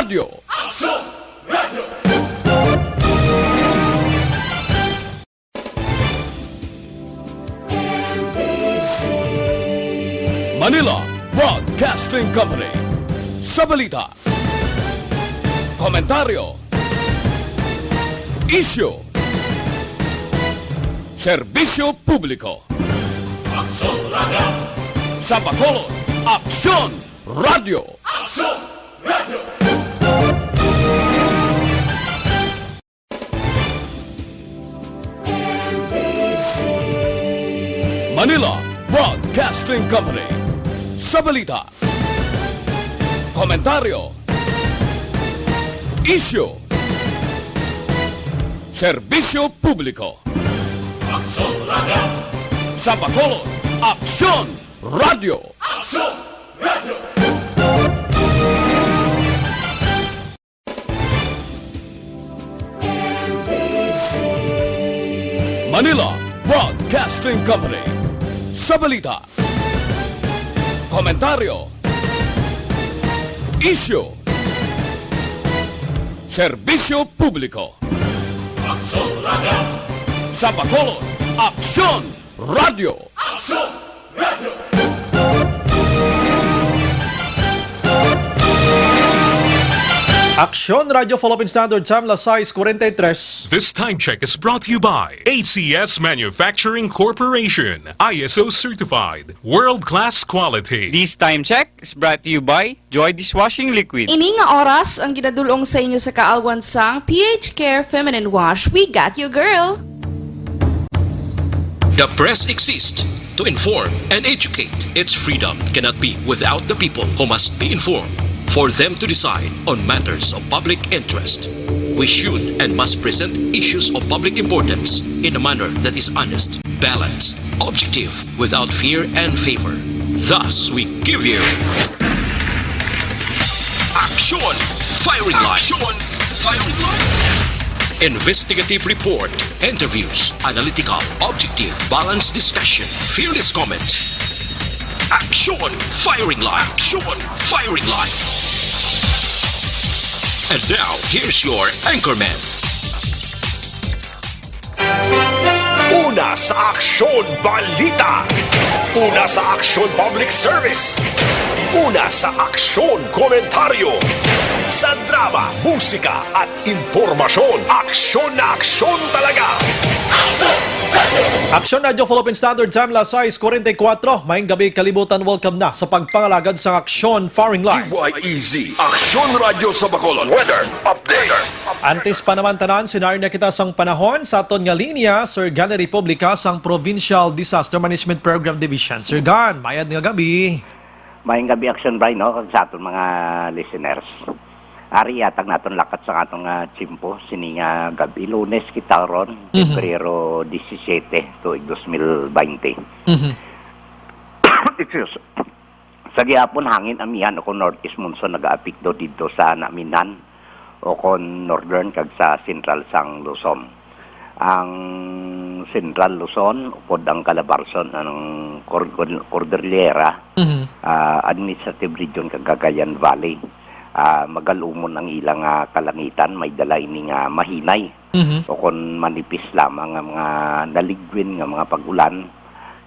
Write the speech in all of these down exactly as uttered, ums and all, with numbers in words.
Radio. Manila Broadcasting Company. Sa balita, komentaryo, isyu, serbisyo publiko. Sa Bacolod, Aksyon Radio. Manila Broadcasting Company. Sa balita, komentaryo, isyu, serbisyo publiko. Sa Bacolod, Aksyon Radio. Manila Broadcasting Company. Sa balita, komentaryo, isyu, serbisyo publiko. Sa Bacolod, Aksyon Radio. Aksyon Radio Philippine Standard Time, las sais cuarenta y tres. This time check is brought to you by A C S Manufacturing Corporation, I S O certified, world-class quality. This time check is brought to you by Joy Dishwashing Liquid. Ini nga oras ang ginadul-ong sa inyo sa kaalwan sang P H Care Feminine Wash. We got you, girl! The press exists to inform and educate. Its freedom cannot be without the people, who must be informed for them to decide on matters of public interest. We should and must present issues of public importance in a manner that is honest, balanced, objective, without fear and favor. Thus, we give you Aksyon Firing Line. Aksyon Firing Line. Investigative report, interviews, analytical, objective, balanced discussion, fearless comments. Aksyon Firing Line. Aksyon Firing Line. And now, here's your anchorman. Una sa aksyon, balita. Una sa aksyon, public service. Una sa aksyon, komentaryo. Sa drama, musika, at impormasyon, aksyon na aksyon talaga. Aksyon Radio Philippine Standard Time, las sais cuarenta y cuatro. Maayong gabi, kalibutan. Welcome na sa pagpangalagad sa Aksyon Firing Line. D Y E Z, Aksyon Radio sa Bacolod. Weather update. Antes pa naman tanan, sinari na kita sang panahon sa aton nga linya, Sir Gan Republica sang Provincial Disaster Management Program Division. Sir Gan, mayad nga gabi. Mayong gabi, Action Brian, no, kag sa aton mga listeners. Ari, ihatag naton lakat sa aton nga tiyempo, sini nga gabi, Lunes kita ron, Mhm. Pebrero disisiete, tuig dos mil baynte. Mhm. Excuse. Sa gihapon, hangin amihan o kon northeast monsoon nagaapekto didto sa naminhan o kon northern kag sa sentral sang Luzon. Ang Central Luzon, upod ang Calabarzon, ang Cor-, Cor-, Cordillera, Mhm. ah, Administrative Region kag Cagayan Valley, ah, magalumon ang ilang, ah, kalangitan, may dala ini nga mahinay Mhm. o kon manipis lamang nga mga naligwin nga mga pag-ulan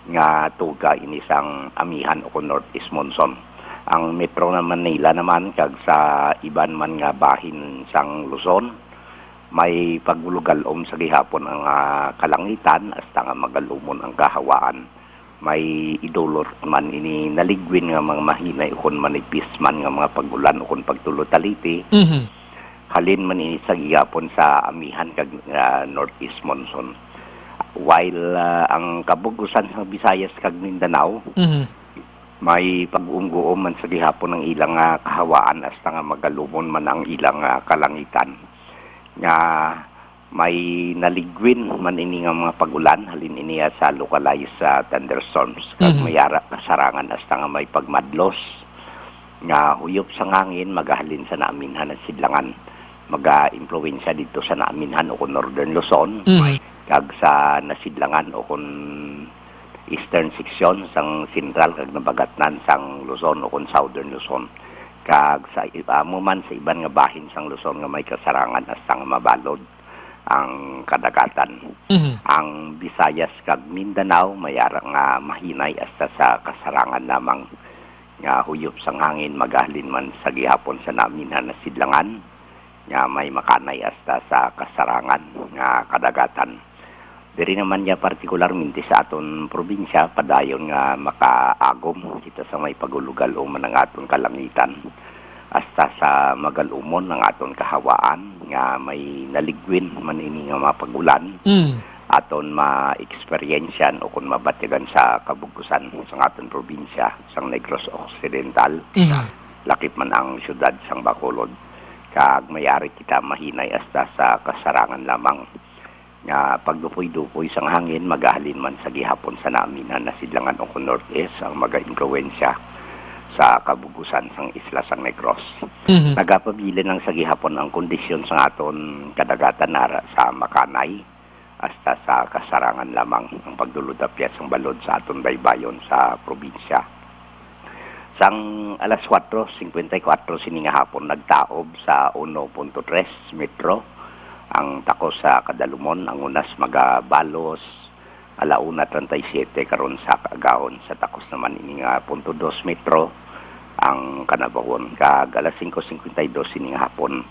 nga tuga ini sang amihan o kon northeast monsoon. Ang Metro na Manila naman kag sa iban man nga bahin sang Luzon, may pagulugalom sa gihapon ang, ah, kalangitan hasta nga magalumon ang kahawaan. May idulot man ini naligwin nga mga mahinay ukon manipis man nga mga pag-ulan ukon pagtulo taliti. Mhm. Halin man ini sa gihapon sa amihan kag, ah, northeast monsoon. While, ah, ang kabug-usan sa Visayas kag Mindanao, Mhm. may pag-uumguom man sa gihapon ang ilang, ah, kahawaan hasta nga magalumon man ang ilang, ah, kalangitan. Nga may naligwin man ini nga mga pag-ulan, halin ini, ah, sa localized, ah, thunderstorms, kag Mhm. may ara kasarangan hasta nga may pagmadlos nga huyop sang hangin magahalin sa naaminhan nga sidlangan. Maga-impluwensya didto sa naaminhan o kon Northern Luzon, Mhm. kag sa nasidlangan o kon eastern section sang sentral kag nabagatnan sang Luzon o kon Southern Luzon. kag sa i-, amo man sa iban nga bahin sang Luzon nga may kasarangan hasta nga mabalod ang kadagatan. Mhm. Ang Visayas kag Mindanao may ara nga mahinay hasta sa kasarangan lamang nga huyop sang hangin, magahalin man sa gihapon sa naminhan na sidlangan nga may makanay hasta sa kasarangan nga kadagatan. Diri naman niya partikularmente sa aton probinsya, padayon nga makaagom kita sa may pagulugal-om man ang aton kalangitan, hasta sa magal-umon ang aton kahawaan nga may naligwin man ini nga mga pag-ulan, Mm. aton ma-eksperyensyan o kon mabatyagan sa kabug-usan sang aton probinsya, sang Negros Occidental, Mhm. lakip man ang siyudad sang Bacolod, kag may ari kita mahinay hasta sa kasarangan lamang nga pagdupoy-dupoy sang hangin, magahalin man sa gihapon sa naminhan na sidlangan o kon northeast ang magaimpluwensya sa kabug-usan sang isla sang Negros. Mhm. Nagapabilin lang sa gihapon ang kondisyon sa aton kadagatan ara sa makanay, hasta sa kasarangan lamang ang pagdulod-apyat sang balod sa aton baybayon sa probinsya. Sang alas kuwatro singkwenta y kuwatro sini nga hapon, nagtaob sa uno punto tres metro ang takos sa kadalumon, ang unas magabalos ala una treinta y siete karon sa kaagahon, sa takos naman ini nga punto dos metro ang kanabahon, kag alas singko singkwenta y dos sini nga hapon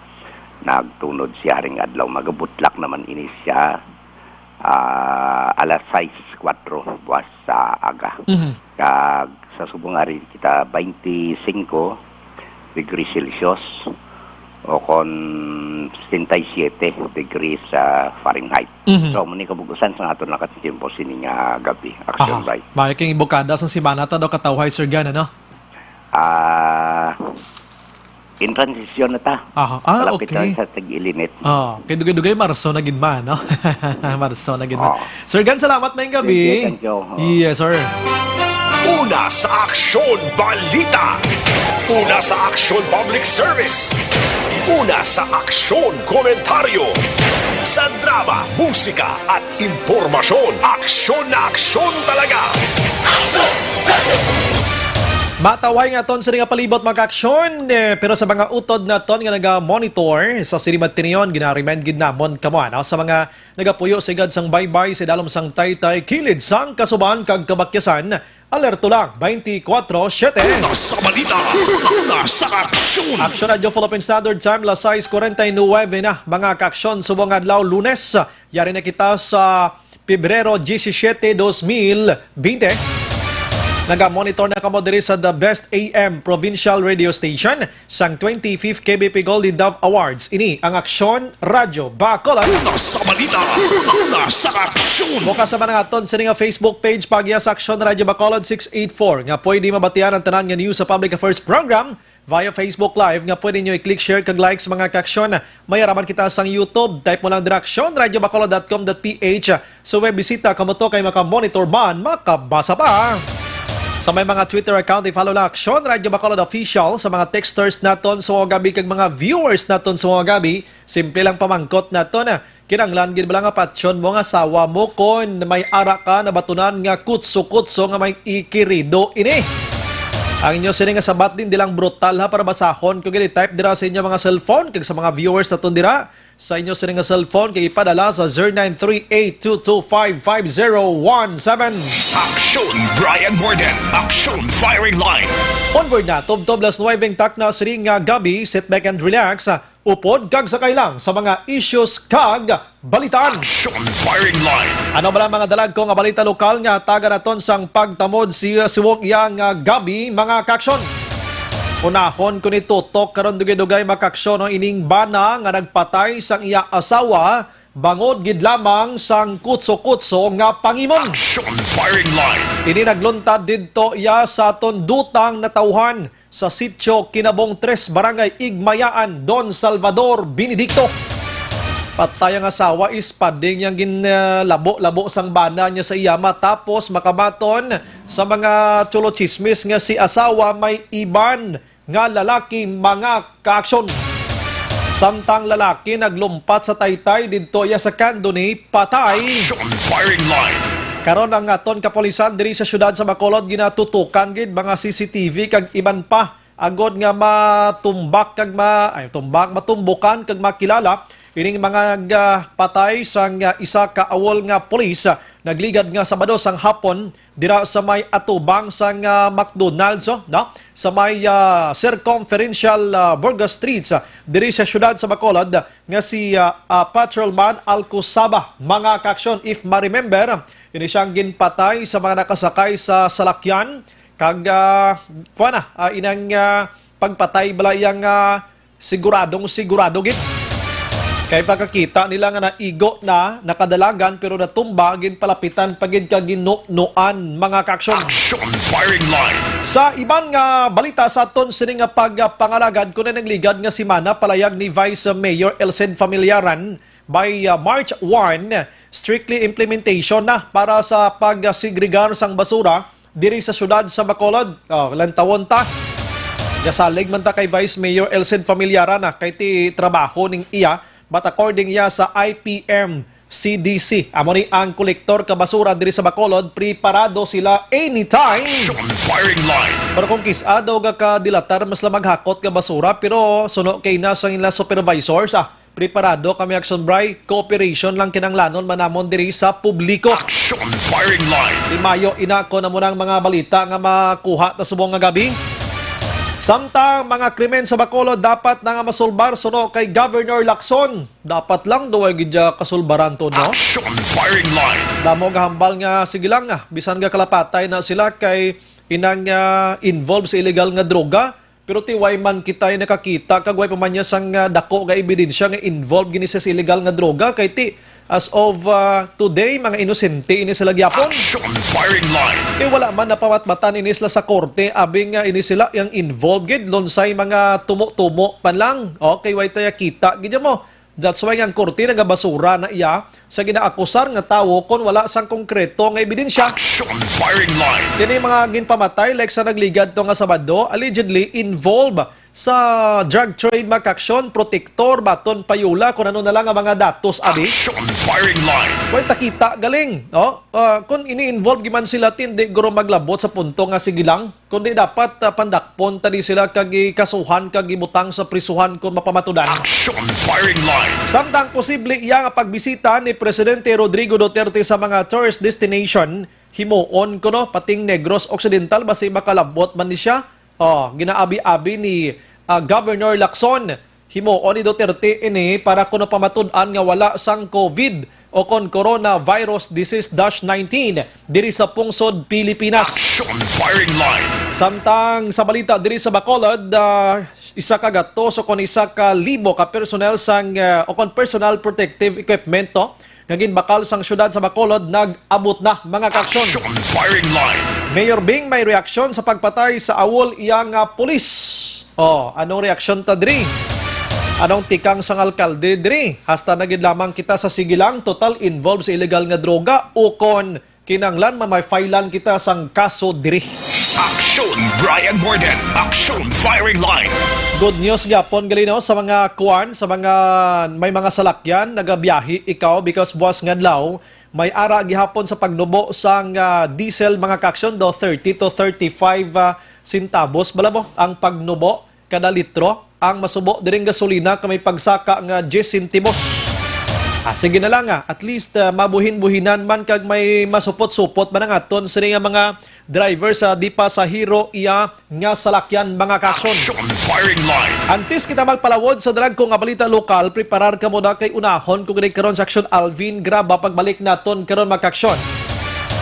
nagtunod siya haring adlaw, magabutlak naman ini siya, ah, alas sais kuwatro buwas sa aga. Mhm. Kag sa subong ari kita, twenty-five degrees Celsius o kon setenta y siete degrees, ah, Fahrenheit. Mhm. So, muni kabug-usan sa aton nakatiempo sini nga gabi, Action Aha. Bay. Maayo kay bukada sang semana ta daw katawhay, Sir Gan, ano? Ah, in transition na ta. Aha. Ah, Malapit okay. na sa tag-ilinit. Oh, kay dugay-dugay Marso na gid man, no? Marso na gid man. Oh. Sir Gan, salamat, maayong gabi. Thank you, thank you. Oh. Yes, sir. Una sa Aksyon Balita. Una sa Aksyon Public Service. Una sa Aksyon Komentaryo. Sa drama, musika, at impormasyon. Aksyon na aksyon talaga. Matawhay nga aton sini nga palibot, mga kaaksyon, eh, pero sa mga utod naton nga naga-monitor sa sini matinion, gina-remind gid namon kamo, ano, sa mga nagapuyo sa igad sang baybay sa dalom sang taytay, kilid sang kasuban kag kabakyasan, alerto lang, twenty-four seven. Una sa balita, una sa aksyon. Aksyon Radyo Philippine Standard Time, las sais cuarenta y nueve na, mga kaaksyon, subong adlaw, Lunes. Yari na kita sa Pebrero disisiete, dos mil binte. Naga-monitor na kamo diri sa The Best A M Provincial Radio Station sang twenty-fifth K B P Golden Dove Awards. Ini ang Aksyon Radyo Bacolod. Una sa balita, una sa aksyon. Bukas naman ang aton sini nga Facebook page, pagya sa Aksyon Radyo Bacolod six eight four, nga pwede mabatian ang tanan nga news sa Public Affairs Program via Facebook Live nga pwede nyo i-click share kag likes, mga kaaksyon. May araman kita sang YouTube. Type mo lang dira, aksyon radyo bacolod dot com dot P H. Sa web bisita, kamo to kay maka-monitor man, makabasa pa. Sa may mga Twitter account, i-follow lang Aksyon Radyo Bacolod Official. Sa mga texters naton sa mga gabi kag mga viewers naton sa mga gabi, simple lang pamangkot naton. Kinahanglan gid bala nga patyon mo nga asawa mo kon may ara ka nabatunan nga kutso-kutso nga may ikirido ini? Ang inyo sini nga sabat din, di lang brutal ha, para basahon ko gid, i-type dira sa inyo mga cellphone, kag sa mga viewers naton dira, sa inyo sini nga cellphone, kay ipadala sa zero nine three eight two two five five zero one seven. Aksyon Brian Morden, Aksyon Firing Line. Onward na, tubtob las nuwebe ang takna sini nga gabi, sit back and relax. Upod kag sakay lang sa mga issues kag balitaan. Action Firing Line. Ano bala ang mga dalagko nga balita lokal nga hatagan naton sang pagtamod si, subong iya nga gabi, mga kaaksyon? Unahon ko ni tutok karon, dugay-dugay, mga kaaksyon, no, ining bana nga nagpatay sang iya asawa bangod gid lamang sang kutso-kutso nga pangimon. Action Firing Line. Ini nagluntad didto iya sa aton dutang natawhan sa Sitio Kinabong tres, Barangay Igmayaan, Don Salvador Benedicto. Patay ang asawa, ispad ning yang gin, ah, labo-labo sang bana niya sa iya, matapos makamaton sa mga chulo-chismis nga si asawa may iban nga lalaki, mga kaaksyon. Samtang lalaki naglumpat sa taytay didto iya sa Candoni, patay. Action Firing Line. Karon ang aton kapulisan diri sa siyudad sa Bacolod ginatutukan gid mga C C T V kag iban pa agod nga matumbak kag ma-, ay, tumbak, matumbukan kag makilala ining mga nagpatay sang, ah, isa ka awol nga pulis, ah, nagligad nga Sabado sang hapon dira sa may atubang sang, ah, McDonald's, oh, no? Sa may, ah, Circumferential, ah, Burgos Streets, ah, diri sa siyudad sa Bacolod, nga si, ah, ah, Patrolman Alcosaba. Mga kaaksyon, if ma-remember, ini siyang ginpatay sa mga nakasakay sa salakyan kag, ah, kuwan na, ah, inang, ah, pagpatay bala iyang, ah, siguradong sigurado gid. Kay pagkakita nila nga naigo na, nakadalagan, pero natumba, ginpalapitan pa gid ka ginunuan, mga kaaksyon. Action Firing Line. Sa iban nga balita sa aton sini nga pagpangalagad, kuno nagligad nga semana, palayag ni Vice Mayor Elced Familiaran, by, uh, March one, strictly implementation na para sa pagsegregar sang basura diri sa siyudad sa Bacolod. Oh, lantawon ta. Gasalig man ta kay Vice Mayor Elced Familiaran, ah, kay ti trabaho ning iya, but according iya sa I P M C D C, amo ni ang kolektor ka basura diri sa Bacolod, preparado sila anytime. Action Firing Line. Pero kung kis-a daw ga ka dilatar, mas la maghakot ka basura, pero suno kay na sa ila supervisors, ah, preparado kami, Action Bri. Cooperation lang kinahanglanon man namon diri sa publiko. Action Firing Line. Di mayo ina ko na mo nang mga balita nga makuha ta subong nga gabi. Samtang mga krimen sa Bacolod dapat na nga masulbar suno kay Governor Lacson. Dapat lang daw ay gid siya kasulbaran to, no? Action Firing Line. Damo gahambal nga, sige lang, ah, bisan nga kalapatay na sila kay inang, ah, involved sa illegal nga droga, pero ti way man kita nakakita kag way pa man niya sang, ah, dako nga ebidensya nga involved gini siya sa illegal nga droga, kay ti as of, ah, today, mga inosente ini sila gyapon. Action Firing Line. Kay wala man napamatmatan ini sila sa korte, abi nga ini sila yang involved gid, lunsay mga tumo-tumo man lang. Okay, way taya kita gid mo. That's why nga ang korte nagabasura na iya sa ginaakusar nga tawo kon wala sang konkreto nga ebidensya. Action Firing Line. Kini mga ginpamatay, like sa nagligad to nga Sabado, allegedly involved sa drug trade, mga kaaksyon, protektor, baton, payola, kung ano na lang ang mga datos, abi. Action Firing Line. Well, takita galing, no? Ah, kung ini-involve giman sila, tindi guro maglabot sa punto nga sige lang. Kundi dapat, ah, pandakpon tani sila kag ikasuhan kag ibutang sa prisuhan kon mapamatudan. Action Firing Line. Samtang posible iya nga pagbisita ni Presidente Rodrigo Duterte sa mga tourist destination, himuon kuno pating Negros Occidental, basi makalabot man ni siya. Oh, ginaabi-abi ni, ah, Governor Lacson. Himuon ni Duterte ini para kuno pamatud-an nga wala sang COVID o kon coronavirus disease dash nineteen diri sa pungsod Pilipinas. Action Firing Line. Samtang sa balita diri sa Bacolod, ah, isa ka gatos o kon isa ka libo ka personnel sang, ah, o kon personal protective equipment to nga ginbakal sang siyudad sa Bacolod nag-abot na, mga kaaksyon. Action Firing Line. Mayor Bing may reaksyon sa pagpatay sa awol iya nga pulis. Oh, anong reaksyon ta diri? Anong tikang sang alkalde diri? Hasta na gid lamang kita sa sige lang, total involved sa illegal nga droga, ukon kinanglan mamay-filean kita sang kaso diri. Action Brian Morden, Action Firing Line. Good news gyapon gali, no, sa mga kuan, sa mga may mga salakyan, nagabiyahe ikaw because buwas nga adlaw may ara gihapon sa pagnubo sang, ah, diesel, mga kaaksyon, do thirty to thirty-five, ah, centavos bala mo ang pagnubo kada litro. Ang masubo diring gasolina ka may pagsaka nga diyes sentimos. Ah, sige na lang, ah. At least, ah, mabuhin-buhinan man kag may masupot-supot man ang aton sini nga mga driver sa di pasahero iya nga salakyan, mga kaaksyon. Action Firing Line. Antes kita magpalawod sa dalagko nga balita lokal, preparar ka muna kay unahon ko gid karon sa Aksyon Alvin Graba pagbalik naton karon, mga kaaksyon.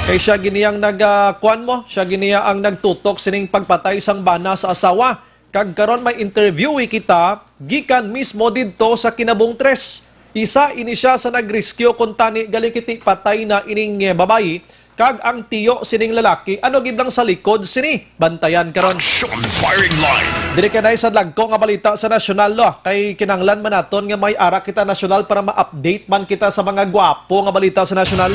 Kay siya gini ang nag, ah, kuan mo, siya gini ang nagtutok sining pagpatay sang bana sa asawa. Kag karon may interview kita gikan mismo didto sa Kinabong Tres. Isa ini siya sa nag-rescue, kuntani gali kiti patay na ining, eh, babayi, kag ang tiyo sining lalaki ano gid lang sa likod sini. Bantayan karon. Action Firing Line. Diri ka na sa dagko nga balita sa nasyonal, lo. Kay kinahanglan man naton nga may ara kita nasyonal para ma-update man kita sa mga gwapo nga balita sa nasyonal.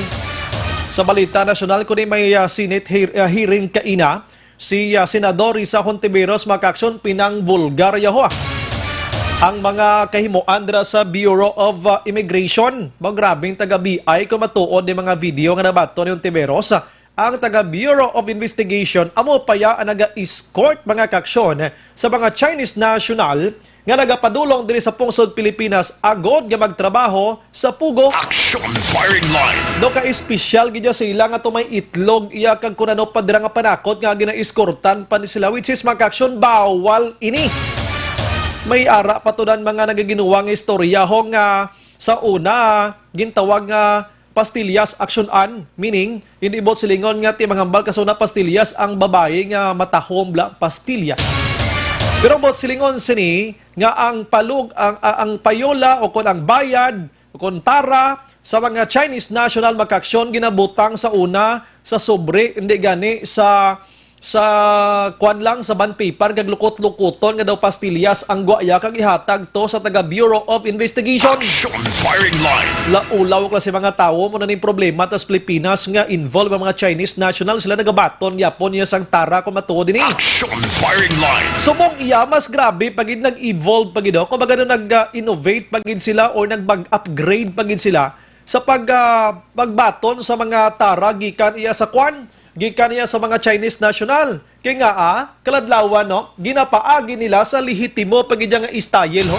Sa balita nasyonal, kuni may, ah, Senate hear-, ah, hearing kaina. Si, ah, Senador Risa Hontiveros, mga kaaksyon, pinangbulgar yaho, ah, ang mga kahimuan dira sa Bureau of, ah, Immigration. Mao, grabing taga-B I kung matuod ni mga video nga nabaton ni Hontiveros, ah, Ang taga Bureau of Investigation amo pa ya ang naga-escort, mga kaaksyon, sa mga Chinese national nga nagapadulong diri sa pungsod Pilipinas agod nga magtrabaho sa PUGO. Action Firing Line. No, ka espesyal gid ya sila nga tumay itlog iya kag kun ano pa dira nga panakot nga ginaeskortan pa ni sila, which is, mga kaaksyon, bawal ini. May ara pa to dan mga nagaginuwa nga istorya ho nga sa una gintawag nga pastillas action an, meaning, hindi buot silingon nga ti manghambal ka sa una pastillas ang babayi nga matahom bla pastillas. Pero buot silingon sini nga ang palug-, ang, ang, ang payola o kon ang bayad o kon tara sa mga Chinese national, mga kaaksyon, ginabutang sa una sa sobre, hindi gani sa sa kwan lang, sa bond paper, kag lukot-lukuton nga daw pastillas ang gwa ya kag ihatag to sa taga Bureau of Investigation. Action Firing Line. Laulaw klase mga tawo mo na ning problema tas Pilipinas nga involved ang mga Chinese national, sila nagabaton gyapon niya sang tara kung matuod ini. Action Firing Line. Subong iya, mas grabe pa gid nag-evolve pa gid, oh. Kumbaga, no, nag-innovate pa gid sila or nag-upgrade pa gid sila sa pag, ah, pagbaton sa mga tara gikan iya sa kwan, gikan iya sa mga Chinese national. Kay nga, ah, kaladlawan, no, ginapaagi nila sa lehitimo pa gid nga style, ho.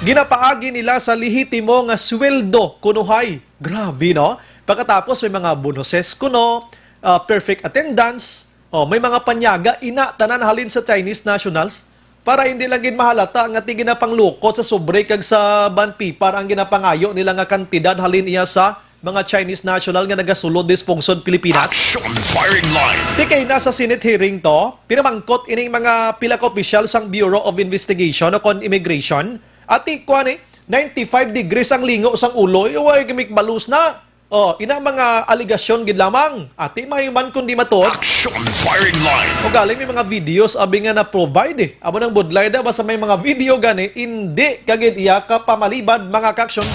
Ginapaagi nila sa lehitimo nga sweldo, kunuhay. Grabe, no? Pagkatapos may mga bonuses kuno, ah, perfect attendance, oh, may mga panyaga, ina, tanan halin sa Chinese nationals. Para hindi lang gid mahalata nga ti ginapanglukot sa sobre kag sa bond paper ang ginapangayo nila nga kantidad halin iya sa mga Chinese national nga nagasulod dis pungsod Pilipinas. Action Firing Line. Ti kay na sa Senate hearing to, pinamangkot ining mga pila ka opisyal sang Bureau of Investigation o kon Immigration. Ati, kuwan eh, ninety-five degrees ang lingo sang ulo, eh, way gimikbalos na. Oh, ina mga aligasyon gid lamang. Ati, mahiman kundi matuod. Action Firing Line. O galing may mga videos abi nga na-provide eh. Amo nang budlay da, basta may mga video gani, indi ka gid iya kapamalibad, mga kaaksyon.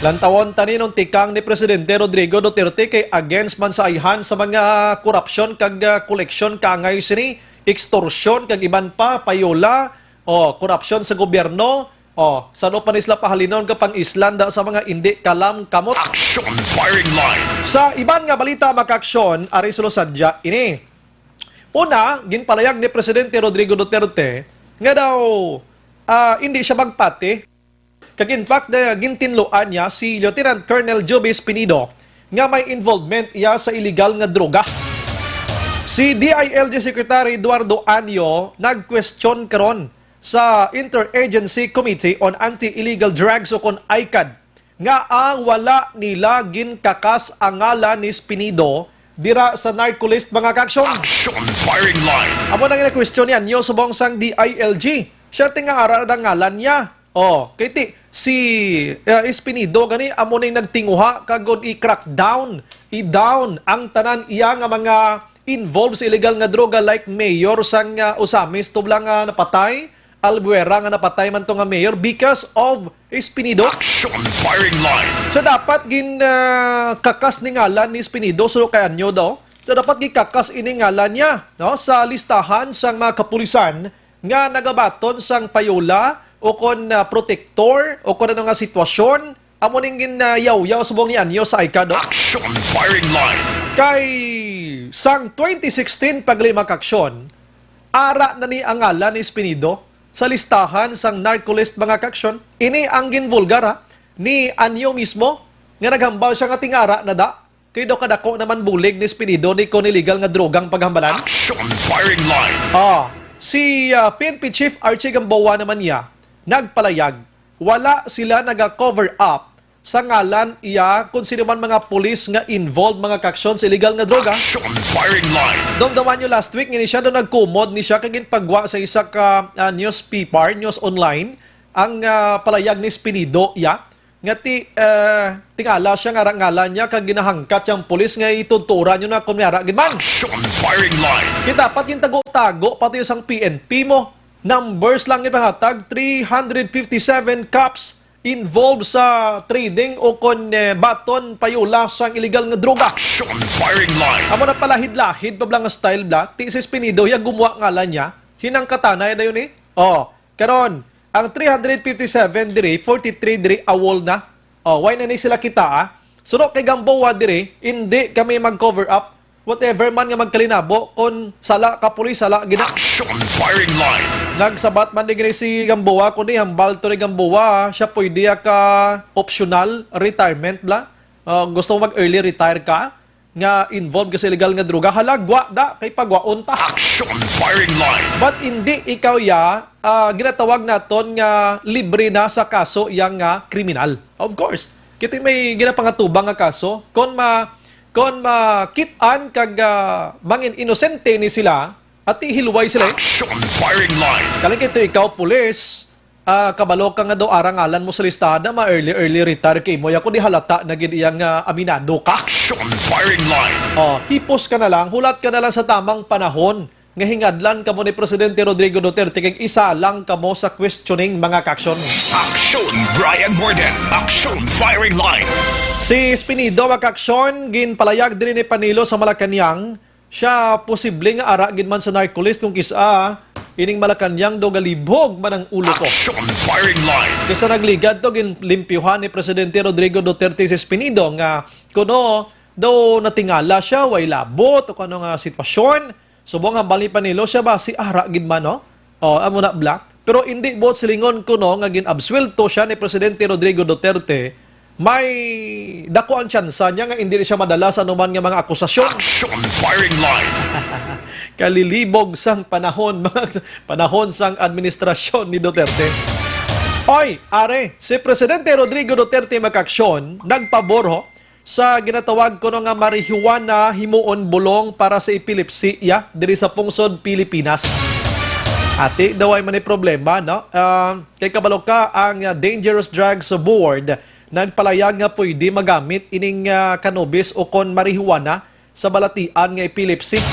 Lantawon tani nung tikang ni Presidente Rodrigo Duterte kay against man sa ayhan sa mga korupsyon kag, ah, koleksyon kaangay sini, ekstorsyon kag iban pa, payola, o korupsyon sa gobyerno, oh, san-o pa ni sila pahalinon ka pang-islanda sa mga indi kalamkamot? Action Firing Line. Sa iban nga balita, mga kaaksyon, ari sa Lusadia ini. Una, ginpalayag ni Presidente Rodrigo Duterte nga daw, ah, hindi siya magpati. Kag in fact, eh, gintinluan niya si Lieutenant Colonel Joby Espinido nga may involvement iya sa illegal nga droga. Si D I L G Secretary Eduardo Anyo nag-question karon sa Interagency Committee on Anti-Illegal Drugs o kon ICAD nga ang wala nila ginkakas ang ngalan ni Espinido dira sa narco list, mga kaaksyon. Action Firing Line. Amo nang gina-question ni Anyo subong sang D I L G. Siya ti nga ara ang ngalan niya. Oh, kay ti si, eh, Espinido gani amo ni nagtinguha kag gud i-crack down, i-down ang tanan iya nga mga involved sa illegal nga droga, like mayor sang, ah, Ozamiz tublang nga napatay, Albuera nga napatay man to nga mayor because of Espinido. Action Firing Line. So dapat gin, ah, kakas ni ngalan ni Espinido, so kay Anyo daw. So dapat gikakas ini ngalan niya, no, sa listahan sang mga kapulisan nga nagabaton sang payola o kon, ah, protektor o kon ano nga sitwasyon, amo ning gin, ah, yawyaw subong ni Anyo sa ICAD, no? Action Firing Line. Kay sang twenty sixteen pa gali, mga kaaksyon, ara na ni ang ngalan ni Espinido sa listahan sang narco list, mga kaaksyon. Ini ang ginbulgar, ha, ni Anyo mismo nga naghambal siya nga ti ara na da. Kay daw kadako naman bulig ni Espinido ni kon illegal nga drogang paghambalan. Action Firing Line. Ah, si, ah, P N P Chief Archie Gamboa naman niya nagpalayag, wala sila naga-cover up sa ngalan iya kung sino man mga pulis nga involved, mga kaaksyon, sa illegal nga droga. Action Firing Line. Dumduman nyo last week, ngini siya daw nagkumod ni siya kag ginpagwa sa isa ka, ah, newspaper, news online, ang, ah, palayag ni Espinido iya. Nga ti, eh, tingala siya nga ra-, ngalan niya kag ginahangkat siyang pulis nga itudturan niyo na kung may ara gid man. Action Firing Line. Kay dapat gintago-tago pati sang P N P mo. Numbers lang ipahatag, three hundred fifty-seven cops involved sa trading o kon, eh, baton payola sang illegal nga droga. Action Firing Line. Amo na palahid-lahid pa bala nga style bala. Ti si Espinido, ya gumuha ngalan niya. Hinang katanay na yun eh. Oh, karon, ang three hundred fifty-seven diri, forty-three diri, awol na. Oh, why na ni sila kita, ah? Suno kay Gamboa diri, hindi kami mag-cover up. Whatever man nga magkalinabo, kon sala ka pulis, sala gina. Action firing line. Nagsabat man di gini si Gamboa, kundi hambal to ni Gamboa, siya pwede ka optional retirement la. Ah, gusto mo mag-early retire ka, nga involved ka sa illegal nga droga, hala, gwa da, kay pagwaon ta. Action firing line. But hindi ikaw ya, ah, ginatawag naton nga libre na sa kaso yang nga kriminal. Of course. Kita may ginapangatubang nga kaso. Kon ma, kon makit-an kag, ah, mangin inosente ni sila, at ihilway sila, eh. Action firing line. Kaling kito ikaw, pulis, ah, kabalo ka nga daw ara ngalan mo sa listahan na ma-early, early retire kay mo. Ako di halata na gid iyang, ah, aminado ka. Action firing line. Oh, hipos ka na lang, hulat ka na lang sa tamang panahon nga hingadlan kamo ni Presidente Rodrigo Duterte kag isa lang kamo sa questioning, mga kaaksyon. Action Brian Morden. Action firing line. Si Espinido, mga kaaksyon, ginpalayag diri ni Panelo sa Malacañang. Siya posible nga ara gid man sa narco list kung kis-a ining Malacañang do galibog man ang ulo ko. Action firing line. Kaysa nagligad to, ginlimpyuhan ni Presidente Rodrigo Duterte si Espinido nga kuno daw natingala siya, way labot o kano nga sitwasyon. Subong hambal ni Panelo, siya ba si ara gid man, no? O, amo na bla. Pero hindi buot silingon kuno nga gin-absuwelto siya ni Presidente Rodrigo Duterte, may dako ang tsansa niya nga hindi siya madala sa anuman nga mga akusasyon. Action firing line. Kalilibog sang panahon, mga panahon sang administrasyon ni Duterte. Oy, are, si Presidente Rodrigo Duterte, mga kaaksyon, nagpabor ho sa ginatawag kuno nga marijuana himuon bulong para sa epilepsy, ya, diri sa pungsod Pilipinas. Ati daw ay man ni problema, no? Ah, kay kabalo ka, ang, ah, Dangerous Drugs Board nagpalayag nga pwede magamit ining, ah, cannabis o kon marijuana sa balatian nga epilepsy.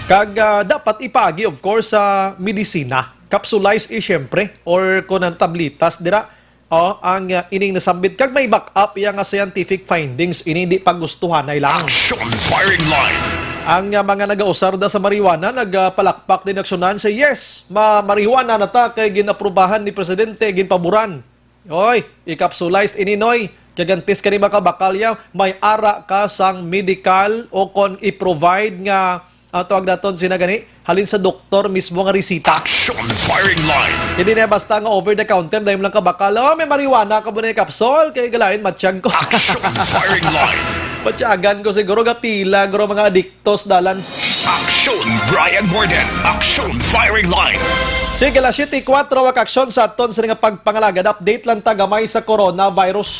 Kag, ah, dapat ipaagi, of course, sa medisina. Capsulized, eh, syempre, or kung ang tablitas, dira. Oh, ang, ah, ining nasambit. Kag may back up iya nga scientific findings, ini di pagustuhanay lang. Action firing line. Ang, ah, mga nagausar da sa marijuana, nagpalakpak din aksyonan sa, "Yes, ma marijuana na ta kay ginaprubahan ni Presidente, ginpaboran." Oy, i-capsulize ini, Noy. Kag antes ka ni makabakal ya, may ara ka sang medical o kon i-provide nga, ah, tawag naton sina gani, halin sa doktor mismo nga resita. Action firing line. Hindi na basta nga over the counter, dahil lang kabakal, "Oh, may marijuana ka mo na yung capsule, kay galain matsyag ko." Action firing line. Matyagan ko siguro, gapila, guro mga adiktos dalan. Action Brian Morden. Action firing line. Sige, alas siyete kuwatro ang aksyon sa aton sa nga pagpangalagad. Update lang ta gamay sa coronavirus.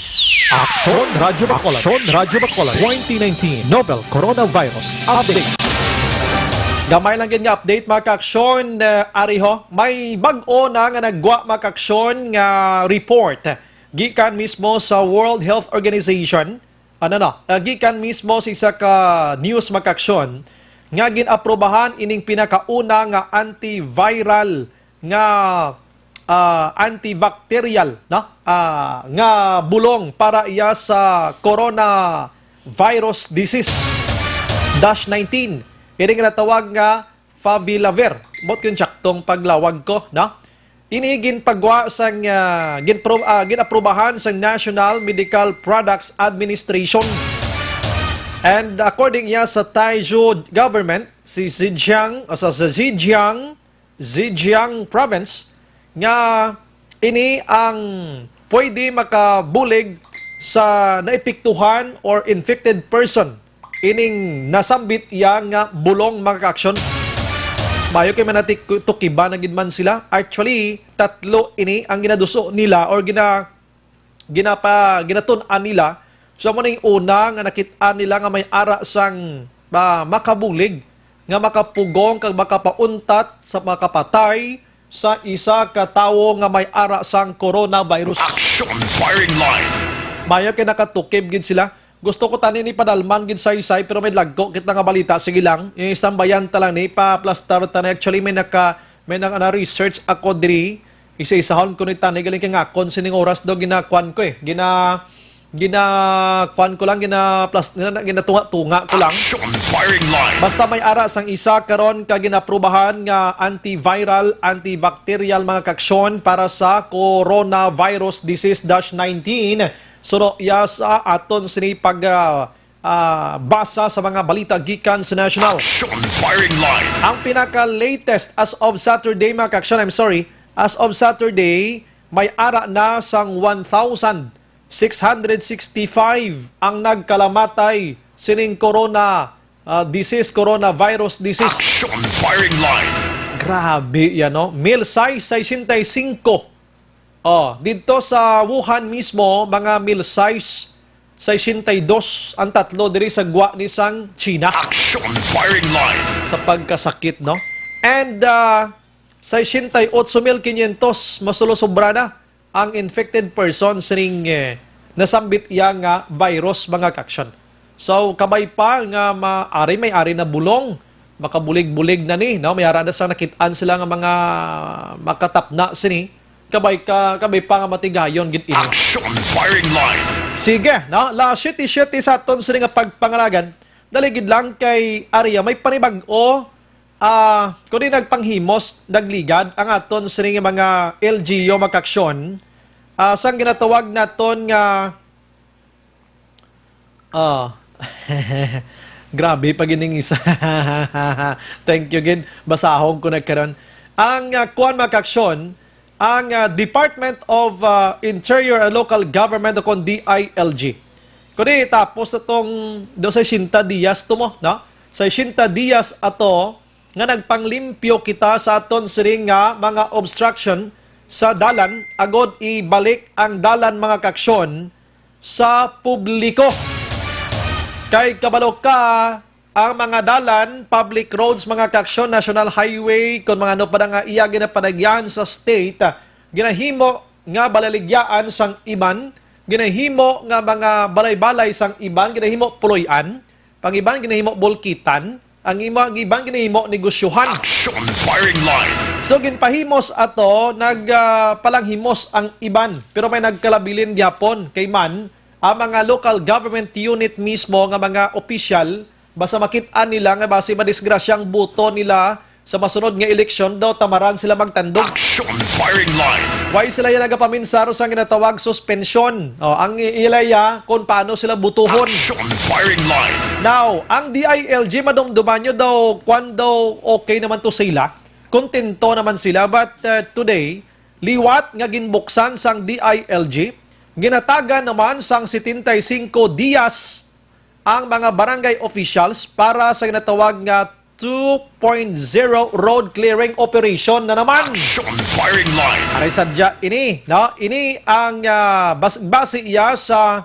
Aksyon Radyo Bacolod. Aksyon Radyo Bacolod. Twenty nineteen Novel Coronavirus Update. Gamay lang gid nga update, mga kaaksyon. Eh, ari ho, may bag-o na nga nagwa, mga kaaksyon, nga report gikan mismo sa World Health Organization. Ano na, ah, gikan mismo sa isa ka news, mga kaaksyon, nga gin-aprobahan ining pinakauna nga antiviral nga, ah, antibacterial, no? Ah, nga bulong para iya sa coronavirus disease dash nineteen. Ini nga natawag nga favilavir. Bot kun tsaktong paglawag ko, no? Ini ginpagwa sang, ah, ginpro-, ah, gin-aprubahan sang National Medical Products Administration. And according iya sa Taizhou government, si Zhejiang, o sa, sa Zhejiang, Zhejiang province, nga ini ang pwede makabulig sa naepektuhan or infected person ining nasambit iya nga bulong, mga kaaksyon. Mayo kay manati-, tukiban na gid man sila. Actually, tatlo ini ang ginaduso nila or gina-, ginapa-, ginatun-an nila. So, amo ning una nga nakit-an nila nga may ara sang, ah, makabulig, nga makapugong kag makapauntat sa makapatay sa isa ka tawo nga may ara sang coronavirus. Action firing line. Mayo kay nakatukib gid sila. Gusto ko tani ni padalman gid saysay, pero may lagko kita nga balita. Sige lang, yung istambayan ta lang ni, pa-plastar ta na. Actually, may naka-, may nang, ano, research ako diri. Isa-isahon ko ni tani, galing kay ngakon sining oras do ginakuan ko eh. Gina-, ginakuan ko lang, gina-plas-, gina-, ginatunga-tunga ko lang. Action firing line. Basta may ara sang isa karon ka ginaprubahan nga antiviral, antibacterial, mga kaaksyon para sa coronavirus disease dash nineteen. Suno iya sa aton sini pag, ah, ah, basa sa mga balita gikan sa national. Action Firing Line. Ang pinaka-latest as of Saturday, mga ka-action, I'm sorry, as of Saturday, may ara na sang one thousand six hundred sixty-five ang nagkalamatay sining corona, ah, disease, coronavirus disease. Action Firing Line. Grabe yan, no? Mil sais, sesenta y cinco. Oh, dito sa Wuhan mismo, mga mil sais, sesenta y dos ang tatlo diri sa gwa ni sang China. Action Firing Line. Sa pagkasakit, no? And, ah, sesenta y ocho mil quinientos, masulo sobra na ang infected person sining, eh, nasambit iya nga virus, mga ka-action. So, kabay pa nga ma-, ari may ari na bulong, makabulig-bulig na ni, no? May ara na sa nakit-an sila nga mga makatapna sini, kabay ka, kabay pa nga matigayon gid ini. Action Firing Line. Sige, no? La siete siete sa aton sini nga pagpangalagan. Dali gid lang kay Aria, may panibag-o, ah, kundi nagpanghimos, nagligad ang aton sini nga mga L G U, mga ka-action, ah, sang ginatawag naton nga, ah, grabe pa gining isa. Thank you gid. Basahon ko na karon. Ang, ah, kuwan, mga ka-action, ang, ah, Department of, ah, Interior and Local Government o kon D I L G. Kundi tapos atong do sesenta dias to mo, no? Sesenta dias ato nga nagpanglimpyo kita sa aton siring nga mga obstruction sa dalan agod ibalik ang dalan, mga ka-action, sa publiko. Kay kabalo ka, ang mga dalan, public roads, mga ka-action, national highway, kon mga ano pa na nga iya ginapanagyahan sa state, ginahimo nga balaligyaan sang iban, ginahimo nga mga balay-balay sang iban, ginahimo puloy-an, pang iban ginahimo bulkitan, ang imo, ang iban ginahimo negosyohan. Action Firing Line. So, ginpahimos ato, nag, ah, palanghimos ang iban, pero may nagkalabilin gyapon kay man ang mga local government unit mismo nga mga opisyal, basta makit-an nila nga basi madisgrasya ang boto nila sa masunod nga eleksyon, daw tamaran sila magtandog. Action Firing Line. Why sila yan nagapaminsar sa ginatawag suspensyon? O, ang i-, ila ya kung paano sila butuhon. Action Firing Line. Now, ang D I L G, madumduman nyo daw, kwan daw, okay naman to sila. Kontento naman sila. But, uh, today, liwat nga ginbuksan sang D I L G, ginatagan naman sang setenta y cinco dias ang mga barangay officials para sa ginatawag nga two point zero road clearing operation na naman. Action Firing Line. Aray sadya ini, no? Ini ang, ah, bas-, base iya sa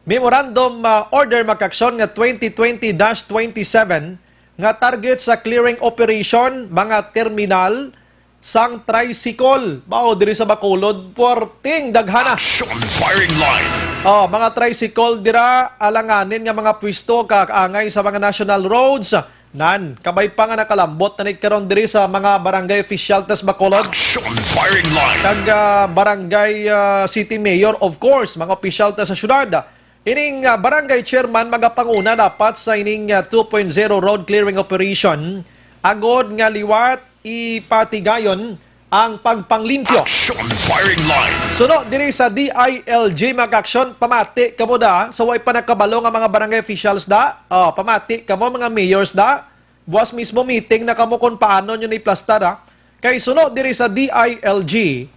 Memorandum, ah, Order, mga ka-action, nga twenty twenty dash twenty-seven nga target sa clearing operation, mga terminal, sang tricycle. Mao diri sa Bacolod, puwerteng daghana. Action Firing Line. Oh, mga tricycle dira, alanganin nga mga pwesto kaangay sa mga national roads. Nan, kabay pa nga nakalambot na ni karon diri sa mga barangay official tas Bacolod. Action Firing Line. Kag, ah, barangay, ah, city mayor, of course, mga opisyal ta sa syudad. Ining, ah, barangay chairman magapanguna dapat sa ining, ah, two point zero road clearing operation, agod nga liwat ipatigayon ang pagpanglimpyo. Action Firing Line. Suno diri sa D I L G, mga ka-action, pamati kamo da, sa way pa nakabalo nga mga barangay officials da. Oh, pamati kamo, mga mayors da. Buwas mismo meeting na kamo kung paano nyo ni-plastar, ha. Kay suno diri sa D I L G,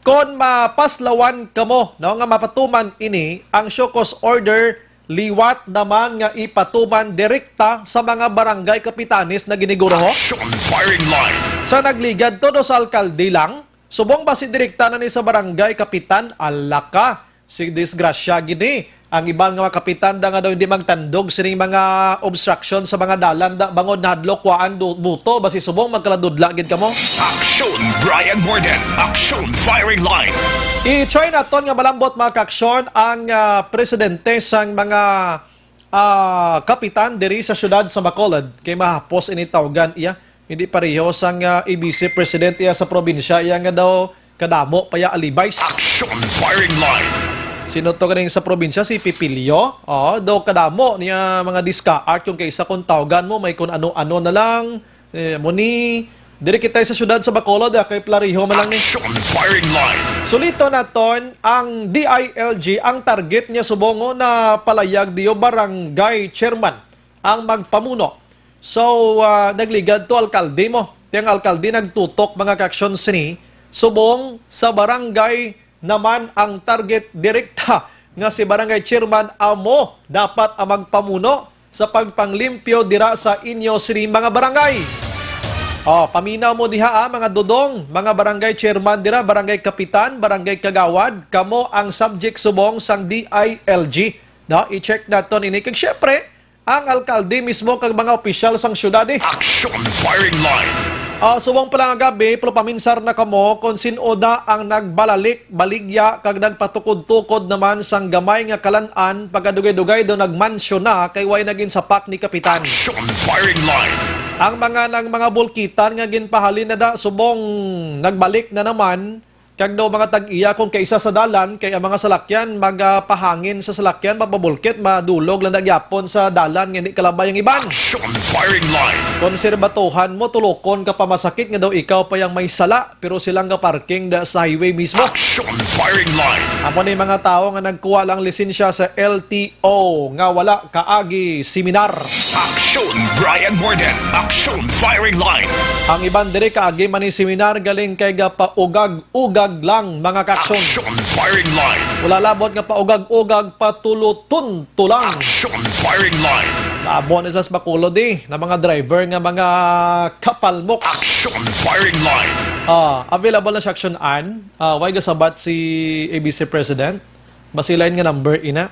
kon mapaslawan kamo, no, nga mapatuman ini, ang show cause order liwat naman nga ipatuman direkta sa mga barangay kapitanes na giniguro. Action Firing Line. Sa nagligad to do sa alkalde lang, subong ba si direkta na ni sa barangay kapitan? Ala ka, si disgrasya gini. Ang iban nga mga kapitan da nga daw hindi magtandog sining mga obstruction sa mga dalan da, bangod nahadlok kuhaan du-, buto, basi subong magkaladudla gid kamo. Action Brian Morgan. Action Firing Line. I-try naton nga malambot, mga ka-action, ang, ah, presidente sang mga, ah, kapitan diri sa siyudad sa Bacolod, kay mahapos ini tawgan iya. Hindi pareho sang, ah, i-vice president iya sa probinsya, iya nga daw kadamo pa ya alibays. Action Firing Line. Sino to ganing sa probinsya? Si Pipilio. Oh, daw kadamo niya mga diskaart kung kaysa kung tawgan mo, may kung ano-ano na lang. Eh, mo ni, diri kita sa siyudad sa Bacolod, ah, kay Plariho man lang ni. Action Firing Line. Sulito naton ang D I L G, ang target niya subong nga palayag diyo barangay chairman ang magpamuno. So, ah, nagligad to alkalde mo. Ti ang alkalde nagtutok mga kaaksyon sini, subong sa barangay naman ang target direkta nga si barangay chairman amo dapat ang magpamuno sa pagpanglimpyo dira sa inyo sini mga barangay. Oh, paminaw mo diha, ah, mga dodong, mga barangay chairman dira, barangay kapitan, barangay kagawad, kamo ang subject subong sang D I L G. No, i-check naton ini. Kag syempre, ang alkalde mismo kag mga opisyal sang syudad, eh. Action Firing Line. Ah, subong pa lang nga gab-i, pero paminsar na kamo kon sin-o da ang nagbalalik, baligya, kag nagpatukod-tukod naman sang gamay nga kalan-an, pagkadugay-dugay daw nagmansyon na kay way nagin sapak ni Kapitan. Action Firing Line. Ang mga nang mga bulkitan nga ginpahalin na da subong nagbalik na naman, kag daw mga tag-iya kung kaisa sa dalan, kay ang mga salakyan magapahangin sa salakyan, mapabulkit, madulog lang na gyapon sa dalan nga hindi kalabay ang iban. Action Firing Line. Konserbatuhan mo, tulokon ka pa masakit nga daw ikaw pa yang may sala, pero silang ga-parking da sa highway mismo. Action Firing Line. Amo ni mga tawo nga nagkuha lang lisensya sa L T O nga wala kaagi seminar. Action Brian Morden. Action Firing Line. Ang iban diri kaagi man ni seminar galing kay gapaugag-ugag lang mga kaaksyon. Action Firing Line. Wala labot nga paugag-ugag, patuluton to lang. Action Firing Line. Labo na sa Bacolod, eh, na mga driver nga mga kapalmok. Action Firing Line. Ah, available na siya, Action Ann. Ah, why gasabat si A B C President? Basi lain nga number, ina.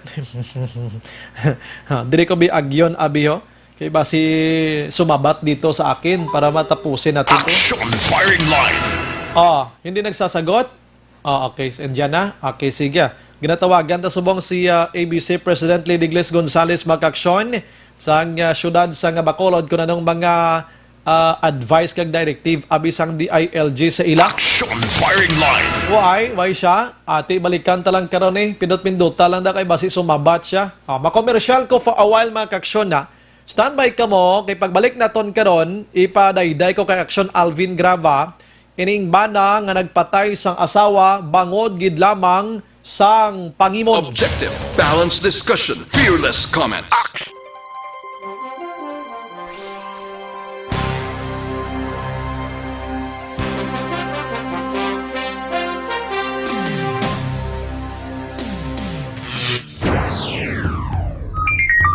Ha, diri ko bi agyon, abi, ho. Kay basi sumabat dito sa akin para matapusin natin to. Action Firing Line. Oh, hindi nagsasagot? Ah, okay. Andiyan na? Okay, sige. Ginatawagan ta subong si, ah, A B C President Lady Glis Gonzales, mga kaaksyon, sang, ah, siyudad sang Bacolod, kung anong mga, ah, advice kag directive abi sang D I L G sa ila. Action Firing Line. Why? Why siya? Ati, balikan ta lang karon, eh. Pindot-pindota lang da kay basi sumabat siya. Ah, makomersyal ko for a while, mga kaaksyon, na. Standby kamo, kay pagbalik naton karon, ipadayday ko kay Action Alvin Grava, ining bana nga nagpatay sang asawa bangod gid lamang sang pangimon. Objective, balanced discussion, fearless comment.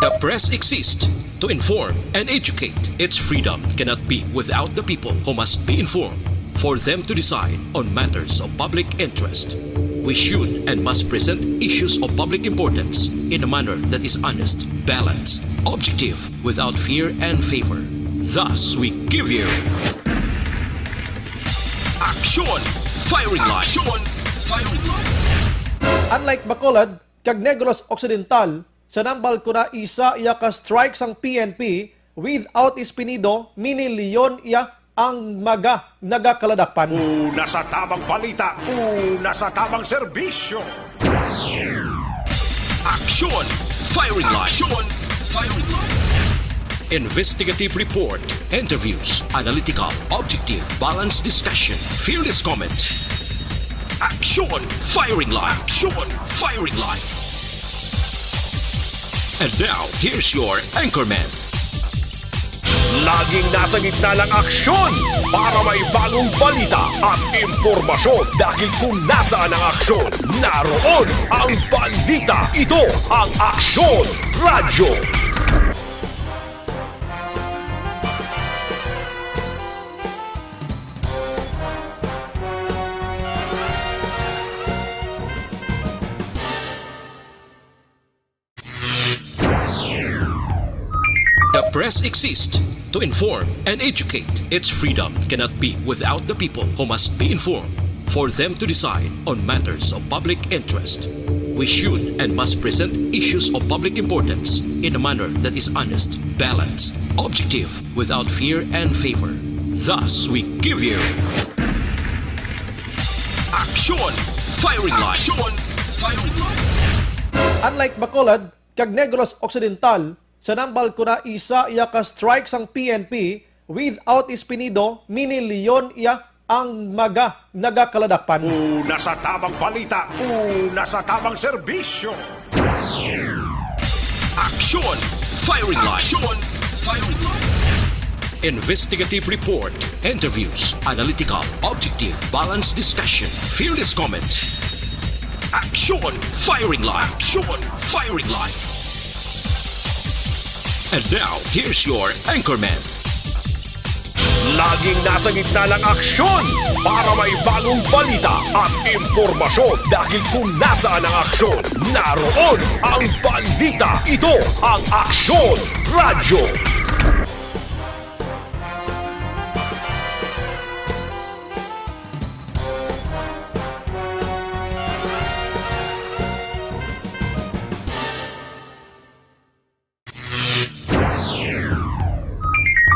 The press exists to inform and educate. Its freedom cannot be without the people, who must be informed for them to decide on matters of public interest. We should and must present issues of public importance in a manner that is honest, balanced, objective, without fear and favor. Thus, we give you Action Firing Line. Action Firing Line. Unlike Bacolod kag Negros Occidental, sa nambal ko na isa iya ka strike sang P N P, without espinido, minilyon iya ang mga nagakaladakpan. Una sa tamang balita, una sa tamang serbisyo. Action Firing Line. Action Firing Line. Investigative report, interviews, analytical, objective, balanced discussion, fearless comments. Action Firing Line. Action Firing Line. And now, here's your anchorman. Laging nasa gitna ng aksyon para may bagong balita at impormasyon, dahil kung nasaan ang aksyon, naroon ang balita. Ito ang Aksyon Radyo. The press exists to inform and educate. Its freedom cannot be without the people, who must be informed for them to decide on matters of public interest. We should and must present issues of public importance in a manner that is honest, balanced, objective, without fear and favor. Thus, we give you Action Firing Line. Action Firing Line. Unlike Bacolod kag Negros Occidental, sa nambal ko na isa iya ka strike sang P N P, without espinido, minilyon iya ang mga nagakaladakpan. Una sa tamang balita, una sa tamang serbisyo. Action! Firing line! Action! Firing line! Investigative report, interviews, analytical, objective, balanced discussion, fearless comments. Action! Firing line! Action! Firing line! And now, here's your anchorman. Laging nasa gitna ng aksyon para may bagong balita at impormasyon, dahil kung nasaan ang aksyon, naroon ang balita. Ito ang Aksyon Radyo.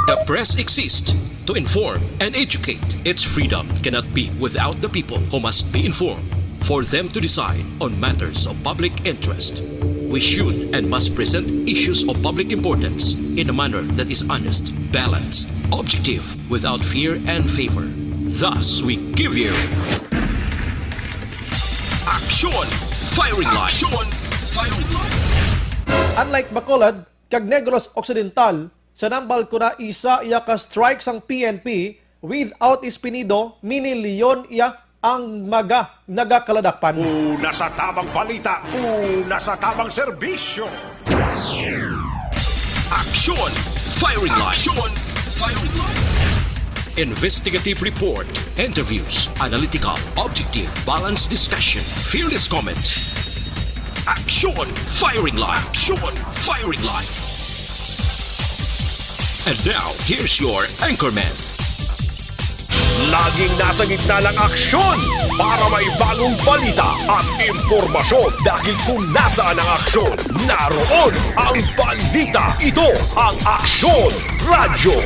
The press exists to inform and educate. Its freedom cannot be without the people, who must be informed for them to decide on matters of public interest. We should and must present issues of public importance in a manner that is honest, balanced, objective, without fear and favor. Thus, we give you Action! Firing line! Action! Firing line! Unlike Bacolod kag Negros Occidental, sa Nambal Kuna isa iya ka strike sang P N P without Espinido, minilyon iya ang mga nagakaladakpan. Una sa tamang balita, una sa tamang serbisyo. Action! Firing line! Action! Firing line! Investigative report, interviews, analytical, objective, balanced discussion, fearless comments. Action! Firing line! Action! Firing line! And now, here's your anchorman. Laging nasa gitna ng aksyon para may bagong balita at impormasyon, dahil kung nasaan ang aksyon, naroon ang balita. Ito ang Aksyon Radyo.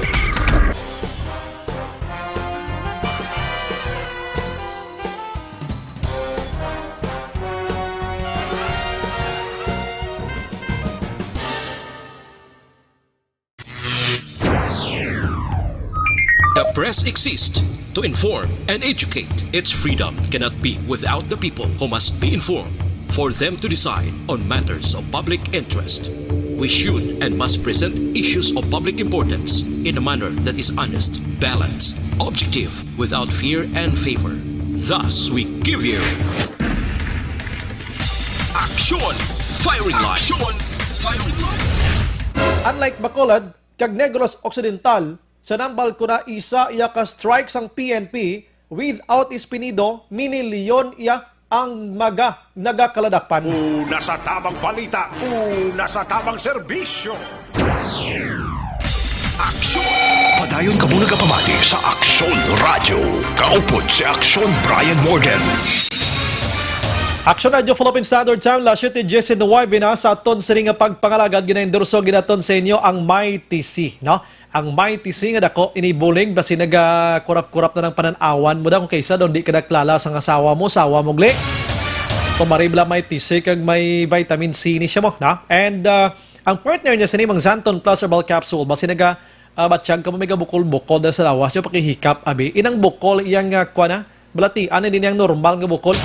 The press exists to inform and educate. Its freedom cannot be without the people, who must be informed for them to decide on matters of public interest. We should and must present issues of public importance in a manner that is honest, balanced, objective, without fear and favor. Thus, we give you Action! Firing line! Action! Firing line! Unlike Bacolod kag Negros Occidental, sa Nambal Kuna isa iya ka strike sang P N P without Espinido, minilyon iya ang mga nagakaladakpan. Una sa tamang balita, una sa tamang serbisyo. Aksyon! Padayon kamo nagapamati sa Aksyon Radyo. Kaupod si Aksyon Brian Morgan. Aksyon Radyo Philippine Standard Time, las siete diecinuebe na. Sa aton sini nga pagpangalagad, ginaendorso ginaton sa inyo ang Mighty C, no? Ang Mighty C nga dako ini bulig, basi nagakurap-kurap na ng panan-awan mo daw kung kaysa doon di ka naklala sa asawa mo, asawa mo gli. Tumari bala Mighty C kag may vitamin C ni siya mo, na? And, uh, ang partner niya sini, mang Xanthone Plus Herbal Capsule, basi naga, uh, batyag ka mo may gabukol-bukol dahil sa lawas niyo, pakihikap, abi. Inang bukol, iyang, uh, kwa na, balatian na din ang normal nga bukol.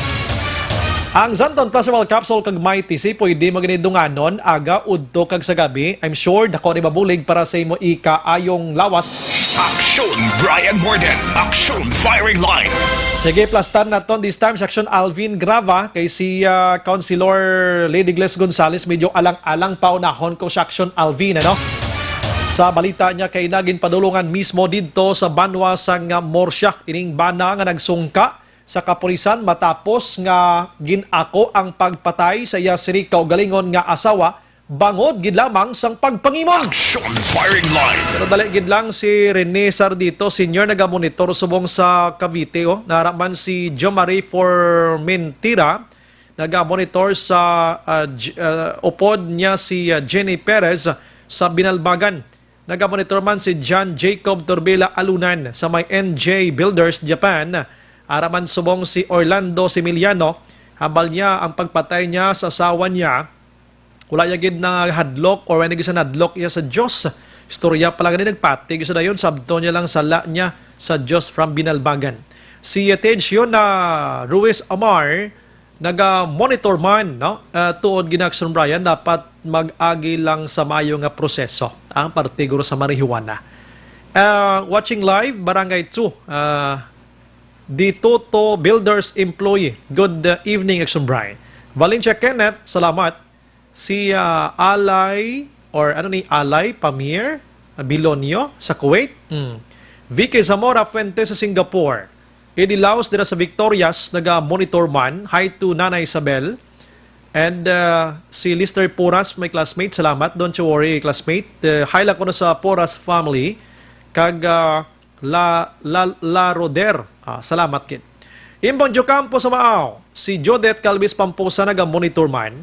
Ang Xanthone Plus Herbal Capsule kag Mighty C pwede mo gani dunganon, aga, udto, kag sa gabi. I'm sure dako ni mabulig para sa imo ikaayong lawas. Action Brian Morgan, Action Firing Line. Sige, plastar naton this time si Action Alvin Grava, kay si, ah, Councilor Lady Gles Gonzales medyo alang-alang, paunahon ko si Action Alvin, ano? Sa balita niya kay nagin padulungan mismo didto sa banwa sang Murcia ining bana nga nagsungka sa kapulisan matapos nga gin-ako ang pagpatay sa iya sini kaugalingon nga asawa bangod gid lamang sang pagpangimon. Action Firing Line. Pero dali gid lang, si Rene Sardito Senior nagamonitor subong sa Cavite, oh. Nara man si Jomari Formentira, nagamonitor sa, ah, J-, ah, upod niya si, ah, Jenny Perez sa Binalbagan. Nagamonitor man si John Jacob Turbila Alunan sa may N J Builders, Japan. Ara man subong si Orlando Similiano, hambal niya ang pagpatay niya sa asawa niya. Wala iya gid nahadlok or wala gid siya nahadlok iya sa Dios. Istorya pala gani, nagpati sa dayon, sabton niya lang sala niya sa Dios from Binalbagan. Si Attention na Ruiz Amar, naga-monitor man, no? Ah, tuod gina, Action Brian, dapat mag-agi lang sa mayo nga proseso ang partiguro sa marijuana. Ah, watching live, Barangay two, ah, Di Toto Builders employee. Good, uh, evening, Action Brian. Valencia Kenneth, salamat. Si, ah, Alay, or ano ni, Alay Pamir, ah, Bilonio sa Kuwait. Hmm. Vicky Zamora Fuentes sa Singapore. Eddie Laos dira sa Victorias, naga-monitor man. Hi to Nanay Isabel. And, uh, si Lister Puras, my classmate. Salamat. Don't you worry, classmate. Uh, hi lang kuno sa Puras family. Kag, uh, La, La, La Roder. Ah, salamat gid. Imbong Diocampo sa Maaw, si Judith Calvis Pamposa naga-monitor man.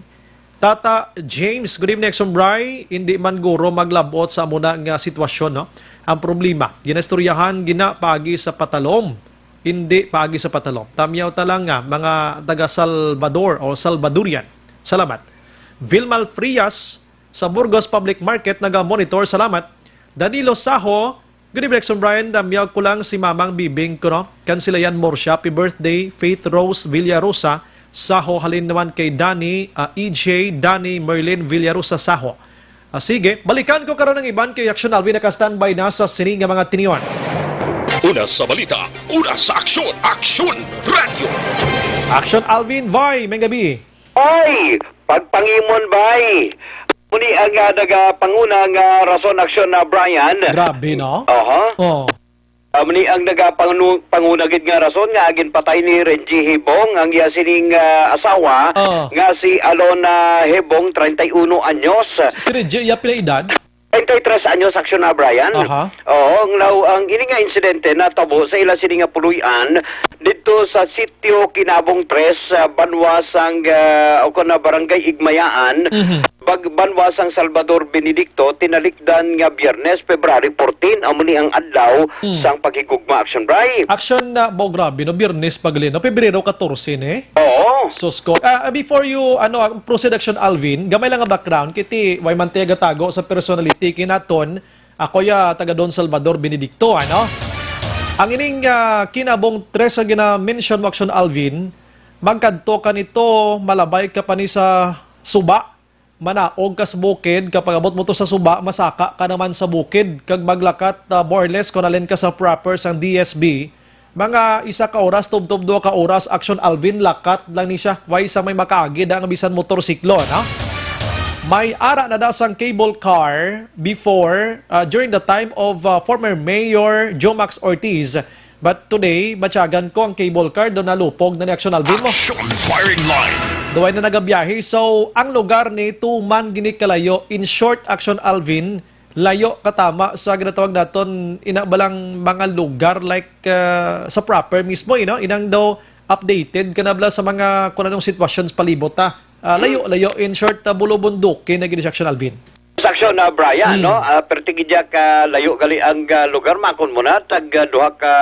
Tata James, good evening, Action Bri. Hindi man guro maglabot sa amo na nga sitwasyon, no? Ang problema, ginaistoryahan gina paagi sa patalom. Hindi paagi sa patalom. Tamyaw ta lang nga, mga taga Salvador o Salvadorian. Salamat. Vilma Frias sa Burgos Public Market naga-monitor. Salamat. Danilo Saho, good evening, Action Brian. Tamyaw ko lang si Mamang Bibing ko, no? Kansilayan Morsha, happy birthday. Faith Rose Villarosa Saho, halin naman kay Danny, ah, E J, Danny Merlin Villarosa Saho. Ah, sige, balikan ko karon ang iban kay Action Alvin naka-standby na sa sini nga mga tinion. Una sa balita, una sa aksyon, Aksyon Radyo. Action Alvin, Vai, may gabi. Ay, pagpangimon, bay. Muni ang, ah, nagapanguna nga rason, Action na Brian. Grabe, no? Aha. Oh. Ah, muni ang nagapangunu-, panguna gid nga rason nga ginpatay ni Renji Hibong ang iya sining, ah, asawa Oh. nga si Alona Hibong, treinta y uno anyos. Si Renji, iya pila edad? Treinta y tres anyos, Action na Brian. Aha. Oo, ang law-, ang ini nga insidente natabo sa ila sini nga puloy-an didto sa sitio Kinabong Tres, ah, banwa sang, ah, o kon na Barangay Igmayaan, Mhm. bag-, banwa sang Salvador Benedicto, tinalikdan nga Biyernes, February fourteen, amo ni ang adlaw Mm. sang paghigugma, Action Bri. Action na, bo, grabe, no? Biyernes pa gali, no? Pebrero catorce ni. Oo. Sus ko. Ah, before you, ano, ah, proceed, Action Alvin, gamay lang nga background, kiti, way man tayo gatago sa personality, kinaton, ako ya, taga Don Salvador Benedicto, ano? Ang ining, ah, Kinabong Tres nga gina-mention mo, Action Alvin, magkadto ka nito, malabay ka pa ni sa suba, manaog ka sa bukid, kapag abot mo to sa suba, masaka ka naman sa bukid, kag maglakat, ah, more or less, kung alin ka sa proper sang D S B, mga isa ka oras, tubtob duha ka oras, Action Alvin, lakat lang ni siya. Way sa may makaagi da nga bisan motorsiklo, no? May ara na da sang cable car before, uh, during the time of, uh, former Mayor Jomax Ortiz. But today, matyagan ko ang cable car, do nalupog na ni Action Alvin mo. Action firing line. Duway na nagabiyahe. So, ang lugar ni tuman gini kalayo. In short, Action Alvin, layo katama sa ginatawag naton ina balang mga lugar like, ah, sa proper mismo, you know, inang daw updated ka na bala sa mga kung anong sitwasyon sa palibot, ha. Ah, layo, layo. In short, ah, bulubundukin na gid siya, Action Alvin. Sa aksyon na, Brian, Hmm. no? Ah, perti gid ka layo gali ang, ah, lugar, makon mo na, tag, ah, duha ka,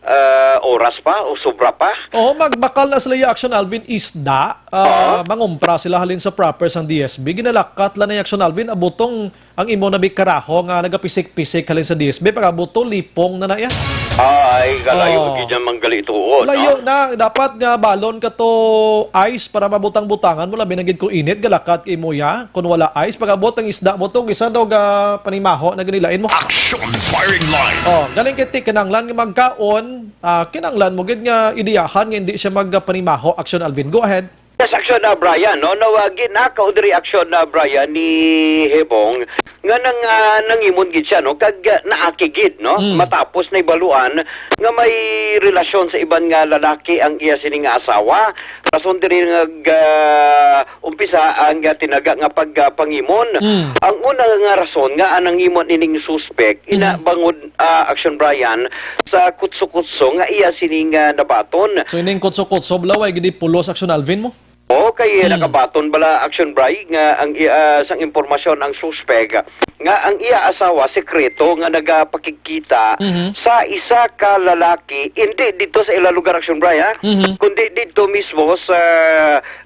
ah, oras pa o sobra pa. Oo, magbakal na sila yung Action Alvin isda. Ah, Oo. Mangumpra sila halin sa proper sang D S B. Ginalakat lang na yung Action Alvin. Abutong ang imo na bikaraho nga nagapisik-pisik halin sa D S B. Pag-abutong lipong na na iya. Ay, kalayo Oo. gid yan manggali tuod, Layo no? na. Dapat nga balon ka to ice para mabutang-butangan mo. Labi na gid kung init, galakat kay mo ya. Kung wala ice, pag-abot ang isda mo to, isa daw ga panimaho na ganilain mo. Action firing line. Oh, galing kay ti, kinanglan nga magkaon, ah, kinanglan mo gid nga ideyahan nga hindi siya magpanimaho. Action, Alvin. Go ahead. Yes, Action na, Brian, no? Nawagi na ka o diri, Action na, Brian, ni Hebong nga nang, ah, nangimon gid siya, no? Kag, ah, naaki gid, no? Mm. Matapos na ibaluan nga may relasyon sa iban nga lalaki ang iya sini nga asawa. Rason diri nga, ah, umpisa ang, ah, tinaga nga pagpangimon. Mm. Ang una nga rason nga ang nangimon ining suspek, ina Mm. bangod, ah, Action Brian, sa kutso-kutso nga iya sini nga nabaton. So, ining kutso-kutso, bala, way gid pulos, Action Alvin mo? Oo, kay nakabaton bala, Action Bry, nga ang i-, ah, sang impormasyon ang suspek nga ang iya asawa sekreto nga nagapakigkita Mhm. sa isa ka lalaki, hindi dito sa ila lugar, Action Bry, ha? Mhm. Kundi dito mismo sa,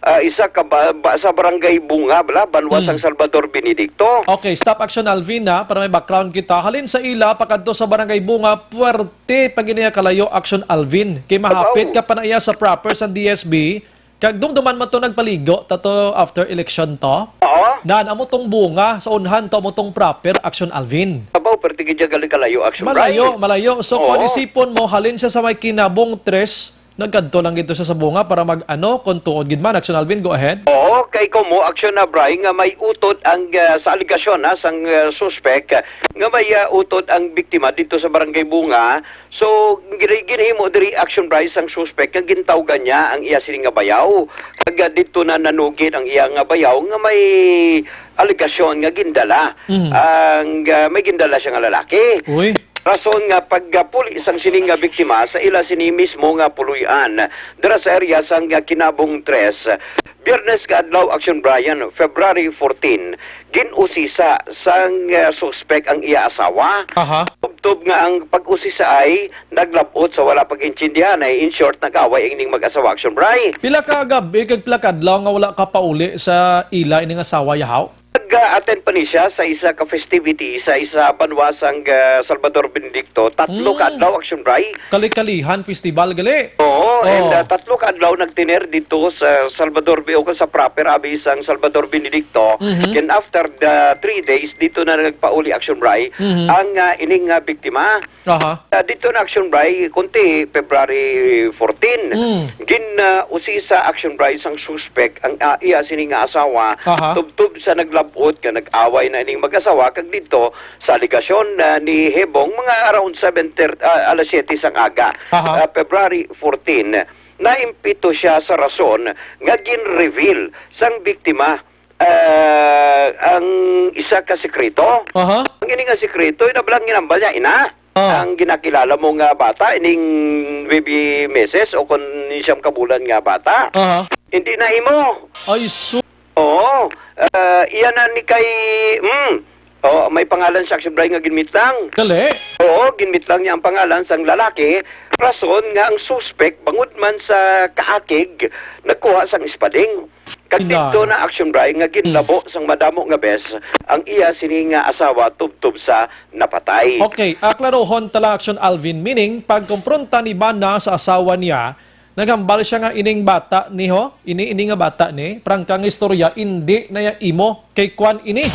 ah, isa ka ba, ba, sa Barangay Bunga, bala, banwa Mhm. sang Salvador Benedicto. Okay, stop, Action Alvin, ha, para may background kita. Halin sa ila, pakadto sa Barangay Bunga, puwerte pa gid niya kalayo, Action Alvin. Kay mahapit Abaw. ka pa na iya sa proper sa D S B, kag dumduman man to nagpaligo ta to after election to. Oo. Nan, amo tong Bunga, sa unhan to, amo tong proper, Action Alvin. Abaw, perti gid siya gali kalayo, Action Malayo, Bry. malayo. So, Oo. kung isipon mo, halin siya sa may Kinabong Tres, nagkadto lang gid to siya sa Bunga para mag, ano, kung tuod gid man, Action Alvin, go ahead. Oo, kay komo, Action na, Bry, nga may utod ang, ah, sa alegasyon, ha, sang, ah, suspek, ah, nga may, ah, utod ang biktima dito sa Barangay Bunga. So, gin-, ginhimo diri, Action Bry, sang suspek nga gintawgan niya ang iya sini nga bayaw. Kag, ah, dito na nanugid ang iya nga bayaw nga may alegasyon nga gindala. Mhm. Ang, ah, may gindala siya nga lalaki. Uy. Rason nga pagpuli sang sini nga biktima sa ila sini mismo nga puloy-an dira sa area sang Kinabong Tres. Biyernes nga adlaw, Action Bry, February fourteen, gin-usisa sang, ah, suspek ang iya asawa. Aha. Tubtob nga ang pag-usisa ay naglab-ot sa wala pag-intindihan, ay in short, nag-away ang ining mag-asawa, Action Bry. Pila ka gabi kag pila ka adlaw nga wala ka pauli sa ila ining asawa, yahaw? Nag-attend pa ni siya sa isa ka festivity sa isa banwa sang, ah, Salvador Benedicto. Tatlo ka Mm. adlaw, Action Bry. Kali-kalihan festival gali. Oo, and, Oh. ah, tatlo ka adlaw nagtener dito sa Salvador Be-, o sa proper abi sang Salvador Benedicto. Mhm. Then after the three days, dito na nagpauli, Action Bry, Mhm. ang, ah, ining, ah, biktima. Aha. Ah, dito na, Action Bry, kunti, February fourteen. Mm. Gin, ah, usisa, Action Bry, sang suspek ang, ah, iya sini nga asawa, Aha. tubtob sa naglab-ot nga nag-away na ining mag-asawa, kag dito sa alegasyon, ah, ni Hebong, mga around seven thirty, ah, alas siyete sang aga, Aha. ah, February fourteen, naimpito siya sa rason nga gin-reveal sang biktima, ah, ang isa ka sekreto. Aha. Ang ini nga sekreto, ina bala ang ginambal niya, ina. Ah. Ang ginakilala mo nga bata, ining baby meses o kon siyam ka bulan nga bata. Aha. Hindi na imo. Ay, su- Oo. Ah, iya na ni kay, mm, oh, may pangalan siya, Action Bry, nga ginmitlang. Gali. Oo, ginmitlang niya ang pangalan sang lalaki. Rason nga ang suspek, bangod man sa kaakig, nagkuha sang espading. Kag Ina. dito na, Action Bry, nga ginlabo Mm. sang madamo nga bes ang iya sini nga asawa tubtob sa napatay. Okay, aklarohon ta lang, Action Alvin. Meaning, pagkompronta ni Bana sa asawa niya, naghambal siya nga ining bata ni, ho, ini, ini nga bata ni, prangka nga istorya, indi na ya imo, kay kwan ini.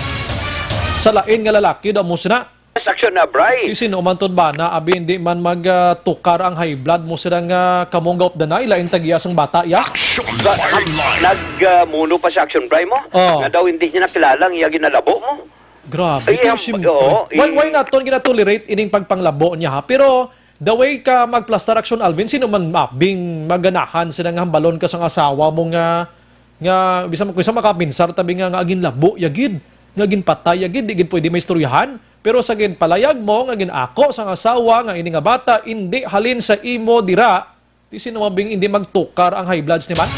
Sa lain nga lalaki daw mo sina. Yes, Action na, Bry. Kay sino man to, Bana, abi, hindi man mag, ah, tukar ang high blood mo sila nga kamong gaupdanay, lain tag-iya sang bata, ya? Action Ba-, Fire Line. nag, ah, muno pa siya, Action Bry, mo? Oh. Nga daw hindi niya nakilala ang iya ginalabo mo. Grabe, Ay, kay ang, sim-, oo, why, i- why naton ginatolerate ining pagpanglabo niya, ha? Pero the way ka magplastar, Action Alvin, sino man mabing maganahan sila nga hambalon ka sang asawa mo nga, nga bisan kung isa makapinsar tabi nga, nga ginlabo ya gid, nga ginpatay ya gid, di gid pwede maistoryahan? Pero sa ginpalayag mo nga gin-ako sang asawa nga ini nga bata indi halin sa imo dira, di sino mabing indi magtukar ang high bloods ni man?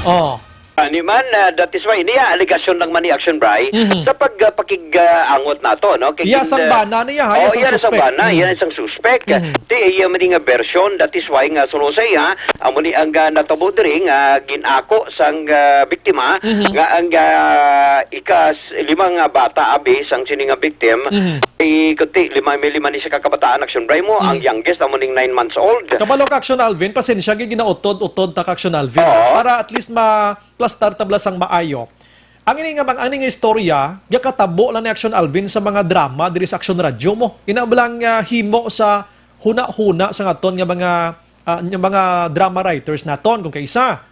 Oh. Ani man, ah, that is why, niya, alegasyon lang man ni Action Bry, Mhm. sa pag, ah, pakig, ah, angot nato, no? Kay Iya kin-, sang ah, bana niya, ha? Iya oh, sang iya sang suspek. bana, Mhm. iya sang suspek. Mhm. Ti, iya man nga version, that is why nga suno sa iya, amo ni ang, ah, natabo diri nga gin-ako sang, ah, biktima, Mhm. nga ang, ah, ikas lima nga bata, abi, sang sini nga victim, Mhm. eh, kunti, lima, may lima ni siya ka kabataan, Action Bry mo, ang Mhm. youngest, amo ning nine months old. Kabalo ka, Action Alvin, pasensya, gi-, ginautod-utod ta ka, Action Alvin, Oo. para at least ma-, plastar tabla sang maayo. Ang ini nga, ang ini nga istorya, gakatabo lang ni Action Alvin sa mga drama diri sa Action Radio mo. Ina ba lang, ah, himo sa huna-huna sa ngaton nga mga, ah, nga mga drama writers naton kung kaisa.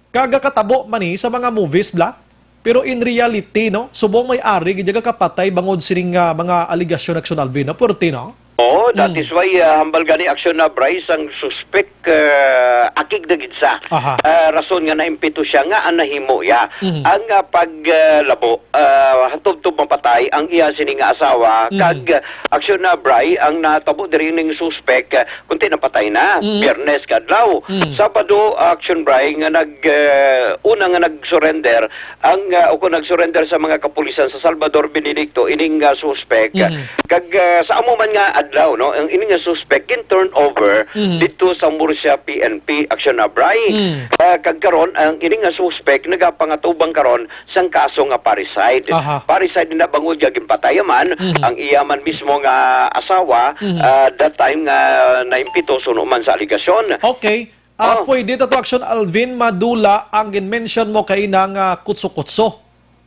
Kag gakatabo man ni sa mga movies bla. Pero in reality, no, subong may ari gid gakapatay bangod sining, ah, mga alegasyon, Action Alvin, no? Purti, no? Oo, that Mm. is why, ah, hambal gani, Aksyon, na Bryce, ang suspek, ah, akig na gid sa, Aha. ah, rason nga naimpito siya nga ang nahimo ya. Mhm. Ang, ah, pag, ah, labo, ah, hantod to mapatay ang iya sini nga asawa, Mhm. kag, ah, Aksyon, na Bry, ang natabo diri ning suspek, ah, kunti napatay na, Mhm. Biyernes kadlaw. Mhm. Sabado, Aksyon, Bry, nga nag, ah, una nga nag-surrender ang, ah, o kung nag-surrender sa mga kapulisan sa Salvador Benedicto, ining, ah, suspek. Mhm. Kag, ah, sa amo man nga adlaw, no, ang ining nga suspek gin-turn over Mhm. didto sa Murcia P N P, Aksyon, na Bry. Mhm. Ah, kag karon, ang ining nga suspek nagapangatubang karon sang kaso nga parricide. Aha. Parricide na bangod nga ginpatay man Mhm. ang iya man mismo nga asawa, Mhm. ah, that time nga naimpito suno man sa alegasyon. Okay. Ah, Oh. pwede ta to, Aksyon Alvin, madula ang gin-mention mo kaina nga kutso-kutso.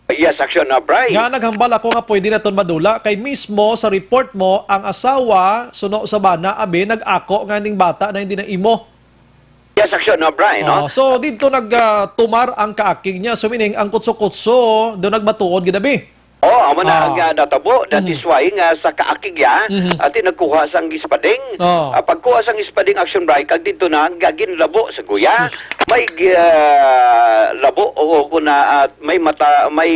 Yes, Aksyon, ah, Bry. Nga naghambal ako nga pwede na ton madula kay mismo sa report mo, ang asawa, suno sa bana, abi, nag-ako nga ning bata na hindi na imo. Yes, Aksyon, ah, Bry, no? Oh, so, dito nag, ah, tumar ang kaakig niya. So, meaning, ang kutso-kutso, doon nagmatuod gid, abi. Oh, amo na Ah. ang, ah, natabo. That Mhm. is why nga sa kaakig ya, Mhm. ati nagkuha sang ispading. Oh. Ah, pagkuha sang ispading, Aksyon, Bry, kag dito na nga ginlabo sa guya. Sus. May, ah, labo o, o kung na, ah, may mata, may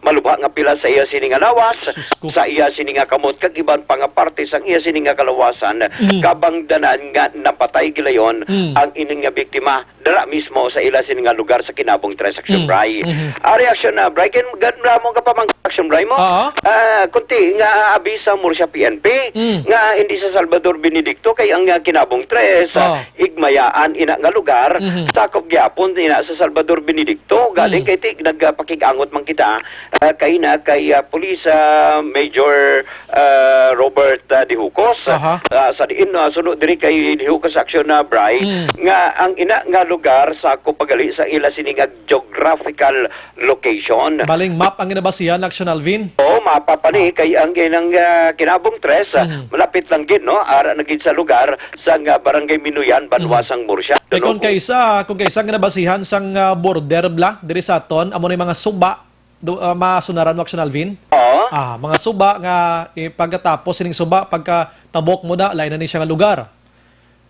malubha nga pila sa iya sini nga lawas, Sus ko. sa iya sini nga kamot, kag iban pa nga parte sang iya sini nga kalawasan. Mhm. Kabangdanan nga napatay gilayon Mhm. ang ining nga biktima. Dala mismo sa ila sini nga lugar sa Kinabong Tres, Aksyon, Mm. Bry. Mhm. Ari, Aksyon, ah, Bry, kin-, gan-, ra mo ka pamang-, Aksyon, Bry, mo? Oo. Ah, kunti nga, ah, abi sa Murcia P N P, Mm. nga hindi sa Salvador Benedicto, kay ang, ah, Kinabong Tres, ah, Oo. igmayaan ina nga lugar, Mhm. sakop gyapon ina sa Salvador Benedicto. Galing Mm. kay ti-, nagpakig-angot man kita, ah, kay na kay, ah, Police, ah, Major ah, Robert, ah, Dihucos. Aha. Ah, sa diin, ah, suno diri kay Dihucos, Aksyon, na Bry, Mm. nga ang ina nga lugar sakop pa gali sa ila sini nga geographical location. Baling map ang ginabasihan, Aksyon Alvin? Oo, mapa pa ni, Ah. kay ang ginang, ah, Kinabong Tres, ah, Mm. malapit lang gid, no? Ara na gid sa lugar sa nga Barangay Minuyan, banwa Mm. sang Murcia. Kay kung Dulo ko. kaysa, kung kaysa ang ginabasihan sang, ah, border bla, diri sa aton, amo na yung mga suba, do, ah, masunaran mo, Aksyon Alvin? Oo. Ah, mga suba nga, eh, pagkatapos sining suba, pagkatabok mo na, lain na ni siya nga lugar.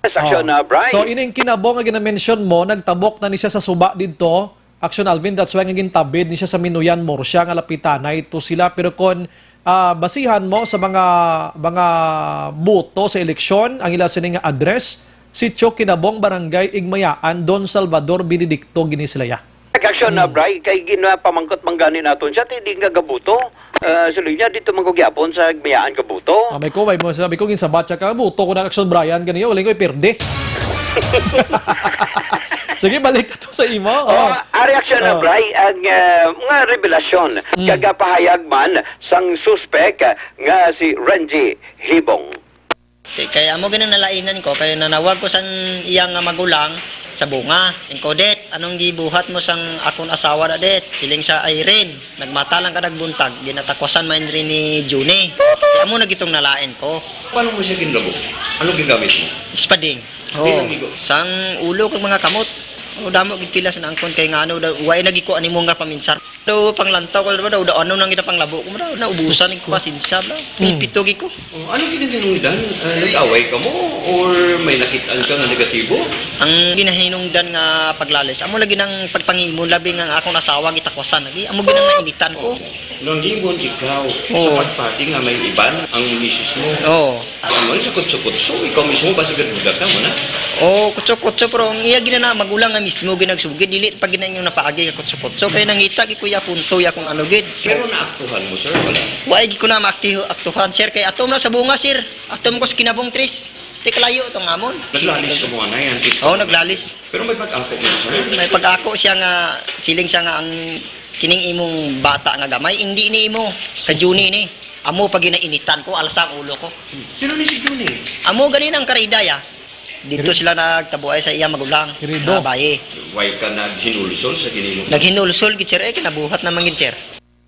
Yes, Aksyon, Oh. ah, Bry. So, ining Kinabong nga ginamention mo, nagtabok na ni siya sa suba didto, Aksyon Alvin, that's why nga gintabid ni siya sa Minuyan, Murcia, nga lapitanay to sila. Pero kon, ah, basihan mo sa mga, mga boto sa eleksyon, ang ila sini nga address, Sitio Kinabong, Barangay Igmayaan, Don Salvador Benedicto, gini sila ya. Aksyon, ah, Hmm. Bry, kay ginapamangkot man gani naton siya, ti di nga gabuto. Ah, suloy niya, dito man ko gyapon sa Igmayaan gabuto. Ah, may kuway mo, sabi ko, ginsabat siya ka, buto ko na, Aksyon, Brian, ganiya, wala ko'y pirde. Sige, balik ka to sa imo. Oh, Oh. ah, Reaksyon, ah, Oh. Bry, ang, ah, mga revelasyon, Hmm. kagapahayag man sang suspek, ah, nga si Renji Hibong. Kay, kay amo gani nalainan ko, kay nanawag ko sang iya nga magulang sa bunga. Sing ko, "Det, anong gibuhat mo sang akon asawa na, Det?" Siling sa Irene, "Nagmata lang ka nagbuntag, ginatakosan man rin ni Juni." Kay amo na gitong nalain ko. Paano mo siya ginlabo? Anong gingamit mo? Ispading. Di Oo. lang igo. Sang ulo kag mga kamot. O, damo gid pila sa naangkon kay ngano daw, wa na gid ko animo nga paminsar. Daw panglantaw ko daw, daw, daw, ano nang ginapanglabo ko, daw, naubusan Sus ko ko. Pasensya, bro. Mm. Pinipito gid ko. Oh, ano ginahinungdan? Ah, nag-away ka mo? Or may nakitaan ka nga negatibo? Ang ginahinungdan nga paglalis, amo lagi nang pagpangimon, labi nga ang akong asawa, gitakosan lagi. Amo gid ang nainitan ko. Oh. Nangimon ikaw Oo. sa pagpati nga may iban ang misis mo? Oo. Ano, sa kutso-kutso, ikaw mismo ba sa gaduda ka mo na? Oh, kutso-kutso, pero ang iya ginana, magulang nga mismo ginagsugid, dili pa gina yung napaagi ka kutso-kutso. Kaya nangita, gi kuya punto, ya kung ano gid. Pero naaktuhan mo, sir, wala? Wa, igi ko na maaktiho-, aktuhan, sir. Kay ato na sa bunga, sir. Ato mo ko sa Kinabong Tres. Te kalayo to nga amon. Naglalis ka mo, anay, antes Oh, ka naglalis. Pero may pag-ako mo, sir? May pag-ako siya nga, siling siya nga ang kining imong bata nga gamay, hindi ni imo. Sa Juni ni. Amo pa ginainitan ko, alsa ang ulo ko. Sino ni si Juni? Amo gani ang karida ya. Dito Kiri- sila nagtabuay sa iya magulang. Kirido. Nga bayi. Why ka naghinulsol sa ginimo? Naghinulsol gid, sir, eh, kinabuhat naman gid, sir.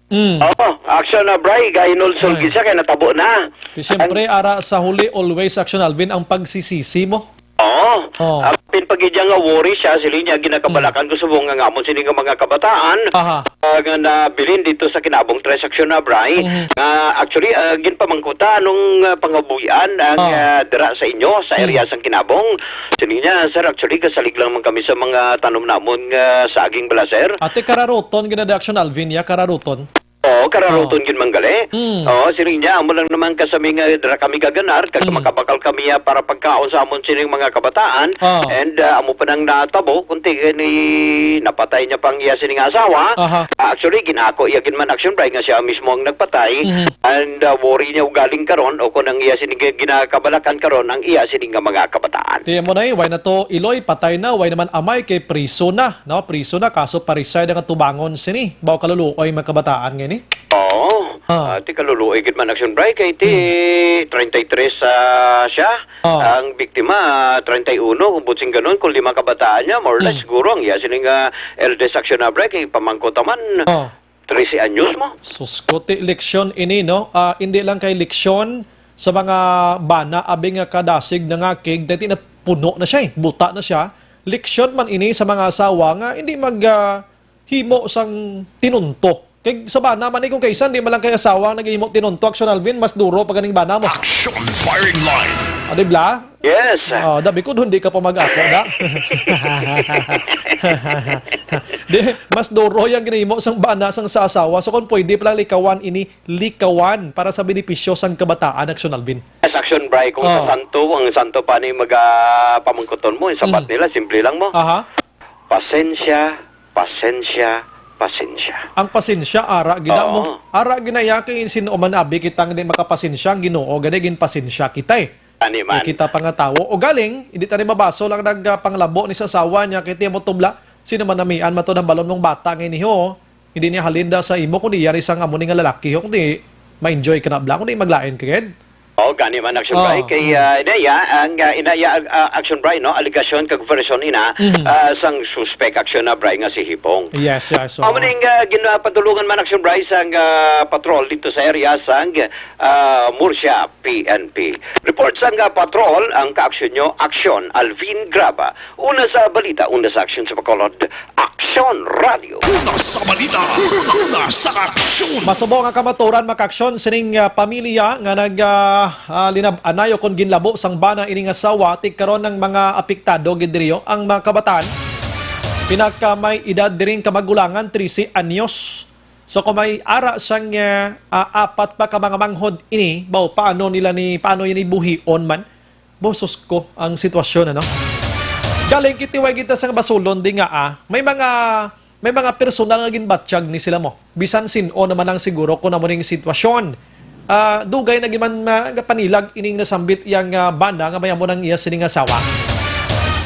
Mm. Oo, action na, Bry. Gahinulsol Ay. gid siya kay natabo na. Di siyempre, Ang ara sa huli, always action, Alvin, ang pagsisisi mo. Oo. Oh. Ang Pin pagidya nga worry siya, siling niya, ginakabalakan ko subong nga ngamon sini nga mga kabataan, Aha. ah, nga nabilin dito sa kinabong transaksyon na, Bray, Mhm. nga actually, ah, ginpamangkuta nung, ah, pangabuhian ang, Ah. ah, dira sa inyo, sa Mm. area sang kinabong. Siling niya, "Sir, actually, kasalig lang man kami sa mga tanom namon nga saging bala, sir." Ate, kararuton, gina-, Action Alvin, ya, kararuton. Oo, kararuton Oh. gyud man gali. Mm. Oo, siling niya, amo lang naman kasami nga dira kami gaganar, kag Mm. makabakal kami, ah, para pagkaon sa amon sining mga kabataan. Oh. And, ah, amo pa nang natabo, kunti ni napatay niya pang iya sining asawa. Aha. Ah, actually, ginako iya gid man Action Bray nga siya mismo ang nagpatay. Mhm. And, ah, worry niya ugaling karon, o kung ang iya sining ginakabalakan karon, ang iya sining nga mga kabataan. Ti mo na eh, why na to, Iloy, patay na, why naman amay kay priso na, no? Priso na, kaso parisay na nga tubangon sini. Baw kaluluoy mga kabataan nga ini. Oo. Ah. Ah, ti kaluluoy gid man Action Bray kay ti Hmm. treinta y tres, ah, siya. Ah. Ang biktima, treinta y uno, kung butsing ganun, kung lima kabataan niya, more or less, Hmm. siguro ang iya sining, ah, eldest Action na Bray kay pamangkot man, Ah. trese anyos mo. Sus ko, ti leksyon ini, no? Ah, hindi lang kay leksyon sa mga bana, abi nga kadasig nangakig, dati na puno na siya eh, buta na siya. Leksyon man ini sa mga asawa nga hindi mag, ah, himo sang tinunto. Kay sa bana man, eh, kung kaisan, di man lang kay asawa ang naghimo tinunto, Action Alvin, mas duro pa ganing bana mo. Action firing line. Ah, di bla? Yes. Oh, dabi ko, hindi ka pa mag-ako, da. Di, mas duro yung ginahimo sang bana sang sa asawa. So, kung pwede palang likawan ini, likawan para sa benepisyo sang kabataan, Action Alvin. Yes, Action Bray, kung Oh. sa santo, ang santo pa ni maga pamangkuton mo, yung sabat Mm. nila, simple lang mo. Aha. Pasensya, pasensya, pasensya. Ang pasensya, ara gina mo. Oo. Ara ginaya kay sino man abi kita nga di makapasensya, ang Ginoo gani ginpasensya kita eh. Ani man. Kita pa nga tawo. O galing, hindi tayo mabaso lang nagpanglabo ni sa asawa niya, kay tiyan mo tubla, sino man namian matod ang balon mong bata nga iniho, hindi niya halinda sa imo, kundi yari sa nga mo ni nga lalaki, ho, kundi ma-enjoy ka na bla, kundi maglain ka gid. Oh, gani man Action Oh, Bray. Kay, mm. ah, inaya, ang, ah, inaya, ah, Action Bray, no? Alegasyon kag version ina, Mhm. ah, sang suspect Action na Bray nga si Hipong. Yes, yes, so Amo ning, ah, ginapadulungan man Action Bray sang, ah, patrol dito sa area sang, ah, Murcia P N P. Report sang, ah, patrol ang kaaksyon nyo, Action Alvin Graba. Una sa balita, una sa aksyon sa Bacolod, Aksyon Radio. Una sa balita, una sa aksyon. Masubo nga kamaturan makaaksyon sining, ah, pamilya nga nag, ah, ah, linab-anay o kon ginlabo sang bana ining asawa, ti karon ang mga apektado gid diriyo ang mga kabataan. Pinaka may edad diring kamagulangan, trese anyos. So kung may ara sang, ah, ah, apat pa ka mga manghod ini, baw paano nila ni, paano ini buhion man? Bosos ko ang sitwasyon, ano? Galing kiti way kita sa basulon di nga, ah, may mga, may mga personal nga ginbatyag ni sila mo. Bisan sin-o naman ang siguro kung amo ning sitwasyon. Ah, dugay na giman ma-, panilag ining nasambit yang, ah, bana nga may amo nang iya sining asawa.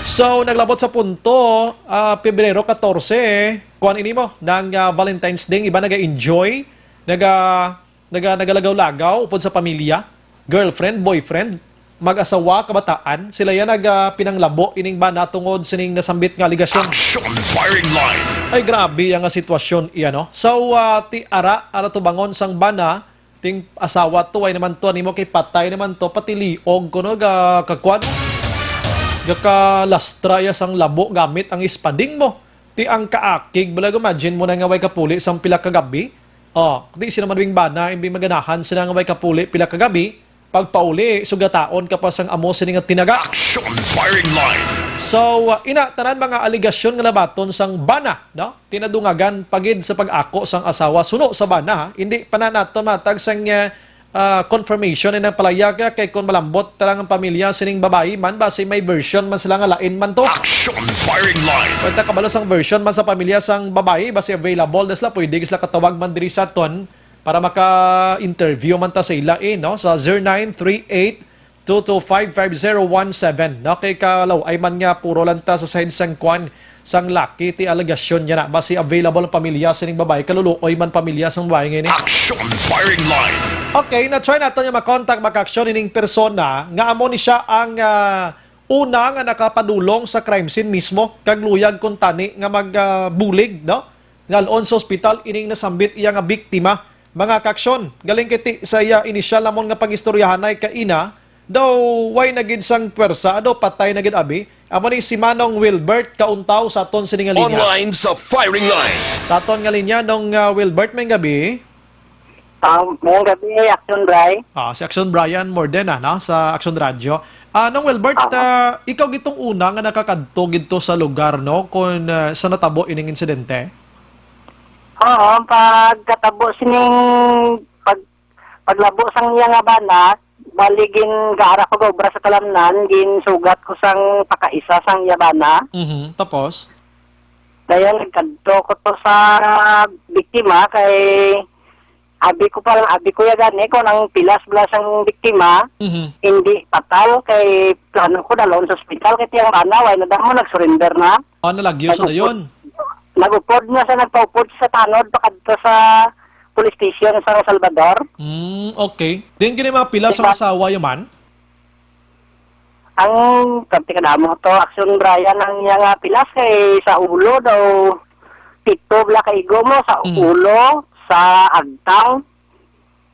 So, naglabot sa punto, ah, Pebrero katorse, kuwan ini mo, nang, ah, Valentine's Day, iba naga-enjoy, naga, naga, nagalagaw-lagaw upod sa pamilya, girlfriend, boyfriend, mag-asawa, kabataan, sila yan nag, ah, pinanglabo ining bana tungod sining nasambit nga alegasyon. Action firing line. Ay, grabe ang sitwasyon iya, no? So, ah, ti ara, ara tubangon sang bana, ting asawa to, ay naman to, nimo kay patay naman to, pati liog, kuno, ga, kakwan, gakalastra iya sang labo gamit ang espading mo. Ti ang kaakig, bala, imagine mo na nga way kapuli sang pila ka gabi. Oh, di sila man wing bana, imbi maganahan sila nga way kapuli pila ka gabi. Pagpauli, sugataon ka pa sang amo sini nga tinaga. Action firing line. So, uh, ina, tanan mga alegasyon nga labaton sang bana, no? Tinadungagan pagid sa pag-ako sang asawa suno sa bana, ha? Hindi pa na nato matag sang, uh, ah, confirmation ni nang palayag, kay kung malambot ta lang ang pamilya sining babayi man, basi may version man sila nga lain man to. Action firing line. Kung ta kabalo sang version man sa pamilya sang babayi, basi available na sila, pwede sila katawag man diri sa aton para maka-interview man ta sa ila, eh, no? Sa zero nine three eight two two five five zero one seven. No? Kay kalaw-ay man nga puro lang ta sa side sang kwan, sang laki, ti alegasyon niya na. Basi available ang pamilya sining babae, kaluluoy man pamilya sang babae ngayon, eh. Action firing line. Okay, na-try nato nga makontak, makaaksyon ining persona nga amo ni siya ang, ah, una nga nakapadulong sa crime scene mismo, kag luyag kuntani nga mag, ah, bulig, no? Nalon sa ospital ining nasambit iya nga biktima. Mga kaaksyon, galing kiti sa iya inisyal namon nga pag-istoryahanay kaina, daw way na gid sang pwersa, daw patay na gid abi. Amo ni si Manong Wilbert Kauntaw sa aton sini nga linya. Online sa firing line. Sa aton nga linya, Nong, ah, Wilbert, may gabi. Um, ngayong gabi, Action Bry. Ah, si Action Brian Mordena, no, sa Action Radio. Ah, Nong Wilbert, Aha. ah, ikaw gitong una nga nakakadto gidto sa lugar, no, kung, ah, sa natabo ining insidente? Oo, pagkatabo sining pag-, paglabo sang iya nga bana, bali gin-, gaara ko gaobra sa talamnan, ginsugat ko sang pakaisa sang iya bana. Mhm. Tapos? Dayon, nagkadto ko to sa biktima kay abi ko pa, abi ko ya gani kung ang pilas bala sang biktima, Mhm. hindi patal kay plano ko dalon sa ospital kay tiyang bana, way na damo, nag-surrender na. Ah, nalagyo sa Nag-upod, dayon? nag-upod na sa, nagpaupod sa tanod pakadto sa police station sa Salvador. Mm, okay. Din gini mga pila sa Diba? asawa yo man? Ang, kanti ka damo to, Action Brian, ang iya nga pilas kay sa ulo daw, pito bala ka igo mo, sa Mm. ulo, sa agtang.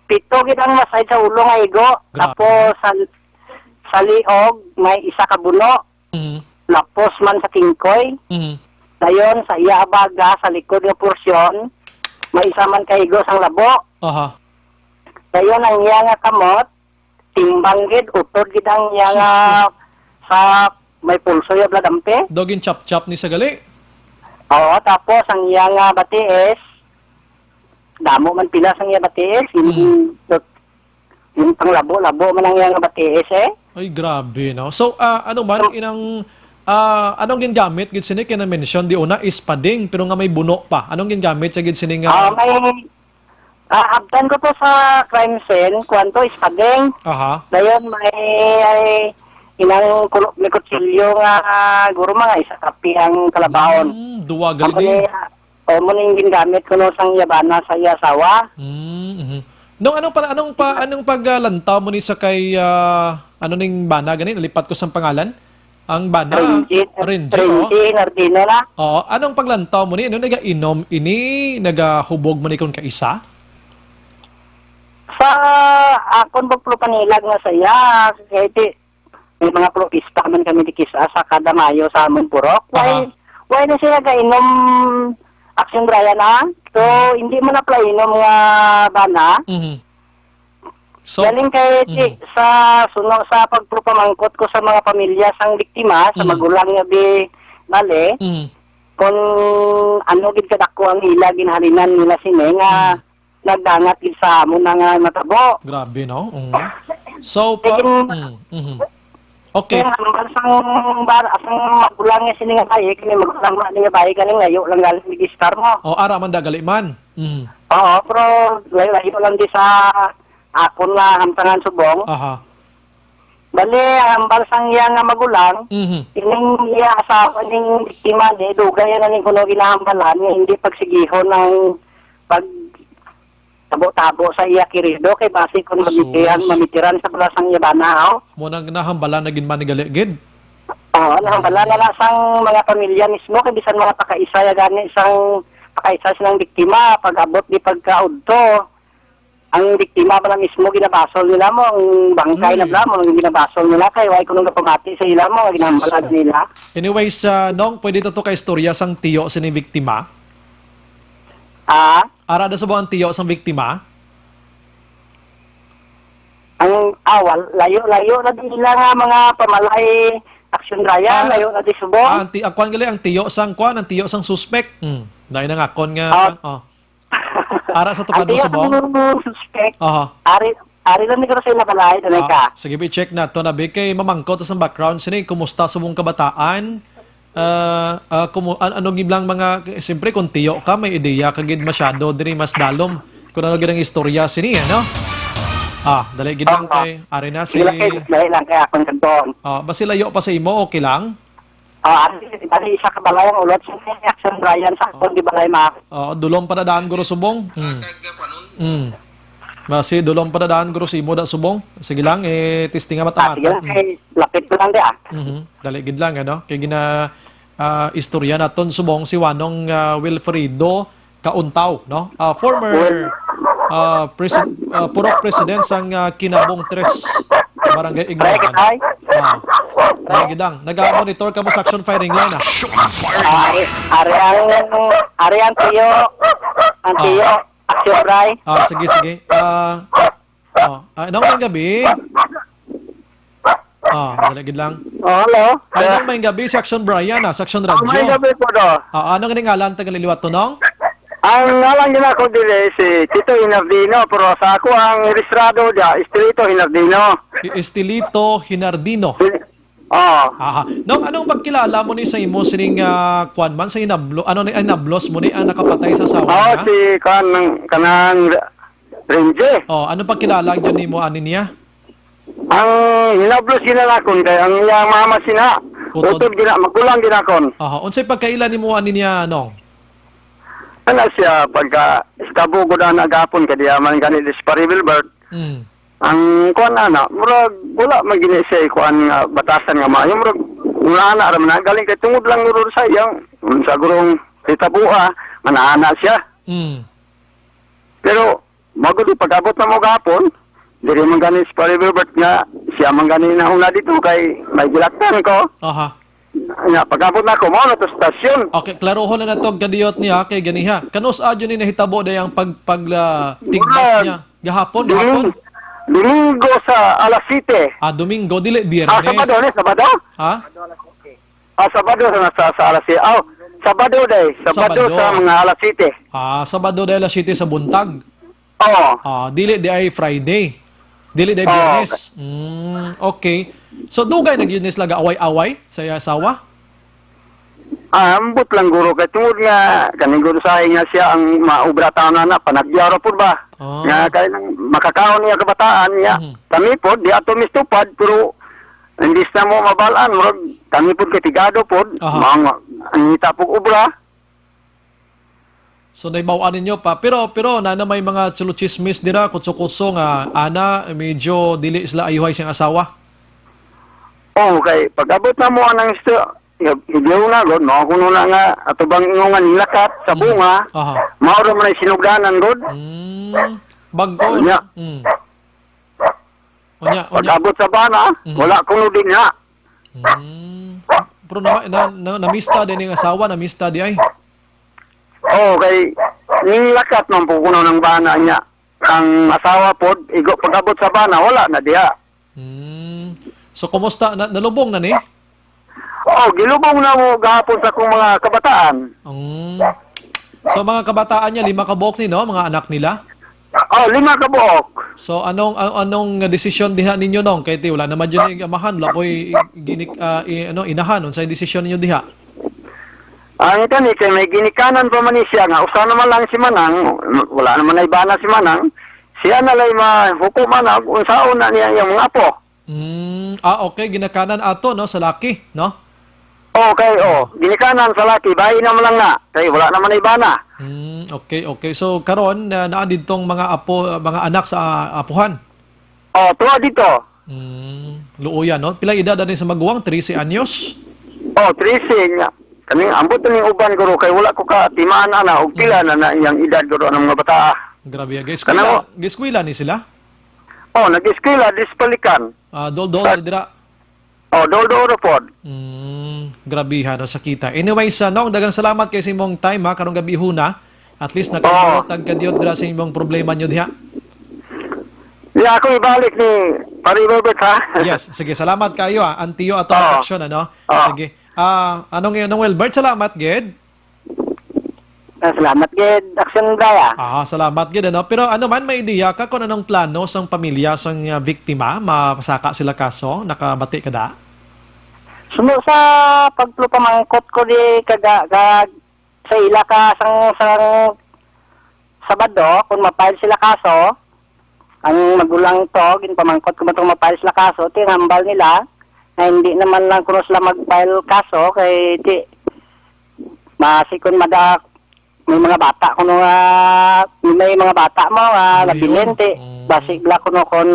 Pito gid ang masay sa ulo nga igo. Grabe. Tapos sa, sa liog, may isa ka buno. Mhm. Lapos man sa kingkoy. Mhm. Dayon, sa iya abaga, sa likod nga porsyon, may isa man ka igo sang labo. Aha. Dayon, ang iya nga kamot, timbang gid, utod gid ang iya nga Sus, sa may pulso ya bala dampe. Daw ginchap-chap ni sa gali? Oo, tapos ang iya nga batiis, damo man pila sang iya batiis, Mm. yung, yung panglabo-labo man ang iya nga batiis eh. Ay, grabe, no? So, ah, ano man, So inang, ah, anong gingamit gid sini? Kaya na-mention di una, espading, pero nga may buno pa. Anong gingamit sa gid sini nga Ah, may, ah, abtan ko to sa crime scene, kuwan to, espading. Aha. Dayon, may, ay, inang kulo-, may kutsilyo nga, ah, guro mga isa kapi ang kalabaon. Mm, duwa Ang gali. kani, ah, o, mo ning gingamit ko no sang iya bana sa iya asawa. Mm, mhm. Nung anong pa, anong pa, anong paglantaw mo ni sa kay, ah, ano ning bana gani? Nalipat ko sang pangalan. Ang bana, Renji, Renji, oh. Renji Nardino na. Oo, anong paglantaw mo ni? Ano, nagainom ini? Nagahubog mo ni kon kaisa? Sa akon pagpropanilag nga saya, kay di, may mga propista man kami di kisa sa kada Mayo sa among purok. Aha. Why, why na siya gainom, Action Brian, ha? So, Mhm. hindi mo na pala inom nga bana. Mhm. So, Galing kay ti-, mm. sa suno sa pagpropamangkot ko sa mga pamilya sang biktima, sa Mm. magulang nga bi-, bale, Mm. kung ano gid kadako ang ila ginhalinan nila sini nga Mm. nagdangat gid sa amo na nga natabo. Grabe, no? Mm. So, pa-, Kay gin-, mm, mhm. Okay. kay hambal sang bar-, sang magulang nga sini nga bayi, kini magulang nga ni nga bayi, galing layo lang galing register mo. O, ara man da, gali man. Mm. Oo, pero layo-layo lang di sa akon nga hamtangan subong. Aha. Bali, ang hambal sang iya nga magulang, Mhm. ining iya asawa ning biktima ni, dugay na ning kuno ginahambalan nga hindi pagsigihon ang pag tabo-tabo sa iya kirido kay basi kung Sus. mamitiran, mamitiran sa bala sang iya bana, oh. Mo nang nahambalan na gid man ni gali gid. Oo, nahambalan na lang sang mga pamilya mismo kay bisan mga pakaisa ya gani sang pakaisa silang biktima pag-abot di pagkaudto. Ang biktima bala mismo ginabasol nila mo, ang bangkay na Hmm. bala mo, ang ginabasol nila kay way kuno gapamati sa ila mo, nga ginahambal Sus. nila. Anyways, ah, Nong, pwede to, to ka istorya sang tiyo sini biktima? Ah? Ara da subong ang tiyo sang biktima? Ang, ah, wal-, layo-layo na din nila nga mga pamalay, Action Brian, Ah, layo na di subong. ah, ang ti-, ang kwan gali, ang tiyo sang kwan, ang tiyo sang suspek. Hmm. Dahil nang akon nga, Ah. kwan, oh. Ara sa Ang tupad mo tiyo subong? sang suspek, Aha. ari, ari lang ni sa ila balay, dali Ah, ka. sige, i-check na to na, Bi, kay mamangkot sa background sini, kumusta sa mong kabataan? Ah, ah, kumu-, an-, ano gid lang mga, siyempre, kung tiyo ka, may ideya ka gid masyado diri, mas dalom kung ano gid ang istorya sini, ano? Ah, dali gid lang Oo. kay, ari na si Sige lang kay, dali lang kay akong kanton. Ah, basi layo pa sa imo, okay lang? Ah, ari, ari isa ka balay ang ulot sa Action Brian sa Ah. akong di balay, ma. Ah, dulom pa na daan, guro, subong. Hmm. Hmm. Basi dulom pa na daan, guro, sa imo da, subong. Sige lang, eh, testing nga Ah, sige lang, mata-mata. Hmm. kay lapit ko lang di, ah. Mhm. Dali gid lang, ano? Kay gina-, ah, istorya naton subong si Wanong, ah, Wilfredo Kauntaw, no? Ah, former, Well, ah, presi-, ah, purok president sang, ah, Kinabong Tres, Barangay Ignawan. Pre, kitay? Ah. Kaya gid lang. Nag-monitor ka mo sa action firing line, ah. Ari, ari ang, ari ang tiyo. Ang Ah. tiyo. Action, Bray. Ah, sige, sige. Ah, oh. Ah, ano, may gabi? Ah, dali gid lang. Oh, hello. Ay, nang may gabi, si Action Brian, ah, sa Action Ah, Radyo. May gabi po, do. Ah, ano nga ngalan, taga liwat to, Nong? Ang ngalan din ako dili si Tito Hinardino, pero sa ako ang rehistrado dia, Estelito Hinardino. I-, Estelito Hinardino. Si-, oh. Aha. Nong, anong pagkilala mo ni sa imo sining, ah, kwan man, sa hinablo-, ano ni, ay, nablos mo ni ang nakapatay sa asawa Oh, niya? Si kwan, ng, kanang Renji. Oh, ano pagkilala gyud nimo ani niya? Ang hinablos ginalakon kay ang iyang mama sina, Utod. Utod gina-, magulang ginakon. Aha, unsay pagkaila nimo ani niya, Nong? Ana siya, pagka istabo gud ana gapon kay diya man gani dis pa River Bert. Mm. Ang kuan ana, murag wala man gini siya kuan nga batasan nga maayo, murag wala na ra man na. Galing kay tungod lang guro sa iyang, unsa gurong hitabo, ah, nga naana siya. Mm. Pero mao gud, pag-abot na mo gapon, diri man gani si Pare Robert nga siya man gani nauna dito kay may gilaktan ko. Aha. Nga, pag-abot na ako, mao na to stasyon. Okay, klarohon na nato, gadiyot niya, kay ganiha. Kanus-a gyud ni nahitabo day ang pag-, pag-, ah, tigbas Murag niya? Gahapon, Domingo, gahapon? Domingo sa alas siyete. Ah, Domingo, dili Ah, Biyernes. Sabado ni, Sabado? Ha? Ah, Sabado sa, sa, sa alas siyete. Oh, Sabado day. Sabado Sabado. Sa mga alas siyete. Ah, Sabado day alas siyete sa buntag. Oo. Ah, dili di ay Friday. Dili di ay Oo. Biyernes. Mm, okay. So, dugay na gyud ni sila gaaway-away sa iya asawa? Ah, ambot lang guro kay tungod nga kani guro sa nga siya ang maobra taon na, na panagyaw ra pud ba? Ah. Nga kay nang makakaon niya kabataan niya. Mhm. Kami pod di ato mistupad, pero imbis na mo mabalaan, murag kami pod katigado pod, Aha. mga ang ngita pod obra. So, naibaw-an ninyo pa. Pero, pero, na, na may mga chulo-chismis dira, kutso-kutso nga, ana, medyo dili sila ayuhay siyang asawa. Oh, kay pag-abot na mo anang isto, hibyo na gud, no? Kuno na nga, ato bang inyo nga nilakat sa Mm. bunga, Aha. mao ra man ay sinugdanan gud. Mm. Bag-o. Unya. Mm. Unya, unya. Pag-abot sa bana, Mhm. wala kuno din nga. Mm. Pero na, na, na, namista din yung asawa, namista di ay. Oh, kay nilakat man po kuno ng bana niya. Ang asawa pod, igo pag-abot sa bana, wala na diha. Hmm. So, kumusta? Na, nalubong na ni? Oh, gilubong na mo gahapon sa akong mga kabataan. Hmm. So, mga kabataan niya, lima ka buok ni, no? Mga anak nila? Oh, lima ka buok. So, anong, an-, anong desisyon diha ninyo, Nong? Kay ti, wala naman yun yung amahan, wala po y-, ginik-, ah, i-, ano, inahan. Unsay desisyon ninyo diha? Ang kani, kay may ginikanan pa man ni siya nga, usa naman lang si Manang, wala naman na ibana si Manang, siya na lang mahukom man, unsaon na niya yung mga apo. Mm, ah, okay, ginikanan ato, no, sa laki, no? Okay, oh, ginikanan sa laki, bayi naman lang na, kay wala naman na ibana. Mm, okay, okay. So, karon, na, naa didtong mga apo, mga anak sa apuhan? Oh, tuwa dito. Mm, luoyan, no? Pila edad ani sa maguwang? Trese anyos? Oh, trese nga. Kani, ambot ning uban, guro, kay wala ko ka timaan ana og pila Mm. na na iyang edad, guro, ang mga bata. Grabe, ah. Giskwela, Kanang giskwela ni sila? Oh, nag-eskwela, dis palikan. Ah, dol-dol Sa dira. Oh, dol-dol ra pod. Mm, grabihan, no, sakita. Anyway, sa Nong, daghang salamat kay sa imong time, ha, karong gabi huna. At least Oo. nakatagkadiyot dira sa imong problema nyo diha. Di ako ibalik ni Pare Robert, ha? Yes, sige, salamat kayo, ha. Antiyo ato Oo. ang aksyon, ano? Oo. Sige. Ah, anong, anong Wilbert, salamat gid. Ah, salamat gid, Action Brian. Ah, salamat gid, ano? Pero ano man, may ideya ka kung anong plano sang pamilya sang, ah, biktima? Mapasaka sila kaso? Nakabati ka da? Suno sa pagtulupamangkot ko di kaga, kag sa ila ka sang, sang Sabado, kung ma-file sila kaso, ang magulang to, ginpamangkot ko man tong ma-file sila kaso, ti ang hambal nila, na hindi naman lang kuno sila mag-file kaso, kay ti, masi kun mada, may mga bata kuno nga, may mga bata mo nga May nabilin, yun. ti, Mm. basi bala kuno kun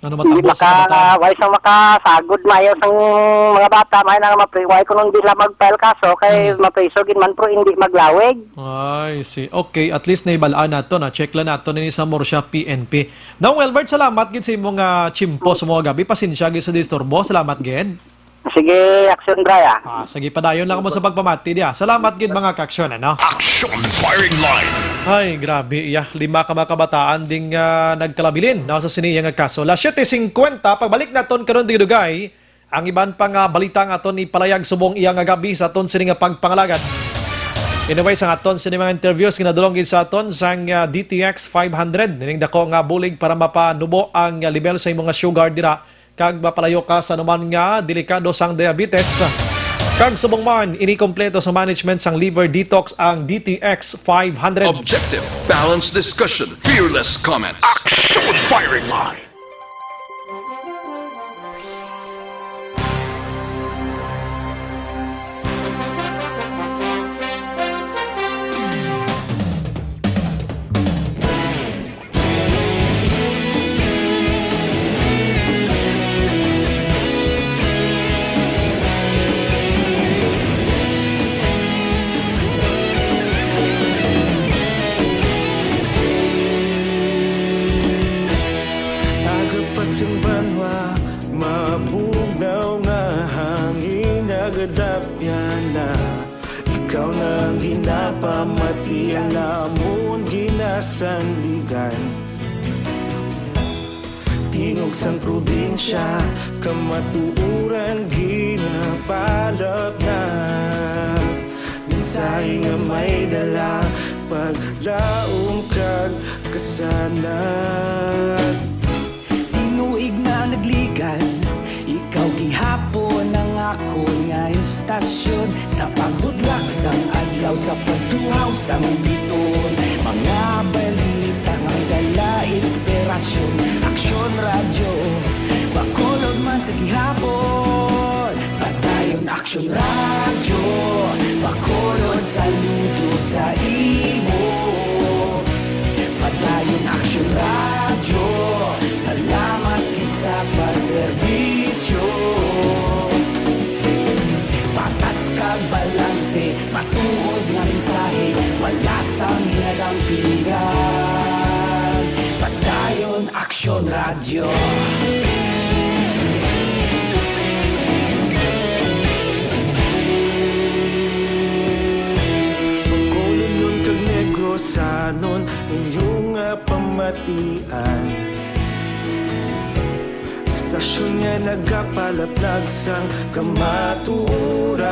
Ano Hindi matabo sa maka, kabataan? Way sang makasagod maayo sang mga bata, may na nga mapri-, way kuno nila mag-file kaso kay Hmm. mapriso gid man, pero hindi maglawig. I see. Okay, at least nahibal-an nato na. Check lang nato nini sa Murcia P N P. Now, Welbert, salamat gid sa imong, ah, tiyempo sa mga gabi. Pasensya gid sa disturbo. Salamat gid. Sige, action, Brian. Ah, sige, padayon lang mo sa pagpamati diya. Salamat gid, mga ka-action, ano? Action Firing Line. Ay, grabe, iya. Lima ka mga kabataan ding, ah, nagkalabilin na sa sini iya nga kaso. Las siete cincuenta, pagbalik naton karon dugay, ang iban pa nga balita nga aton ipalayag subong iya nga gabi sa aton sini nga pagpangalagad. Anyway, sa aton sini mga interviews, ginadulong gid sa aton sang, ah, D T X five hundred, nining dako nga bulig para mapanubo ang, ah, level sa imong sugar dira kag mapalayo ka sa anuman nga delikado sang diabetes. Kag subong man, ini kompleto sa management sang liver detox ang D T X five hundred. Objective, balanced discussion, fearless comments. Action Firing Line. Aga pa sing banwa, mabugnaw nga hangin, nagadapyan na. Ikaw na ang ginapamati, ang amon ginasandigan. Tingog sang probinsya, kamatuoran ginapalapnap. Mensahe nga may dala, paglaom kag kasanag. Tinuig na nagligan, ikaw gihapon ang akon nga istasyon. Sa pagbudlak sang adlaw, sa pagtuhaw sang biton, mga balita nga may dala inspirasyon. Aksyon Radyo, Bacolod man sa gihapon. Padayon Aksyon Radyo, Bacolod, saludo sa imo. Padayon Aksyon Radyo, salamat gid sa pagserbisyo. Patas kag balanse, matuod nga mensahe, wala sang ginadampigan. Padayon Aksyon Radyo. Bacolodnon kag Negrosanon, inyo nga pamatian. Istasyon nga nagapalaplag sang kamatuoran.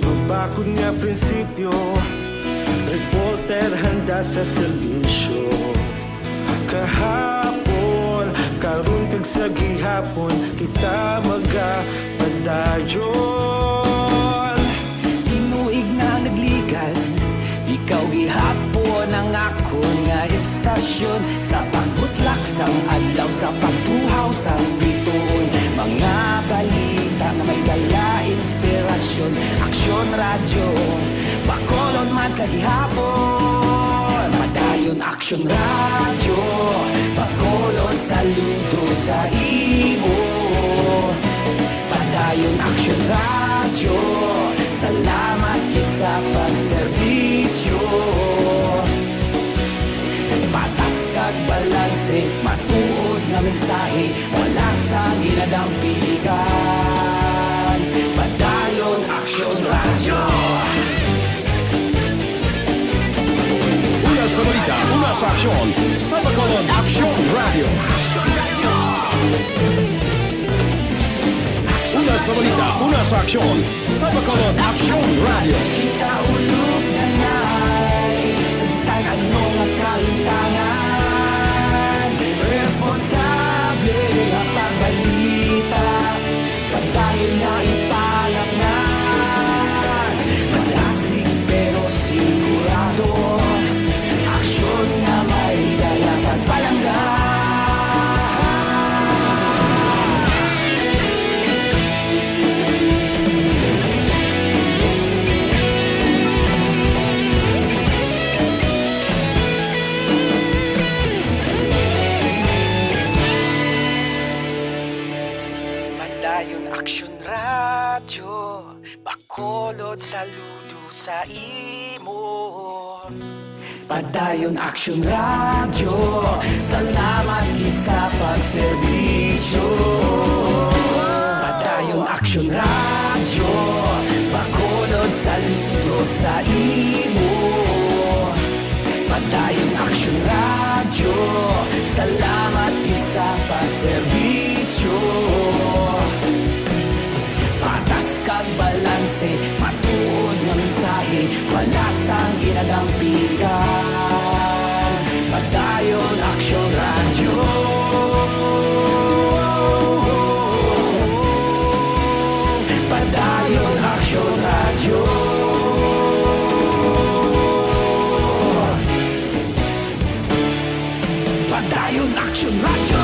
Mabakod nga prinsipyo, reporter handa sa serbisyo. Kahapon, karon kag sa gihapon, kita magapadayon. Tinuig na nagligan, ikaw gihapon ang akon nga istasyon. Sa pagbutlak sang adlaw, sa pagtuhaw sang bituon, mga balita nga may dala inspirasyon. Aksyon Radyo, Bacolod man sa gihapon. Padayon Aksyon Radyo, Bacolod, saludo sa imo. Padayon Aksyon Radyo, salamat gid sa pagserbisyo. Patas kag balanse, matuod nga mensahe, wala sang ginadampigan. Padayon Aksyon Radyo. Una sa balita, una sa aksyon, sa Bacolod Aksyon Radyo. Una sa balita, una sa aksyon, sa Bacolod Aksyon Radyo. Kita ulog na ngay, sa bisan ano nga kalintangan, responsable nga pagbalita. Padayon na ipalapngan, malasig pero sigurado, aksyon nga may dala pagpalangga. Kulod saludo sa imo. Padayon Aksyon Radyo, salamat gid sa pagserbisyo. Padayon Aksyon Radyo, Bacolod, saludo sa imo. Padayon Aksyon Radyo, salamat gid sa pagserbisyo. Patas kag balanse, matuod nga mensahe, wala sang ginadampigan. Padayon Aksyon Radyo. Padayon Aksyon Radyo. Padayon Aksyon Radyo.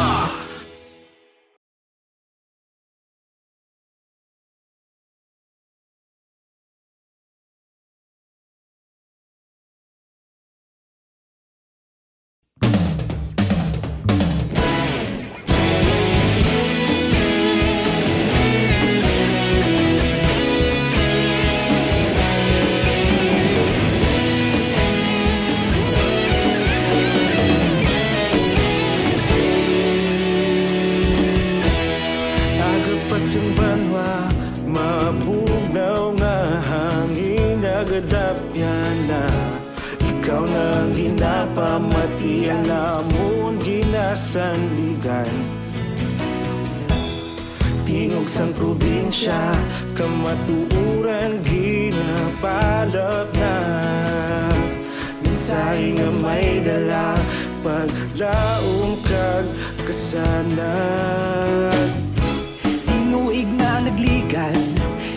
Aga pa sang banwa, mabugnaw nga hangin nagadapyan na. Ikaw na ang ginapamatian namon ginasanligan. Tingog sang probinsya, kamatuoran ginapalapnag. Mensahe nga may dala, paglaom kag kasanag. Tinuig nga nagligan,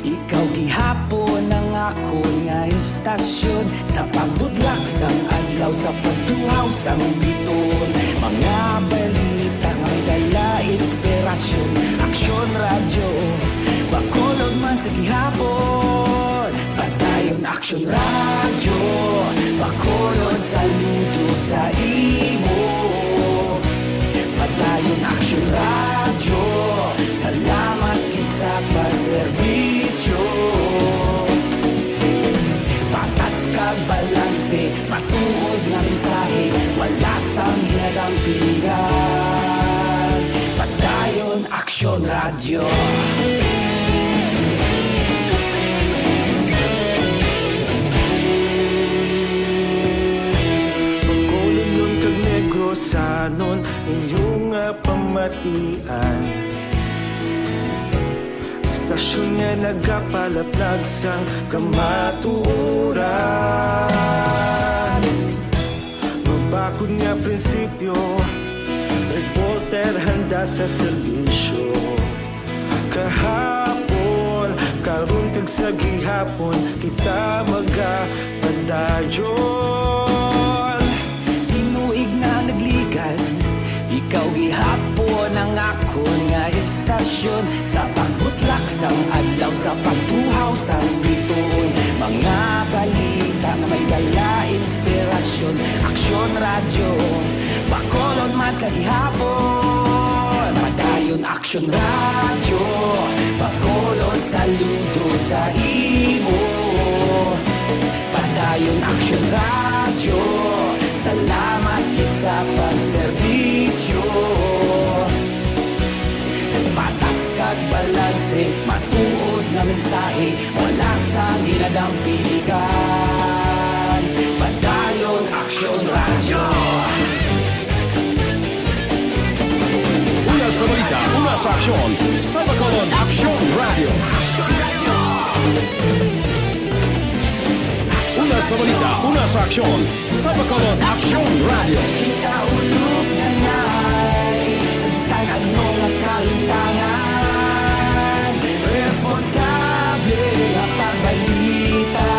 ikaw gihapon ang akon nga istasyon. Sa pagbutlak sang adlaw, sa pagtuhaw sang biton, mga balita nga may dala inspirasyon. Aksyon Radyo, Bacolod man sa gihapon. Padayon Aksyon Radyo, Bacolod, saludo sa imo. Padayon Aksyon Radyo, salamat gid sa pagserbisyo. Patas kag balanse, matuod nga mensahe, wala sang ginadampigan. Padayon Aksyon Radyo. Bacolodnon kag Negrosanon, inyo nga pamatian. Istasyon nga nagapalaplag sang kamatuoran. Mabakod nga prinsipyo, reporter handa sa serbisyo. Kahapon, karon kag sa gihapon, kita magapadayon. Tinuig nga nagligan, ikaw gihapon ang akon nga istasyon. Sa pagbutlak sang adlaw, sa pagtuhaw sang biton, mga balita nga may dala inspirasyon. Aksyon Radyo, Bacolod man sa gihapon. Padayon Aksyon Radyo, Bacolod, saludo sa imo. Padayon Aksyon Radyo, salamat gid sa pagserbisyo. Patas kag balanse, matuod nga mensahe, wala sang ginadampigan. Padayon Aksyon Radyo. Una sa balita, una sa aksyon, sa Bacolod Aksyon Radyo. Una sa balita, una sa aksyon, sa Bacolod Aksyon Radyo. Kita ulog na nai sa bisan ano nga kalimtangan. Responsable nga pagbalita,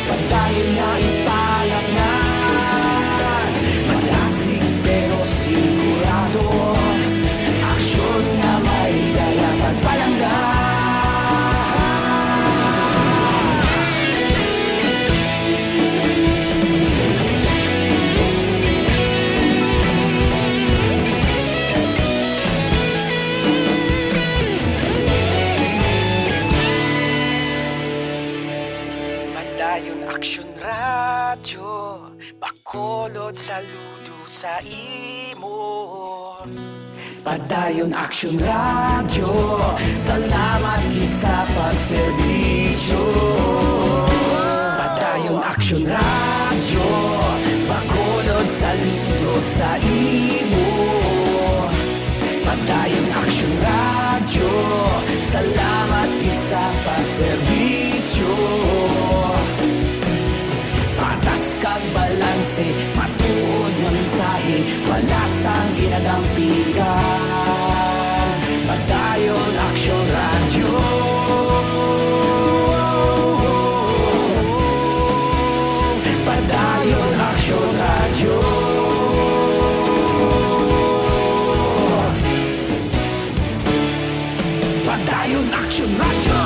padayon nga ipalapngan. Madasig pero sigurado, aksyon nga may dala pagpalangga. Padayon Aksyon Radyo, Bacolod, saludo sa imo. Padayon Aksyon Radyo, salamat gid sa pagserbisyo. Padayon Aksyon Radyo, Bacolod, saludo sa imo. Padayon Aksyon Radyo, salamat gid sa pagserbisyo. Patas kag balanse, matuod nga mensahe, wala sang ginadampigan. Padayon Aksyon Radyo. Padayon Aksyon Radyo. Padayon Aksyon Radyo.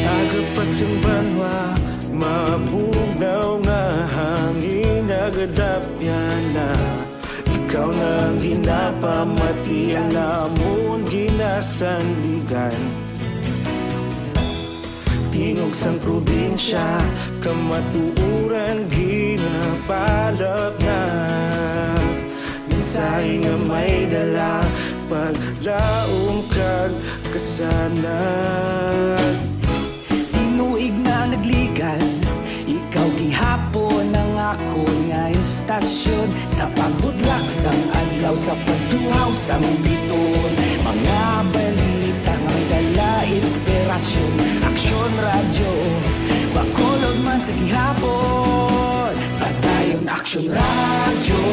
Aga pa sang banwa, mabugnaw nga hangin, nagadapyan na. Ikaw na ang ginapamati, ang amon ginasandigan. Tingog sang probinsya, kamatuoran ginapalapnap. Mensahe nga may dala, paglaom kag kasanag. Tinuig na nagligad, ikaw gihapon ang akon nga istasyon. Sa pagbudlak sang adlaw, sa pagduhaw sang biton, mga balita nga may dala inspirasyon. Aksyon Radyo, Bacolod man sa gihapon. Padayon Aksyon Radyo,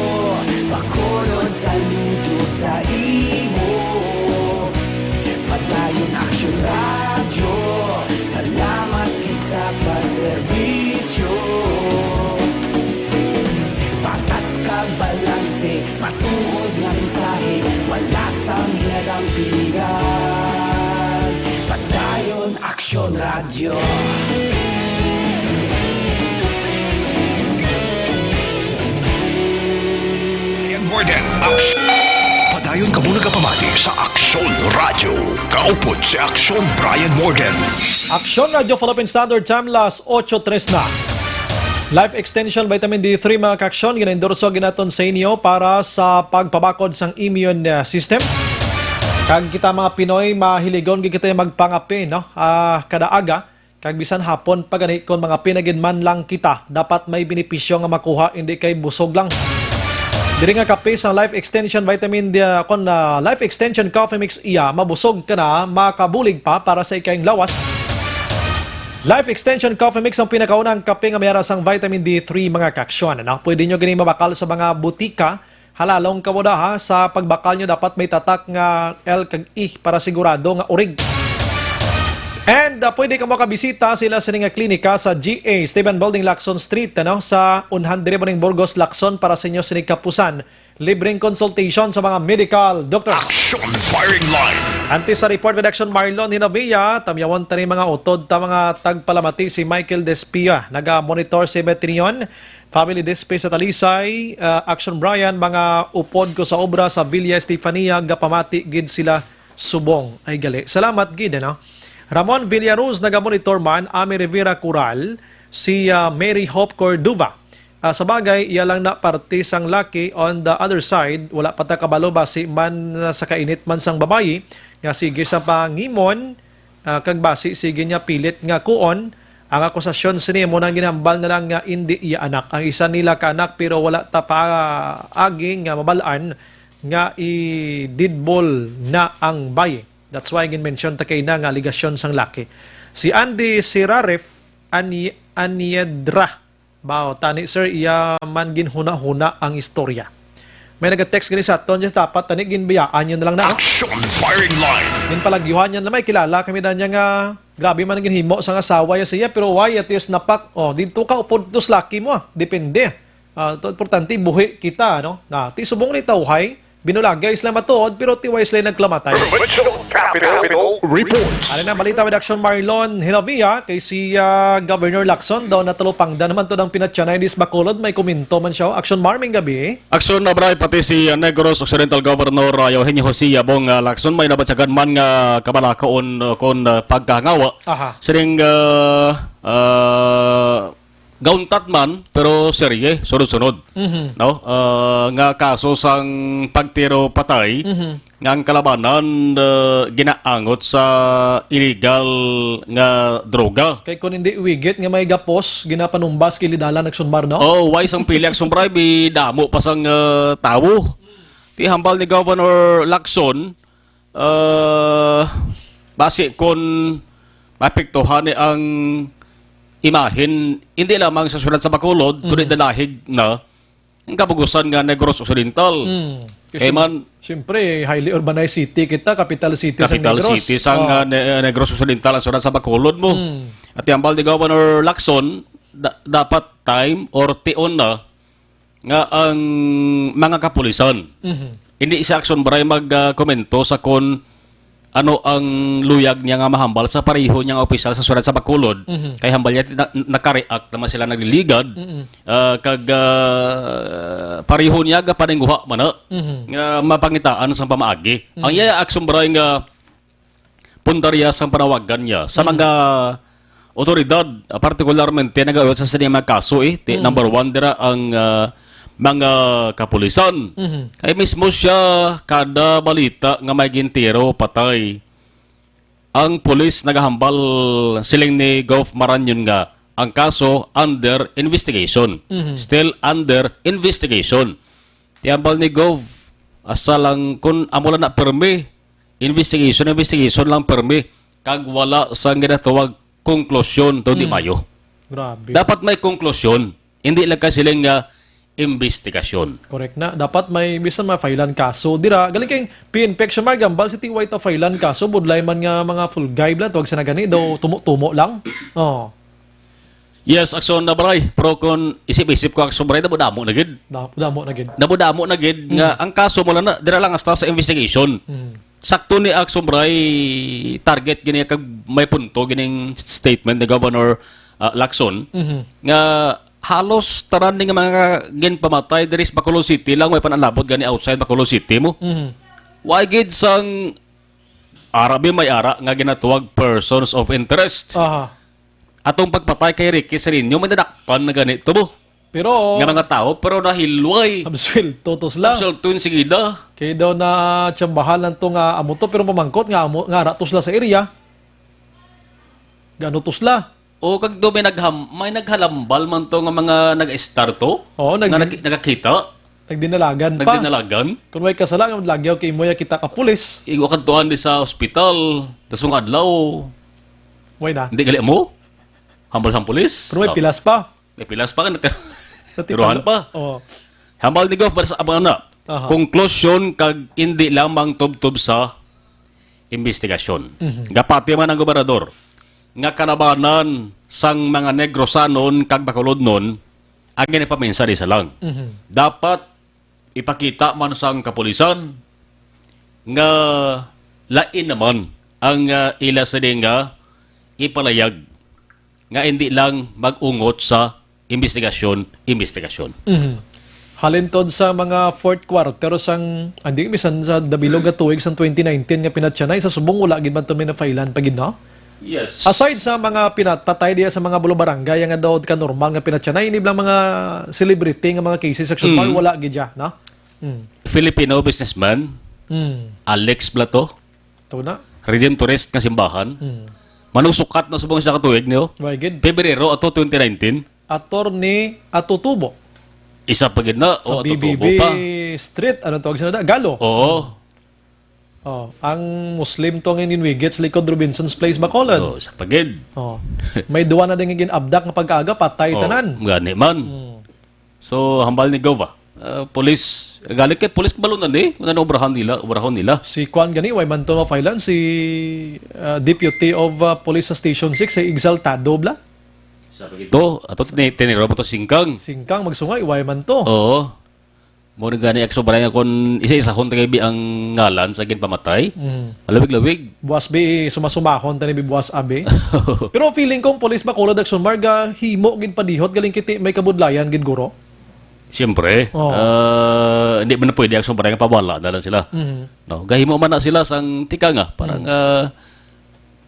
Bacolod, saludo sa imo. Padayon Aksyon Radyo, salamat gid sa pagserbisyo. Patas kag balanse, matuod nga mensahe, wala sang ginadampigan. Padayon Aksyon Radyo. Brian Morden, Aksyon. Padayon kamo nagapamati sa Aksyon Radyo. Kaupod si Aksyon Brian Morden. Aksyon Radyo Philippine Standard Time, las ocho tres na. Life Extension Vitamin D three, mga kaaksyon, ginaendorso ginaton sa inyo para sa pagpabakod sang immune, uh, system. Kag kita, mga Pinoy, mahiligon gid kita magpangape, no? Ah, kada aga. Kag bisan hapon pa gani, kon mangape na gid man lang kita, dapat may benepisyo nga makuha, hindi kay busog lang. Diri nga kape sa Life Extension Vitamin D, ah, kon, ah, Life Extension Coffee Mix iya, mabusog ka na, makabulig pa para sa ikaayong lawas. Life Extension Coffee Mix ang pinakaunang kape nga may ara sang vitamin D three, mga kaaksyon, ano? Pwede nyo gini mabakal sa mga butika. Halalong kamo da, ha, sa pagbakal nyo, dapat may tatak nga L kag E para sigurado nga urig. And, ah, pwede kamo kabisita sila sini nga klinika sa G A Esteban Building, Lacson Street, ano, sa one hundred mo ning Burgos, Lacson, para sa inyo sini kapusan. Libreng consultation sa mga medical doctor. Action Firing Line. Antes sa report with Action Marlon Hinabia, tamyawon ta ni mga utod ta mga tagpalamati si Michael Despia, naga-monitor si Betrion. Family Despe sa Talisay, ah, Action Brian, mga upod ko sa obra sa Villa Estefania, gapamati gid sila subong. Ay, gali. Salamat gid, ano? Ramon Villaruz, naga-monitor man, Ami Rivera Coral, si, ah, Mary Hope Cordova. Ah, sa bagay, iya lang na parte sang laki. On the other side, wala pa ta kabalo basi man, ah, sa kainit man sang babayi, nga sige sa pangimon, ah, kag basi sige niya pilit nga kuon. Ang akusasyon sini mo nang ginhambal na lang nga indi iya anak. Ang isa nila ka anak, pero wala ta pa agi nga mabal-an nga i-deadball na ang bayi. That's why gin-mention ta kay na nga aligasyon sang laki. Si Andy Siraref Ani-, Aniedra. Bao, tani, sir, iya man ginhuna-huna ang istorya. May nag-text gani sa aton, just dapat tani ginbayaan nyo na lang na. Action Firing Line. Ginpalagyuhan niya na may kilala kami na niya nga Grabe man ang ginhimo sang asawa ya siya, pero why at least napak, oh, dito ka upod to sa laki mo, ah. Depende. Ah, to, importante, buhi kita, no? Na, ti subong ni tawhay, binulagay sila matuod, pero tiway sila nagklamatay. Provincial Capital Reports. Ano na, balita with Action Marlon Hilavia, kay si, ah, Governor Lacson daw natalupangdan naman to ng pinatyanay ni Bacolod, may komento man siya. Action Mar, may gabi. Aksyon na, Bray, pati si, uh, Negros Occidental Governor, uh, Eugenio Jose Yabong, uh, Lacson, may nabatyagan man nga kabalakaon, uh, kon, uh, pagkahangawa. Aha. Sining, uh, uh, gauntat man, pero serye, sunod-sunod. Mhm. No? Uh, nga kaso sang pagtiro patay, Mhm. nga ang kalabanan, uh, ginaangot sa illegal nga droga. Kay kung hindi wigit nga may gapos, ginapanumbas kay lidalan nagsunmar, no? Oh, why sang pili ang sumbray, bi damo pa sang, uh, tawo. Ti hambal ni Governor Lacson, uh, basi kon maapektuhan ni ang imahen, hindi lamang sa syudad sa Bacolod, kundi Mm. dalahig na ang kabugusan nga Negros Occidental. Mm. Kay Kasi, man, siyempre, highly urbanized city kita, capital city sa Capital Negros. City sang, Oh. uh, Ne-, Negros Occidental, ang syudad sa Bacolod mo. Mm. At hambal ni Governor Lacson, da-, dapat time or tion na nga ang mga kapulisan. Mhm. Hindi si Action Bray mag, ah, komento sa kon ano ang luyag niya nga mahambal sa pareho niya nga opisyal sa syudad sa Bacolod. Mhm. Kay hambal niya, na-, nakareact naman sila nagliligad, Mhm. ah, kag, ah, pareho niya gapaninguha man na Mhm. nga mapangitaan sa pamaagi. Mhm. Ang iya Action Bray nga puntarya sang panawagan niya sa Mm. mga otoridad, ah, partikularmente nagauyot sa sini mga kaso, eh, ti-, Mm. number one dira ang, ah, mga kapulisan. Mhm. Kay mismo siya, kada balita nga may gintiro, patay, ang pulis nagahambal, siling ni Gov Marañon nga ang kaso under investigation. Mhm. Still under investigation. Ti hambal ni Gov, asa lang kun amo lang na permi, investigation, investigation lang permi, kag wala sang ginatawag konklusyon to di Mm. mayo. Grabe. Dapat may konklusyon, hindi lang ka siling nga investigasyon. Correct na. Dapat may bisan ma-filean kaso dira. Galing kay P N P Action Mar, hambal si T Y ta filean kaso, budlay man nga mga full guy bla, tawag sa nagani, daw tumo-tumo lang. Oh. Yes, Action na, Bray. Pero kung isip-isip ko, Action, Bray, damo-damo na gid. Da-, damo na gid. Damo-damo na gid nga Mm. ang kaso mo lang na, dira lang hasta sa investigation. Mm. Sakto ni Action, Bray, target gini kag may punto gining statement ni Governor, ah, Lacson Mhm. nga halos tanan ni nga mga ginpamatay diri sa Bacolod City lang, way panalabot gani outside Bacolod City mo. Mhm. Way gid sang ara, bi may ara nga ginatuwag persons of interest. Aha. Atong pagpatay kay Ricky Sereno, may nadakpan na gani to mo. Pero nga mga tao, pero nahilway. Absuelto to sila. Absuelto yung sigida. Kay daw na tsambahan lang to nga amo to, pero mamangkot nga amo, nga ara to sila sa area. Gano to sila? O kag do may nagham-, may naghalambal man to nga mga nag-estar to? Oo, nag- Nga nag-, nagakita? Nagdinalagan pa. Nagdinalagan? Kung may kasala, nga lagyaw kay mo ya kita ka pulis. Igo kadtuan di sa ospital, dasong adlaw. Way na. Hindi gali mo? Hambal sang pulis? Pero may Oh. pilas pa. May pilas pa ka, natir-, Natipan- tiruhan pa. Oo. Hambal ni Gof, para sa abang na. Aha. Konklusyon kag hindi lamang tubtob sa imbestigasyon. Mhm. Gapati man ang gobernador nga kalabanan sang mga Negrosanon kag Bacolodnon ang ginapaminsar isa lang. Mhm. Dapat ipakita man sang kapulisan nga lain naman ang, ah, ila sini nga ipalayag nga hindi lang mag-ungot sa imbestigasyon, imbestigasyon. Mhm. Halin tod sa mga fourth quarter sang, hindi, bisan sa dabilog nga tuig sang twenty nineteen nga pinatyanay, sa subong wala gid man to may na-filean pa gid, no? Yes. Aside sa mga pinatpatay diya sa mga bulo barangay, nga daw ka normal nga pinatyanay, ini lang mga celebrity nga mga cases sa Action Mar, Mm. wala gid siya, no? Mm. Filipino businessman, Mm. Alex Blato, Ito na. Redentorist nga simbahan. Mm. Manong sukat na subong sa katuig niyo. Way gid. Pebrero ato twenty nineteen. Attorney Atutubo. Isa pa gid na. Sa O, Atutubo B B B pa. Street, anong tawag siya na? Galo. Oo. Oh, ang Muslim to nga ininwigit sa likod Robinson's Place, Bacolod. Oo, isa pa gid. Oh. May duwa na din nga gin-abduct nga pag-aga, patay Oh, tanan. Gani man. Mm. So, hambal ni Gov, ah. ah, police. Galing kay police, kabalo na ni, kung ano obrahan nila, obrahon nila. Si Kwan gani, why man to ma-filean? Si, ah, Deputy of, ah, Police sa Station six, si Exaltado bla? Sabi to, ato tini-, tiniro mo to singkang. Singkang, magsungay, why man to? Oo. Mo na gani, Akson Bray, nga kung isa-isahon ta kay bi ang ngalan sa ginpamatay. Mm. Malawig-lawig. Buwas bi, sumasumahon ta ni bi buwas abi. Pero feeling ko, ang police Bacolod, Akson Mar, ga himo gid padihot, galing kiti may kabudlayan gid, guro. Siyempre, Oo. ah, hindi man pwede, Akson Bray, nga pawala na lang sila. Mhm. No? Gahimo man na sila sang tika nga, parang, Mm. ah,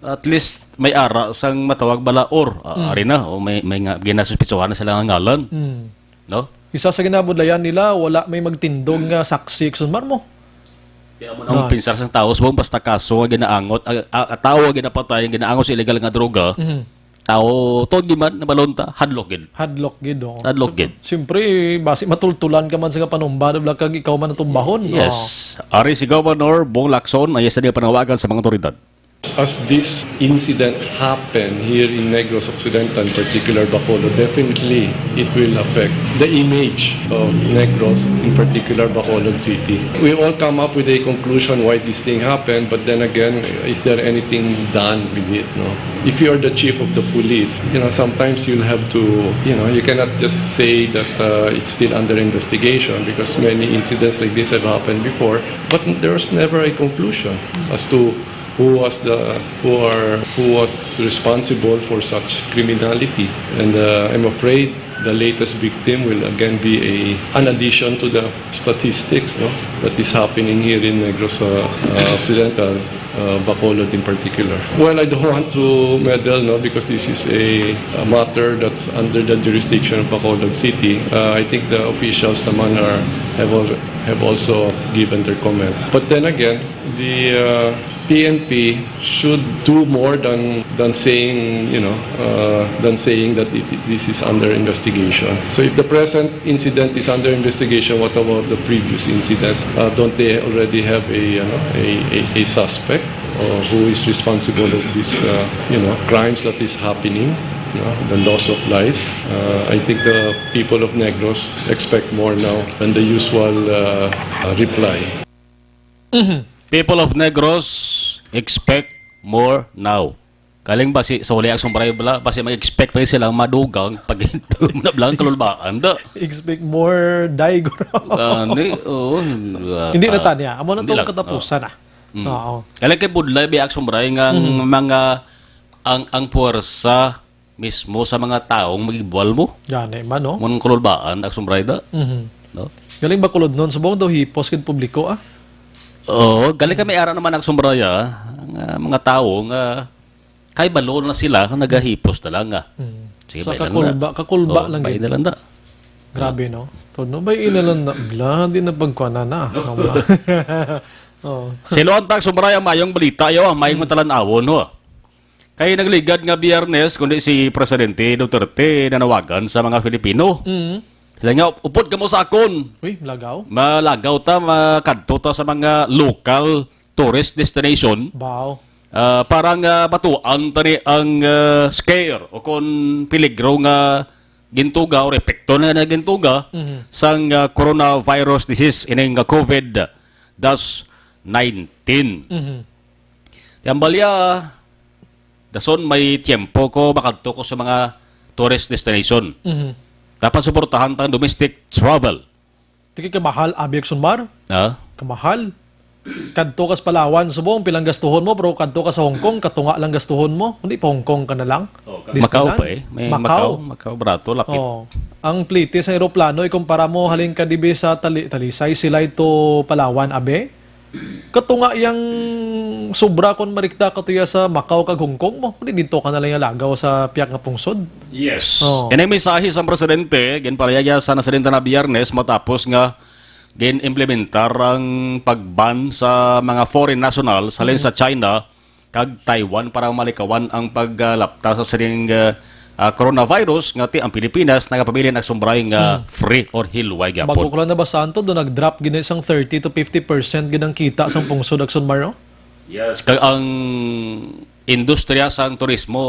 at least may ara sang matawag balaor. Ah, Mm. ari na, o may, may nga, ginasuspitsuhan na sila nga ngalan. Mm. No? Isa sa ginabudlayan nila, wala may magtindog nga saksi, Akson Mar mo. Kaya mo Na. nang pinsar sang tao, subong basta kaso nga ginaangot, a, a, a, tao nga ginapatay, nga ginaangot sa illegal nga droga, Mhm. tao, tuod gid man, nabalon ta, hadlok gid. Hadlok gid, oh. Hadlok gid. Siyempre, basi matultulan ka man sa panumba, wala kag ikaw man ang tumbahon. Yes. Oh. Ari si Governor Bong Lacson, ay isa niya panawagan sa mga otoridad. As this incident happened here in Negros Occidental, in particular Bacolod, definitely it will affect the image of Negros, in particular Bacolod City. We all come up with a conclusion why this thing happened, but then again, is there anything done with it? No? If you are the chief of the police, you know, sometimes you'll have to, you know, you cannot just say that uh, it's still under investigation because many incidents like this have happened before, but there was never a conclusion as to who was the who are who was responsible for such criminality. And uh, I'm afraid the latest victim will again be a an addition to the statistics, no, that is happening here in Negros uh, uh, Occidental, uh, Bacolod in particular. Well, I don't want to meddle, no, because this is a, a matter that's under the jurisdiction of Bacolod City. Uh, I think the officials naman are have al- have also given their comment. But then again, the uh, P N P should do more than than saying, you know, uh, than saying that it, this is under investigation. So if the present incident is under investigation, what about the previous incidents? Uh, don't they already have a, you know, a, a, a suspect uh, who is responsible of these, uh, you know, crimes that is happening? You know, the loss of life. Uh, I think the people of Negros expect more now than the usual uh, uh, reply. Mhm. People of Negros, expect more now. Kaling basi sa huli, Akson Bray, bala, basi mag-expect pa sila madugang pag nablang kalulbaan da. Expect more, day, guro. Gani, oo. Hindi na Ah, tanya. Amo na hindi tong lang, katapusan, oo. Ah. Mm. Oo. Kaling kay budlay, bi, Akson Bray, nga ang Mhm. mga, ang, ang puwersa mismo sa mga taong magibual mo. Gani man, no? Mong kalulbaan, Akson Bray, da. Mhm. No? Galing ba kulod nun? Subong daw hipos kid publiko, ah? Oo, galing kami ara naman, Akson Bray, ah, nga mga tao nga kay balo na sila, nga nagahipos na lang, ah. Mm. Sige, Sa bay na lang kakulba, na. kakulba Oo, lang bay gid. na lang na. Grabe, no? Todo, bay na lang na. Bla, di na pagkuanan na. Oo. Siloan ta, Akson Bray, ang mayong balita, yo, ang mayong Mm. matalan-awon, ho. Kay nagligad nga Biyernes, kundi si Presidente Duterte nanawagan sa mga Filipino. Mm. Sila nga, "Upod kamo sa akon." Uy, lagaw. Malagaw ta, makadto ta sa mga local tourist destination. Baw. Ah, para nga batuan ta ni ang, ah, scare o kon peligro nga gintuga o epekto na, na gintuga Mhm. sang, ah, coronavirus disease, ining, ah, COVID dash nineteen. Mhm. Ti ang balya, dason may tiyempo ko, makadto ko sa mga tourist destination. Mhm. Dapat suportahan ta ang domestic travel. Tiki kamahal, abi, Akson Mar. Ah? Kamahal. Kadto ka sa Palawan, subong, pilang gastuhon mo, pero kadto ka sa Hong Kong, katunga lang gastuhon mo. Hindi pa Hong Kong ka na lang. Oh, Macau Disneyland? pa eh. May Macau. Macau, Macau, barato, lapit. Oh. Ang plite sa eroplano, ikumpara mo, halin ka dibi sa Tali-, Talisay, Silay to Palawan, abe. Katunga yang sobra kon marikta ka tuya sa Macau kag Hong Kong mo. Di dito ka na lang yung lagaw sa piyak nga pungsod. Yes. Oh. Yan ang mensahe sa presidente, ginpalaya sa nasalin ta na Biyernes matapos nga gin-implementar ang pag-ban sa mga foreign nationals halin Mm. sa China kag Taiwan para malikawan ang paglapta sa sining, ah, ah, coronavirus nga ti ang Pilipinas nagapabilin, Akson Bray, nga Mm. free or hilway gyapon. Bago ko lang nabasaan to, do nag-drop gid na isang thirty to fifty percent gid ang kita sang pungsod, Akson Mar, no? Yes, kag ang industriya sang turismo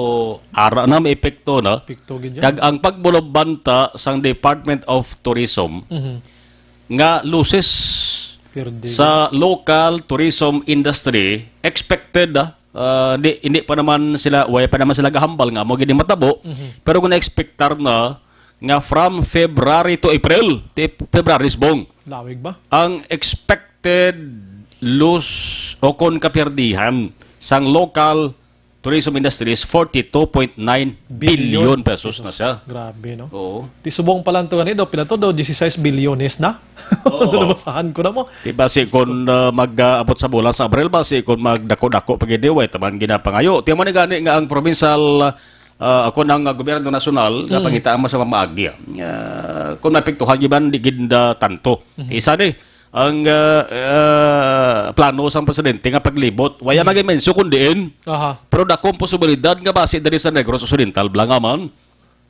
ara na may epekto na. Epekto gid yan. Kag ang pagbulobanta sang Department of Tourism, Mhm. nga losses Perde. Sa local tourism industry, expected, ah, ah, di, hindi pa naman sila, way pa naman sila gahambal nga mo gini matabo, Mhm. pero kung na-expectar na nga from February to April, ti February, Bong, Lawig ba? ang expected loss o kon kapirdihan sang local tourism industry is forty-two point nine billion pesos na siya. Grabe, no? Oo. Ti subong pa lang to gani, do, pila to, do, dieciséis bilyones na? Oo. Ano, nabasahan ko na mo. Ti basi kon, uh, mag-abot sa bulan sa Abril, basi kon magdako-dako pa gid, way taman ginapangayo. Ti mo ni gani nga ang provincial, uh, ako nang, uh, gobyerno nasyonal, nga Mm. pangitaan mo sa pamaagi, ah. Uh, kung mapiktuhan, giban, di gid, uh, tanto. Mhm. Isa ni, ang, ah, ah, plano sang presidente nga paglibot. Waya Hmm. maging mensyo kun diin. Aha. Pero dako ang posibilidad nga basi diri sa Negros Occidental, bala nga man,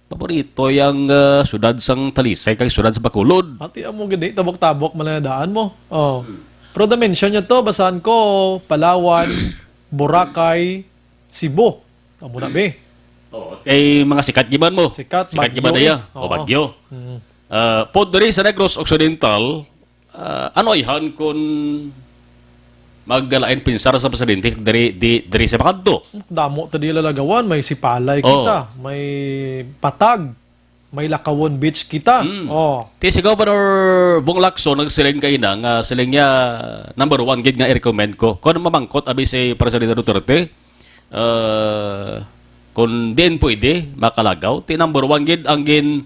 paborito yang, ah, syudad sang Talisay kag syudad sa Bacolod. Ati amo gid, tabok-tabok man ang daan mo. Oh. Hmm. Pero na-mention niya to, basahan ko, Palawan, Boracay, Cebu. Amo na, be. Oh, kay mga sikat giban mo. Sikat, Sikat giban Baguio, iya. eh. O, Oo. Baguio. Hmm. Ah, pod diri sa Negros Occidental, Ah, ano ayhan kun magalain pensar sa presidente diri, di, diri sa makadto? Damo ta di lalagawan, may Sipalay Oh. kita, may Patag, may Lacawon Beach kita. Mm. Oh. Ti si Governor Bong Lacson nagsiling kaina nga siling niya number one gid nga i-recommend ko. Kung mamangkot abi si Presidente Duterte, ah, kung diin pwede, makalagaw. Ti number one gid ang gin,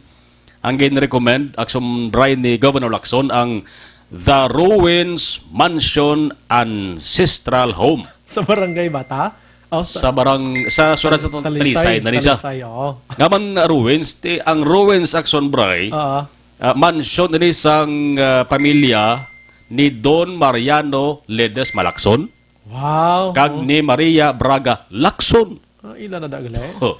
ang gin-recommend, akson bray ni Governor Lacson, ang The Ruins Mansion Ancestral Home. Sa barangay Bata? Oh, sa Sa barang-, sa, sorry, sa Talisay, Talisay na ni siya. Talisay, oo. Nga man, ruins, ti, ang ruins, akson bray, Oo. ah, mansion ni sang, ah, pamilya ni Don Mariano Ledesma Lacson. Wow. Kag Oh. ni Maria Braga Lacson. Ah, ila na da gali? Oh.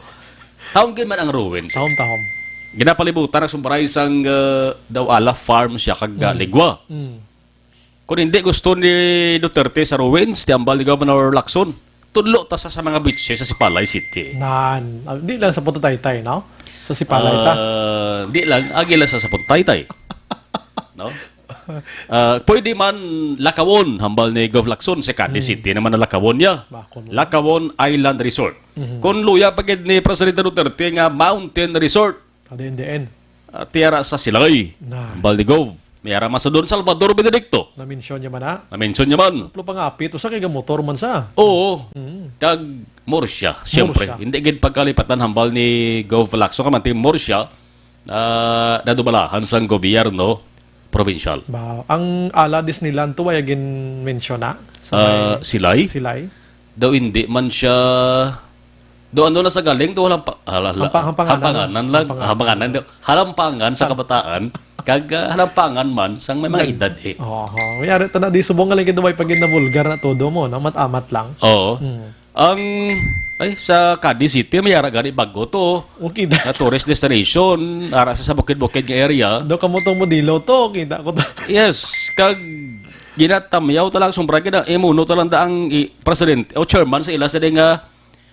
Taong gid man ang ruins. Tahom, tahom. Ginapalibutan ang sumbray sang, uh, daw ala farm siya kag, uh, Mm. ligwa. Mm. Kung hindi gusto ni Duterte sa ruins, ti ambal ni Governor Lacson, tudlo ta sa, sa mga beaches sa Sipalay City. Nan, ah, di lang sa Punta Taytay, no? Sa Sipalay ta. Ah, di lang, agi lang sa, sa Punta Taytay. No? Ah, pwede man Lacawon, hambal ni Gov Lacson, sa Cadiz Hmm. City naman ang Lacawon niya. Bako mo. Lacawon Island Resort. Mhm. Kung luya pa gid ni Presidente Duterte nga mountain resort, Kada N D N. ah, tiara sa Silay. Na. Hambal ni Gov. May ara man sa Don Salvador Benedicto. Na-mention niya man na. Na-mention niya man. Plo pangapit, usa kay gamotor man sa. Oo. Mm. Kag Murcia, siyempre. Murcia. Hindi gid pagkalipatan hambal ni Gov Lacson, kamanti Murcia, ah, nadubalahan sang gobyerno probinsyal. Ba, ang ala Disneyland to, ay gin-mention na sa Ah, may Silay? Silay? Daw hindi man siya, daw ano na sa galing, daw halampa-, hala-, hala-, Hampa-, hampanganan. Hampanganan lang. Hampanganan. Hampanganan daw. Halampangan sa Ham- kabataan, kag, ah, halampangan man sang may mga Nag- edad, eh. Oho. May ari to na, di subong nga lagi duway pag ginabulgar na todo mo, no? Amat-amat lang. Oo. Mm. Ang, ay, sa Cadiz City, may ara gani bago to. Okay, da. Na tourist destination, ara sa, sa bukid-bukid nga area. Do kamo tong modelo to, kita ko to. Yes, kag ginatamyaw ta lang, sumbra gid ang imuno ta lang da ang i-, presidente o chairman sa ila sa di nga,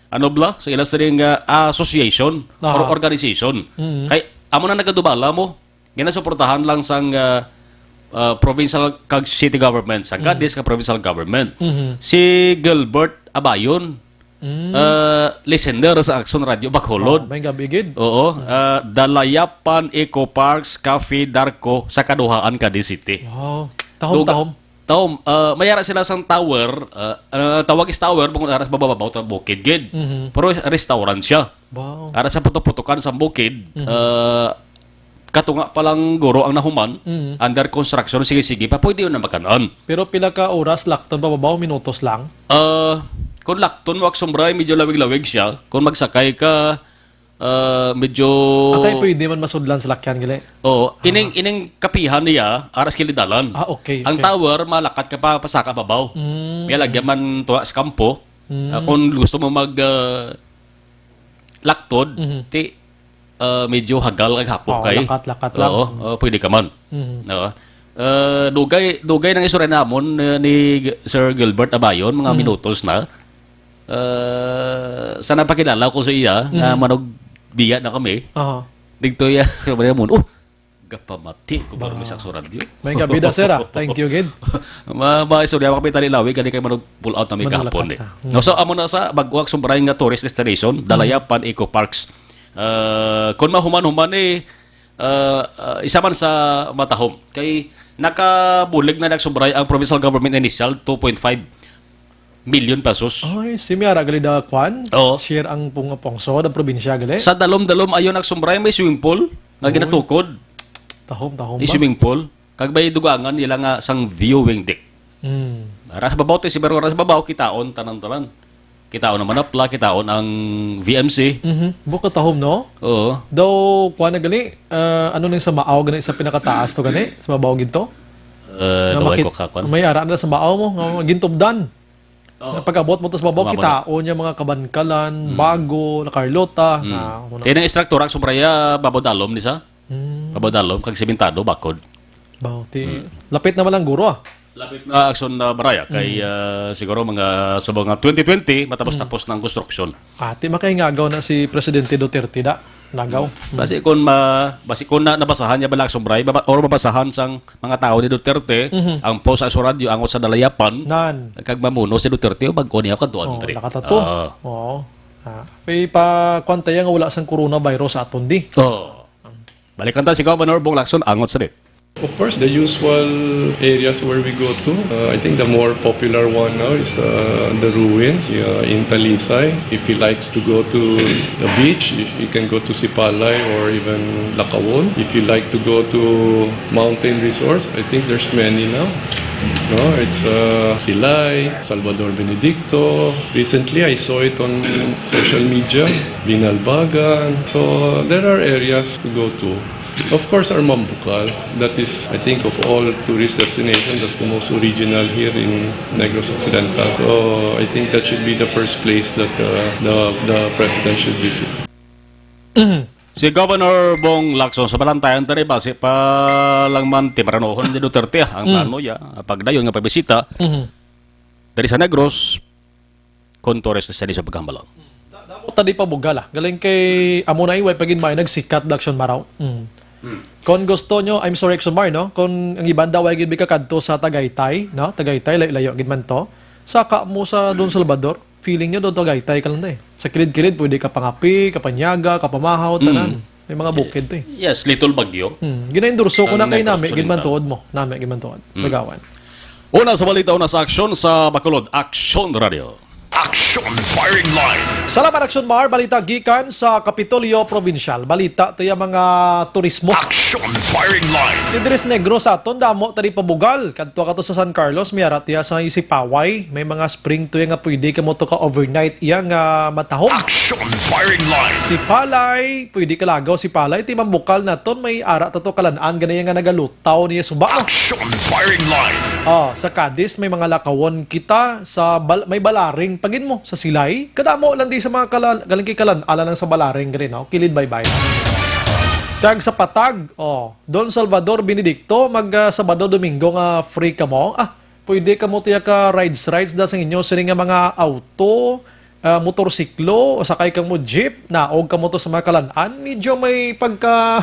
ano bala, sa ila sa di nga association or Aha. organization. Mm. Kay, amo na nagadubala mo, ginasuportahan lang sang, ah, ah, provincial kag city government, sang Mm. Cadiz nga provincial government. Mhm. Si Gilbert Abayon, Mm. ah, listener sa Action Radio Bacolod. Oh, may gabi gid. Oo, Mm. ah, Dalayapan Eco Parks Cafe Darko sa Kaduhaan, Cadiz City. Wow. Tahom, Luga-, tahom. tahom, ah, may ara sila sang tower, ah, ah, tawag is tower, bukod ara sa bababaw, ta bukid gid. Mhm. Pero restaurant siya. Wow. Ara sa putok-putokan sa bukid, Mhm. ah, katunga pa lang guro ang nahuman, Mhm. under construction, sige-sige pa, pwede yun na makan-an. Pero pila ka oras, lakton pababaw, minutos lang? Ah, kung lakton mo, aksumbray, medyo lawig-lawig siya. Kung magsakay ka, ah, medyo Atay pwede man masudlan sa lakyan, gali? Oo. Ah. Ining, ining kapihan niya, aras kilidalan. Ah, okay, Ang okay. tower, malakat ka pa, pasaka babaw. Mm. May lagyan man tuwa sa kampo. Mm. Ah, kung gusto mo mag, ah, laktod, Mhm. ti, ah, medyo hagal kag hapok Oo, kay. lakat-lakat lang. Oo, oo, pwede ka man. Mhm. Oo. Ah, dugay, dugay nang istorya namon, eh, ni G-, Sir Gilbert Abayon, mga Mhm. minutos na. Ah, sa napakilala ko sa iya, nga Mhm. manugbiya na kami. Aha. Digto iya, sabi niya mo, "Oh, Kapamati ko ba, Miss Akso Radio? May gabi da, sir, ah. Thank you, gid. Ma-, mga istorya, mga kapitali lawi, gani kay Manug pull out na may Manulak kahapon, eh. ka. Mm. No, so, amo na sa Baguak Sumbray nga tourist destination, Mm. Dalayapan Eco Parks. Ah, kung mahuman-human, eh, ah, ah, isa man sa matahom. Kay nakabulig na nagsumbray ang provincial government initial, two point five million pesos. Ay, si Miara gali da kwan? Oo. Share ang pung-, pungsod, ang probinsya gali? Sa dalom-dalom ayon nagsumbray, may swimming pool nga Oy. ginatukod. Tahom, tahom Di ba? swimming pool. Kag may dugangan nila nga sang viewing deck. Hmm. Ara sa babaw, to, si Baro, ara sa babaw, kitaon, tanan-tanan. Kitaon ang Manapla, kitaon ang V M C. Mhm. Bukod tahom, no? Oo. Daw, kuha na gali, ah, ano nang sa Maaw, gani sa pinakataas to, gani? Sa babaw gid to? Eh, Nga naway makit-, ko kakwan. may ara na sa Maaw mo, nga gintubdan. Oo. Nga pag-abot mo to sa babaw, Tumabon na. kitaon niya mga Kabankalan, Mm. Bago, La Carlota, Mm. ah, una. Kaya nang istruktura, ang Sumbray, ah, Babaw Dalom, di sa? Mm. Babaw Dalom, kag simentado, bakod. Baw, ti-, Mm. lapit naman lang guro, ah. Lapit na aksyon na baraya, kay, Mm. ah, siguro mga, sa mga twenty twenty, matapos-tapos Mm. na ang konstruksyon. Ah, ti makahingagaw na si Presidente Duterte da. Nagaw. Mm. Mm. Basi kung ma-, basi kung na-, nabasahan niya bala, Sumbray, baba-, or mabasahan sang mga tao ni Duterte, Mhm. ang post sa radyo, angot sa Dalayapan, Nan. kag mamuno si Duterte, o bag-o niya kadtuan Oh, diri. nakatato. Ah. Oo. Ah. Kay pa, kwan tayo nga wala sang coronavirus sa aton di. Oh. Balikan ta si Governor Bong Lacson, angot sa dit. Of course, the usual areas where we go to. Uh, I think the more popular one now is, uh, the ruins, uh, in Talisay. If he likes to go to the beach, if he can go to Sipalay or even Lacawon. If you like to go to mountain resorts, I think there's many now. No, it's, uh, Silay, Salvador Benedicto. Recently, I saw it on social media, Binalbagan. So, there are areas to go to. Of course, our Mambukal. That is, I think, of all tourist destinations, that's the most original here in Negros Occidental. So, I think that should be the first place that, uh, the, the president should visit. Si Governor Bong Lacson, sa balantayan tani, basi pa lang man timranuhon ni Duterte, ah, ang Mm. plano niya, pagdayon nga pabisita Mhm. diri sa Negros, kon tourist destination sa paghambalan. Da-, damo ta di pa bugal, ah. Galing kay amo na iway pagin may nagsikat da aksyon maraw. Mm. Hmm. Kon gusto nyo, I'm sorry, Exomar, no? Kung ang iban daw ay gid kakadto sa Tagaytay, no? Tagaytay, layo-layo gid man to. Saka mo sa Don Salvador, feeling nyo do Tagaytay ka lang na eh. Sa kilid-kilid, pwede ka pangapi, kapanyaga, kapamahaw, Mm. tanan. May mga bukid to eh. Yes, Little Baguio. Hmm. Ginaendorso ko Sa na kay Negros nami, gid man Occidental. tuod mo. Nami, gid man tuod. Mm. Kagawan. Una sa balita, una sa aksyon sa Bacolod. Aksyon Radio. Aksyon Firing Line. Salamat, Aksyon Mar. Balita gikan sa Kapitolyo Probinsyal. Balita to yung mga turismo. Aksyon Firing Line. Ti Dres Negros sa aton, damo tadi pabugal. Kadto ka to sa San Carlos, may arat iya sa Isipaway. May mga spring to yung nga pwede ka mo to ka overnight iya nga matahom. Aksyon Firing Line. Si Palay, pwede ka lagaw si Palay. Ti Mambukal naton, may ara ta to kalan-an ganaya nga nagalutaw niya suba, no? Action Firing Line. Oh, sa Cadiz may mga lakawon kita sa Bal-, may Balaring pagin mo sa Silay. Kadamo lang di sa mga kala-, galing kay kalan-ala lang sa Balaring gani, no? Kilid baybay. Tag sa Patag, oh, Don Salvador Benedicto, mag, ah, Sabado Domingo nga free ka mo. Ah, pwede ka mo tiya ka rides rides da sa inyo sini nga mga auto, ah, motorsiklo, o sakay kamo jeep, naog kamo to sa mga kalan-an, medyo may pagka,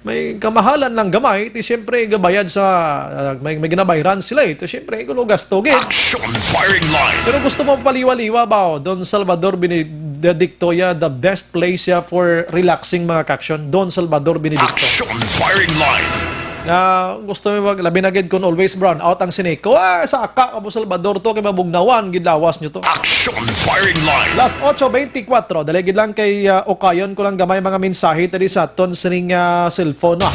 may kamahalan lang gamay, ti siyempre gabayad sa, ah, may, may ginabayran sila eh. Ti siyempre, gulo gasto gid. Action Firing Line. Pero gusto mo paliwa-liwa ba? Oh, Don Salvador Benedicto ya, the best place ya for relaxing mga ka-action. Don Salvador Benedicto. Action Firing Line. Nga gusto mi mag-, labi na gid kun always brown out ang Sineco. Ah, sa aka, Abu Salvador to, kay mabugnawan, gid lawas nyo to. Action Firing Line. Las ocho veinticuatro, dali gid lang kay, ah, ukayon ko lang gamay mga mensahe tadi sa aton sining, ah, cellphone, no?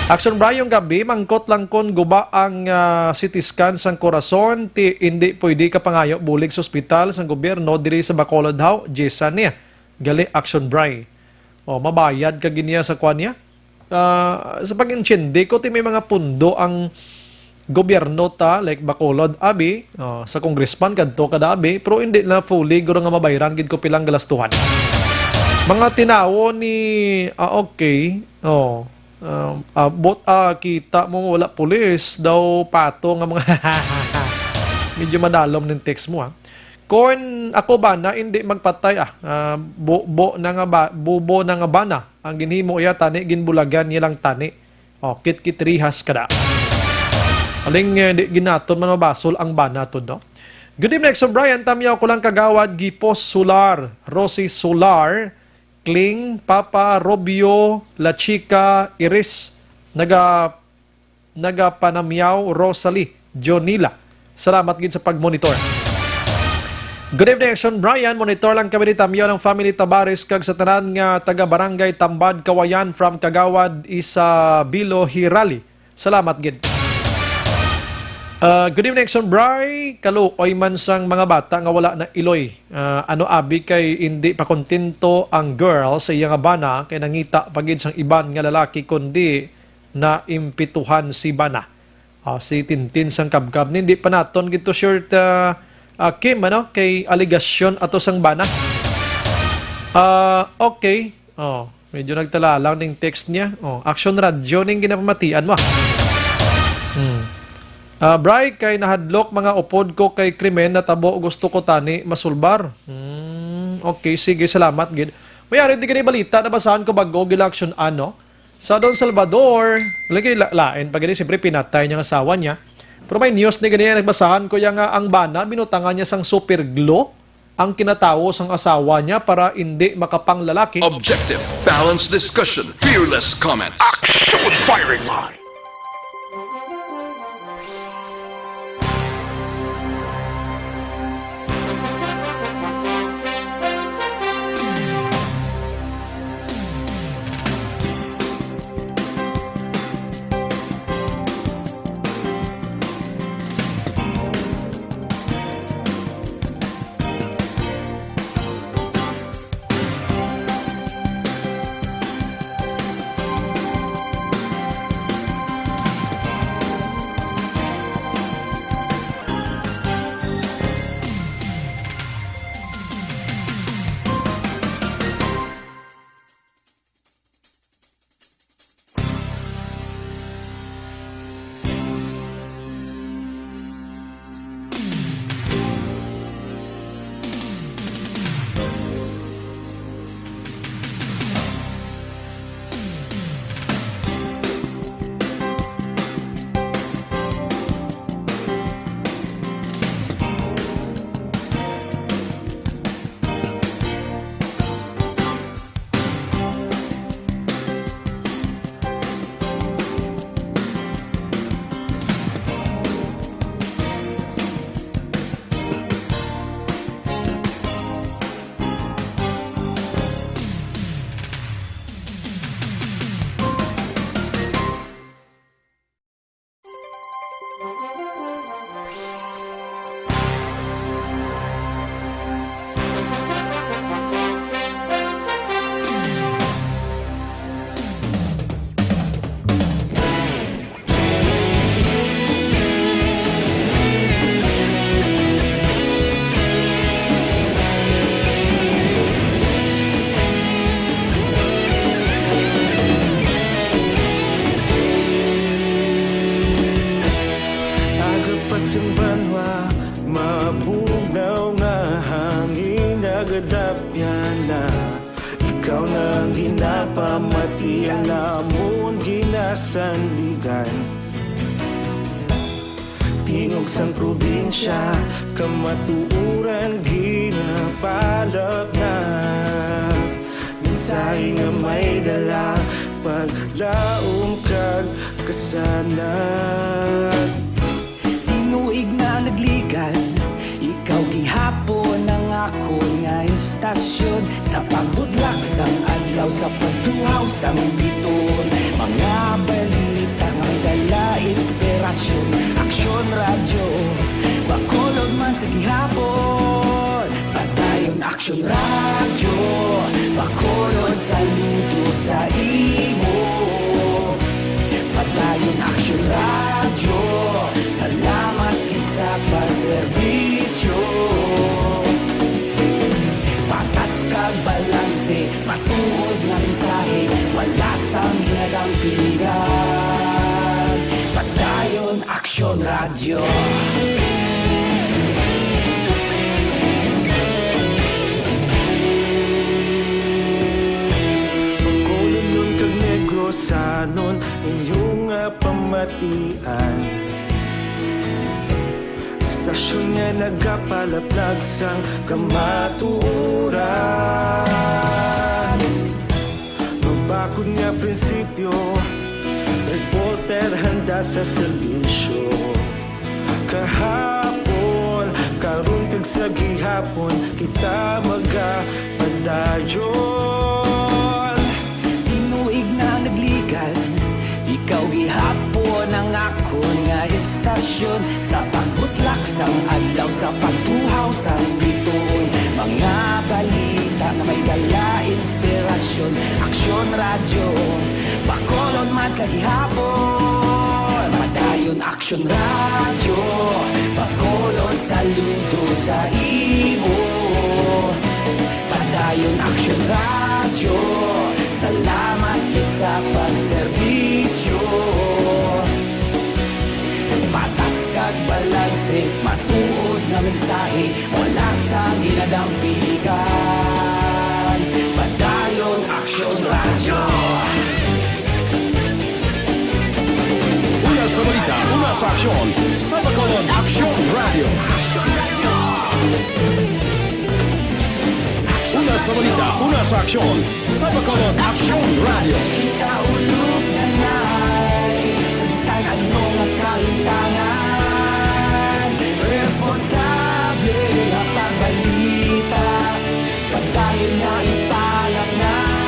Action Brian, gabi, mangkot lang kun guba ang, ah, C T scan sang korason, ti, hindi pwede ka pangayo bulig sa ospital sang gobyerno diri sa Bacolod, haw, Jason niya. Gali, Action Bry. O, mabayad ka gid niya sa kwan niya? Ah, sa pag-intindi ko, ti may mga pundo ang gobyerno ta, like Bacolod, abi, o, sa congressman, kadto kada abi, pero hindi na fully, guro nga mabayran gid ko pilang galastuhan. Mga tinawo ni, ah, okay, o, ah, abot, ah, kita mo, wala pulis, daw pato nga mga, medyo madalom ning text mo, ha. Kon ako bana, hindi magpatay, ah. Ah, bubo na nga ba, bubo na nga bana. Ang ginhimo iya tani, ginbulagan niya lang tani. Oh, kitkit rihas ka na. Aling, eh, di ginaton man mabasol ang bana to, no? Good evening, Exo Brian. Tamyaw ko lang, Kagawad Gipos Solar, Rosie Solar, Kling, Papa, Robio, La Chica, Iris, naga, naga Panamyaw, Rosalie, Jonila. Salamat gid sa pag-monitor. Good evening, Exo Brian. Monitor lang kami ni Tamyaw ng family Tabares kag sa tanan nga taga Barangay Tambad, Kawayan, from Kagawad Isabelo Hirali. Salamat gid. Ah, good evening, Exo Bri. Kaluoy man sang mga bata nga wala na iloy. Ah, ano abi kay indi pa kontento ang girl sa iya nga bana kay nangita pa gid sang iban nga lalaki, kundi naimpituhan si bana. Ah, si Tintin sang Kabkab ni, hindi pa naton gid to sure ta, ah, Kim, ano, kay aligasyon ato sang bana. Ah, okay. Oh, medyo nagtalalang ning text niya. Oh, Action Radio ning ginapamatian mo, ah. Hmm. Ah, Bri, kay nahadlok mga upod ko kay krimen natabo, gusto ko tani masulbar. Hmm, okay, sige, salamat gid. May ari di gani balita nabasahan ko bag-o, gila-action ano. Sa Don Salvador, lagi la-, lain pa gani, siyempre pinatay niya ang asawa niya. Pero may news ni gani, nagbasahan ko ya nga ang bana, binutangan niya sang super glue ang kinatawo sang asawa niya para indi makapanglalaki. Objective, balanced discussion, fearless comments. Action firing line. Aga pa sang banwa, mabugnaw nga hangin, nagadapyan na. Ikaw na ang ginapamati, ang amon ginasandigan. Tingog sang probinsya, kamatuoran ginapalapnag. Mensahe nga may dala, paglaom kag kasanag. Tinuig na nagligan, ikaw gihapon ang akon nga istasyon. Sa pagbudlak sang adlaw, sa pagtuhaw sang biton, mga balita nga dala inspirasyon. Aksyon Radyo Bacolod man sa gihapon. Padayon Aksyon Radyo Bacolod, saludo sa imo. Padayon Aksyon Radyo, salamat gid sa pagserbisyo. Patas kag balanse, matuod nga mensahe, wala sang ginadampingan. Padayon Aksyon Radyo. Bacolod, Union kag Negros, sa Anon inyo nga pamatian, istasyon nga nagapalaplag sang kamatuoran. Mabakod nga prinsipyo, reporter handa sa serbisyo. Kahapon, karon kag sa gihapon, kita magapadayon. Tinuig na nagligan, ikaw gihapon ang akon nga istasyon. Sa pagbutlak sang adlaw, sa pagtuhaw sang bituon, mga balita nga may dala inspirasyon. Aksyon Radyo, Bacolod man sa gihapon. Padayon Aksyon Radyo, Bacolod, saludo sa imo. Padayon Aksyon Radyo, salamat gid sa pagserbisyo. Patas kag balanse, matuod nga mensahe, wala sang ginadampigan. Padayon Aksyon Radyo. Una sa balita, una sa aksyon, sa Bacolod Aksyon Radyo. Una sa balita, una sa aksyon, sa Bacolod Aksyon Radyo. Kita ulog nanay, sa bisan ano nga kahintangan, responsable nga pagbalita. Padayon nga ipalapngan,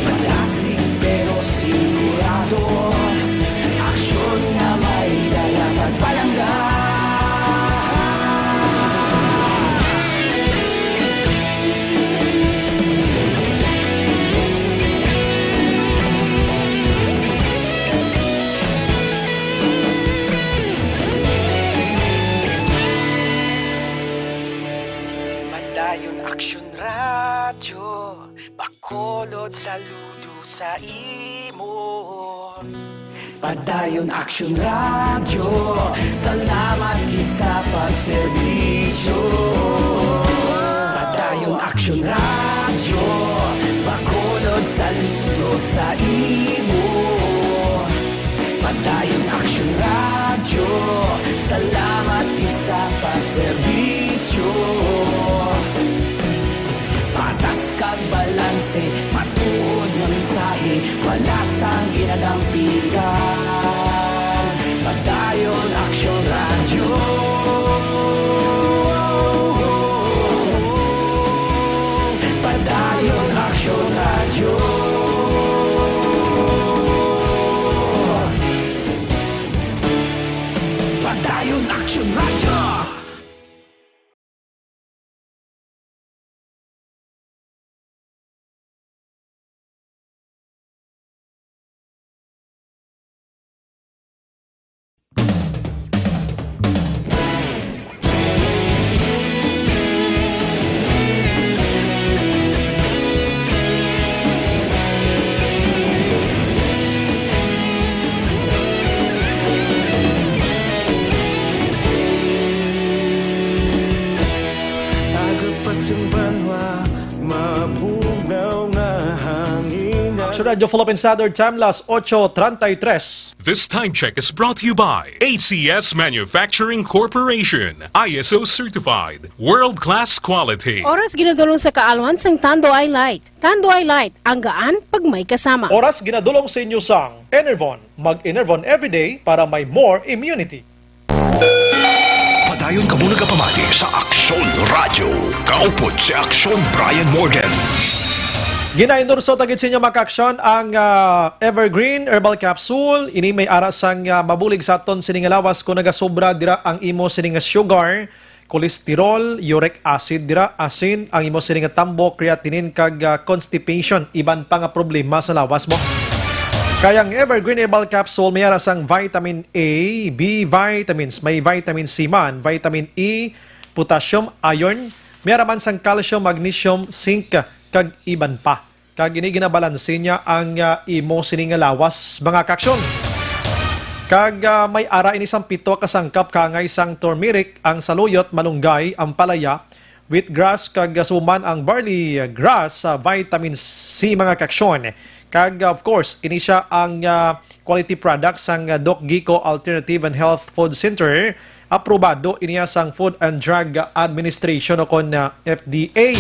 madasig pero sigurado. Aksyon nga may dala pagpalangga. Padayon Aksyon Radyo, Bacolod, saludo sa imo. Padayon Aksyon Radyo, salamat gid sa pagserbisyo. Padayon Aksyon Radyo, Bacolod, saludo sa imo. Padayon Aksyon Radyo, salamat gid sa pagserbisyo. Patas kag balanse, matuod nga mensahe, wala sang ginadampigan. Padayon Aksyon Radyo. Padayon Aksyon Radyo. Padayon Aksyon Radyo. Aga pa sing banwa, mabugnaw nga hangin. Aksyon Radyo Philippine Standard Time, las ocho treinta y tres. This time check is brought to you by A C S Manufacturing Corporation, I S O certified, world-class quality. Oras ginadulong sa kaalwan sang Tanduay Light. Tanduay Light, ang gaan pag may kasama. Oras ginadulong sa inyo sang Enervon. Mag-Enervon everyday para may more immunity. Padayon kamo nagapamati sa Aksyon Radyo. Kaupod si Aksyon Brian Morgan. Ginaendorso ta gid sa inyo, mga kaaksyon, ang, ah, Evergreen Herbal Capsule. Ini may ara sang, ah, mabulig sa aton sini nga lawas kung nagasobra dira ang imo sini nga sugar, cholesterol, uric acid dira, asin, ang imo sini nga tambok, creatinine, kag, ah, constipation, iban pa nga problema sa lawas mo. Kay ang Evergreen Herbal Capsule may ara sang vitamin A, B vitamins, may vitamin C man, vitamin E, potassium, iron, may ara man sang calcium, magnesium, zinc, kag iban pa. Kag ini ginabalanse niya ang, ah, imo sini nga lawas, mga kaaksyon. Kag, ah, may ara ini sang pito ka sangkap kaangay sang turmeric, ang saluyot, malunggay, ampalaya, wheatgrass, kag, ah, suman ang barley grass, ah, vitamin C, mga kaaksyon. Kag, of course, ini sia ang, ah, quality product sang, ah, Doc Gico Alternative and Health Food Center. Aprobado ini sang Food and Drug Administration o kon, ah, F D A.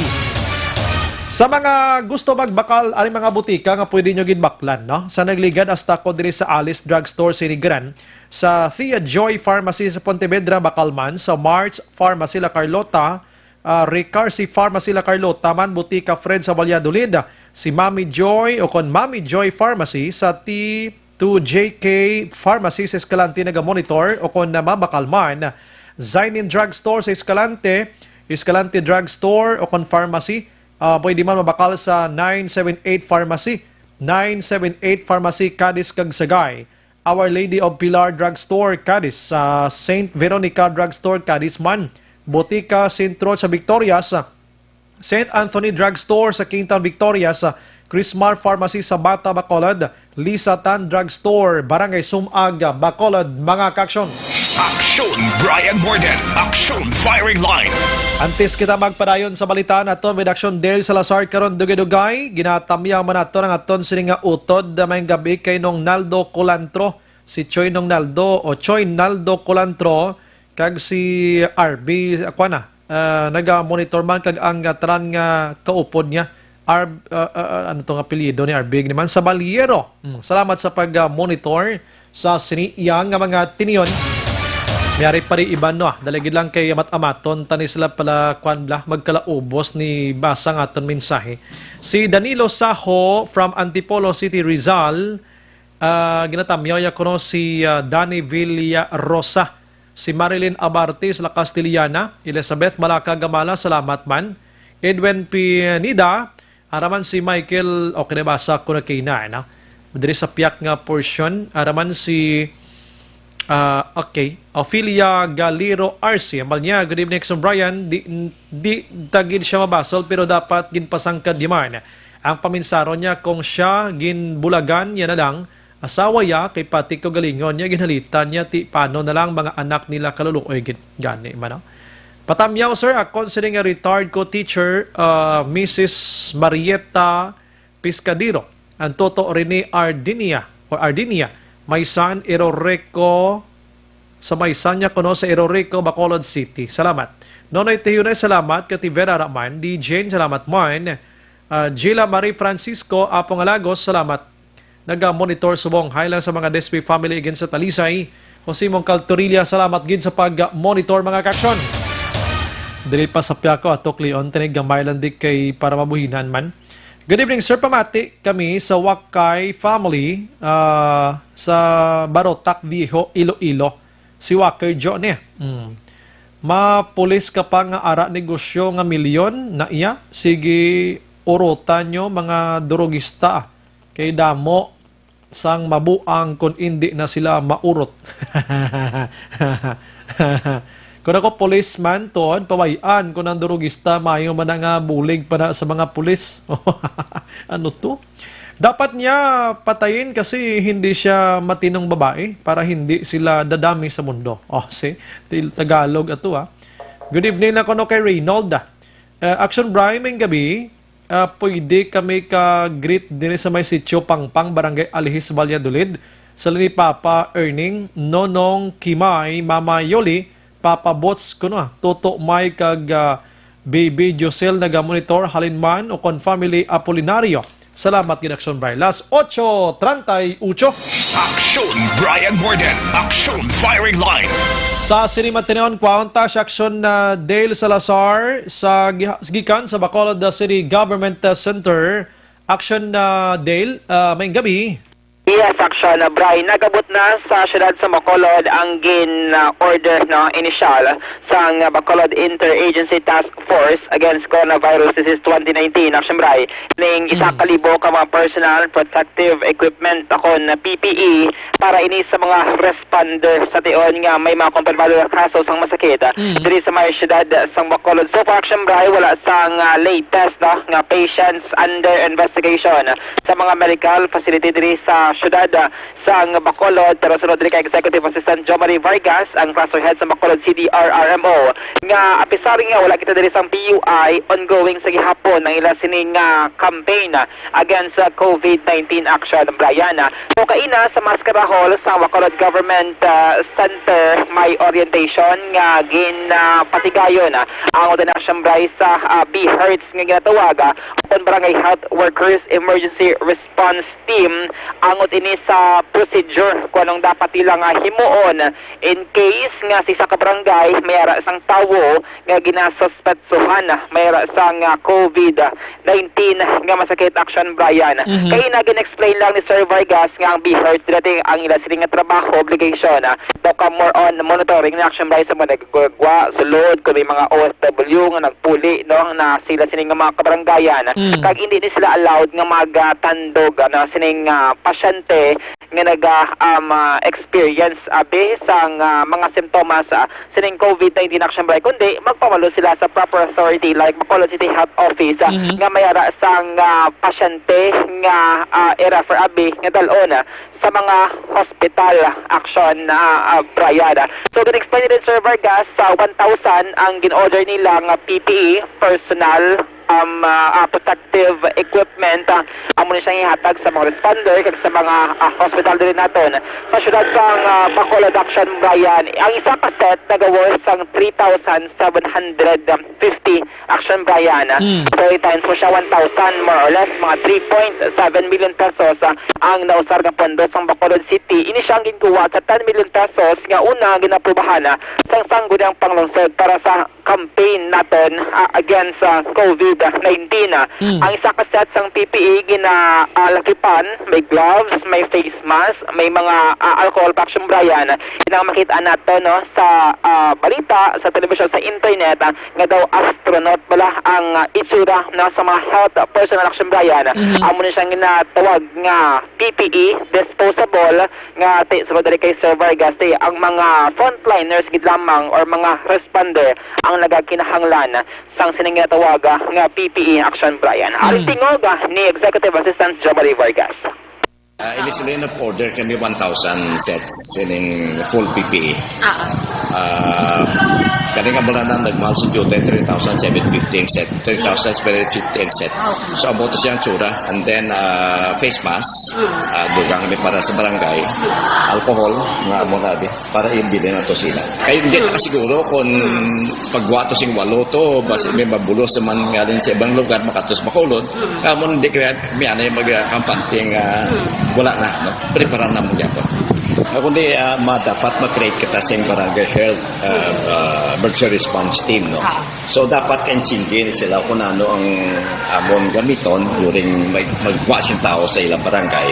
Sa mga gusto magbakal, ari mga butika nga pwede nyo ginbaklan, no? Sa nagligad hasta ko diri sa Alice Drugstore, Sinigaran, sa Thea Joy Pharmacy sa Pontevedra, bakal man sa March Pharmacy La Carlota, ah, Ricarsi Pharmacy La Carlota man, Butika Fred sa Valladolid, si Mami Joy o kon Mami Joy Pharmacy sa T two J K Pharmacy sa Escalante nagamonitor o kon na mabakal man, Zainin Drugstore sa Escalante, Escalante Drugstore o kon Pharmacy, ah, pwede man mabakal sa nine seven eight Pharmacy, nine seven eight Pharmacy, Cadiz kag Sagay. Our Lady of Pilar Drugstore, Cadiz, sa Saint Veronica Drugstore, Cadiz man, Botica Centro sa Victorias, Saint Anthony Drugstore sa Kingtown, Victorias, Crismar Pharmacy sa Bata, Bacolod, Lisa Tan Drugstore, Barangay Sumag, Bacolod, mga kaaksyon. Aksyon Brian Morden, Aksyon Firing Line. Antes kita magpadayon sa balita nato, with Aksyon Dale Salazar karon, dugay-dugay, ginatamyaw man nato ang aton sini nga utod, ah, maayong gabi kay Nong Naldo Colantro, si Choy Nong Naldo o Choy Naldo Colantro, kag si R B, ah, kuwan na, ah, naga-monitor man, kag ang, ah, tanan nga kaupod niya, R-, ah, ah, ah, ano to nga apelyido ni R B ni man? Sabaliero. Mm, salamat sa pag, ah, monitor sa sini iya nga mga tinion. May ari pa ri iban, no, ah. Dali gid lang kay amat-amaton ta ni sila pala, kwan bala, magkalaubos ni basa nga aton mensahe. Si Danilo Saho from Antipolo City, Rizal, ah, ginatamyaw ya kuno si, ah, Danny Villarosa, si Marilyn Abarte sa La Castellana, Elizabeth Malaca Gamala, salamat man. Edwin Pineda, ara man si Michael, okay, nabasa ko na kay na, ano? Diri sa piyak nga portion, ara man si, ah, okay, Ophelia Galiro Arce. Ambal niya, "Good evening, Aksyon Brian. Di, di ta gid siya mabasol, pero dapat ginpasangkad di man ang paminsaro niya kung siya ginbulagan niya na lang asawa ya, kay pati kaugalingon niya ginhalitan niya, ti paano na lang mga anak nila kaluluoy gid gani man, no?" Patamyaw, sir, akon sini nga retired ko teacher, ah, Missus Marietta Piscadero. Ang toto rini Ardinia or Ardinia, Maisan, Eroreco, sa Maisan niya kuno sa Eroreco, Bacolod City. Salamat. Nonoy Tihunay, salamat. Kati Vera Raman, D Jane, salamat man. Ah, Gila Marie Francisco, Apo nga Lagos, salamat. Naga-monitor subong. Hi lang sa mga Despi family again sa Talisay. Jose Mongcal Torilla, salamat gid sa pag-monitor, mga kaaksyon. Diri pa sa Piaco, ato Cleon, tinig gamay lang di kay para mabuhinan man. Good evening, sir. Pamati kami sa Wakay family, ah, sa Barotac Viejo, Iloilo. Si Wakay Johnny. Mm. Mapulis ka pa nga ara negosyo nga milyon na iya. Sige, urutan nyo, mga durugista. Kay damo sang mabuang kon indi na sila maurot. Kon ako policeman, tuod, pabay-an kon ang durugista, maayo man na nga bulig pa na sa mga pulis. Ano to? Dapat niya patayin kasi hindi siya matinong babae para hindi sila dadami sa mundo. Oh, see? Til-, Tagalog ato, ah. Good evening na kuno kay Reynold, ah. Eh, Action Bri, maayong gabi. Ah, pwede kami ka-greet diri sa may Sitio Pangpang, Barangay Alihis, Valladolid. Sila ni Papa Erning, Nonong Kimay, Mama Yoli, Papa Bots, kuno, ah, Toto May kag, ah, Baby Josel naga-monitor, halin man o kon family Apolinario. Salamat gid, Action Bri. Las ocho treinta y ocho. Action Brian Morden. Action Firing Line. Sa sini matinon, kwaon ta si Action, ah, Dale Salazar sa gi-, gikan sa Bacolod City Government, ah, Center. Action, ah, Dale, ah, maayong gabi. Yes, Action, ah, Bri. Nag-abot na sa siyudad sa Bacolod ang gin, ah, order, no, inisyal sang Bacolod Interagency Task Force Against Coronavirus Disease twenty nineteen, Action Bri. Ning isa Mm. ka libo ka mga personal protective equipment, akon P P E, para ini sa mga responder sa tion nga may mga kumpirmado nga kaso sang masakit Mm. diri sa may siyudad sang Bacolod. So far, Action Bri, wala sang, ah, latest, no, nga patients under investigation sa mga medical facility diri sa siyudad Dada sang Bacolod, pero sunod diri kay Executive Assistant Jomari Vargas, ang Cluster Head sa Bacolod C D R R M O, nga apisar nga wala kita diri sang P U I, ongoing sa gihapon ang ila sini nga campaign against sa COVID nineteen action, Brian. So, kaina sa Mascara Hall sa Bacolod Government, ah, Center, may orientation nga ginapatigayon, ah, ang Action Bray sa, ah, BHERTs nga ginatawag, ah, kon Barangay Health Workers Emergency Response Team, angot ini sa procedure kung anong dapat nila nga himuon in case nga sa isa ka barangay may ara sang tawo nga ginasuspetsuhan may ara sang, ah, COVID nineteen nga masakit, Action Brian. Mhm. Kay na gin-explain lang ni Sir Vargas nga ang BHERT dati ang ila sini nga trabaho, obligation, ah, to ka more on monitoring na, Action Brian, sa mga gwa, sulod, kung may mga O F W nga nagpuli, no, na sila sini nga mga kabarangayan. Mm. Kag hindi ni sila allowed nga magtandog, ano, sining, ah, pasyente nga naga, um, ah, experience, abi, sang, ah, mga simptomas, ah, sining COVID nineteen, Action Bray, kundi magpamalo sila sa proper authority like Bacolod City Health Office, ah, Mhm. nga may ara sang, ah, pasyente nga, ah, i-refer, abi, nga dalon, ah, sa mga hospital, Action, ah, ah, Brian. So, gin-explain ni Sir Vargas, sa one thousand ang gin-order nila nga P P E, personal, um, ah, ah, protective equipment, ah, amo ni siyang ihatag sa mga responder kag sa mga, ah, hospital diri naton sa siyudad sang, ah, Bacolod, Action Brian. Ang isa ka set nagaworth sang three thousand seven hundred fifty, Action Brian, ah. Mm. So, i-times mo siya one thousand, more or less, mga three point seven million pesos, ah, ang nausar nga pondo sang Bacolod City. Ini siya ang ginkuha sa ten million pesos nga una ginaprubahan, ah, sang Sangguniang Panglungsod para sa campaign naton, ah, against sa COVID nineteen, ah. Mm. Ang isa ka set sang P P E gina, ah, lakipan, may gloves, may face mask, may mga, ah, alcohol pa, Action Brian. Inang makita nato, no, sa, ah, balita, sa telebisyon, sa internet, ah, nga daw astronaut bala ang, ah, itsura, no, sa mga health personnel, Action Brian. Mhm. Amo ni siyang ginatawag nga P P E, disposable, nga ti, sulod diri kay Sir Vargas, ti, ang mga frontliners gid lamang or mga responder ang nagakinahanglan sang sining ginatawaga nga P P E, Action Brian. Aring Mm. tingog, ah, ni Executive Assistant Jomari Vargas. Ah, initially, nag-order kami one thousand sets sining full P P E. Ah, ah. Ah, kani nga bulan na nagmahal sa duty, three thousand seven fifty ang set. Three thousand seven fifty ang set. Ah, okay. So, amo to siyang tsura. And then, ah, face mask. Mm. Ah, dugang kami para sa barangay. Alcohol, nga amo na, di, para ibilin ang tusina. Kay hindi Mm. ta siguro kung Mm. pagwa to sing walo to, basi Mm. may mabulos naman nga din sa ibang lugar, makatos makulod. Mm. Amo, hindi kaya may anay magkampante nga Mm. wala na, no? Prepara na mo gyapon. Ah, kundi, ah, ma-, dapat ma-create kita sing barangay health, ah, ah, emergency response team, no? Ah. So, dapat kaintindihin sila kung ano ang amon gamiton during mag-, magwa sing tao sa ilang barangay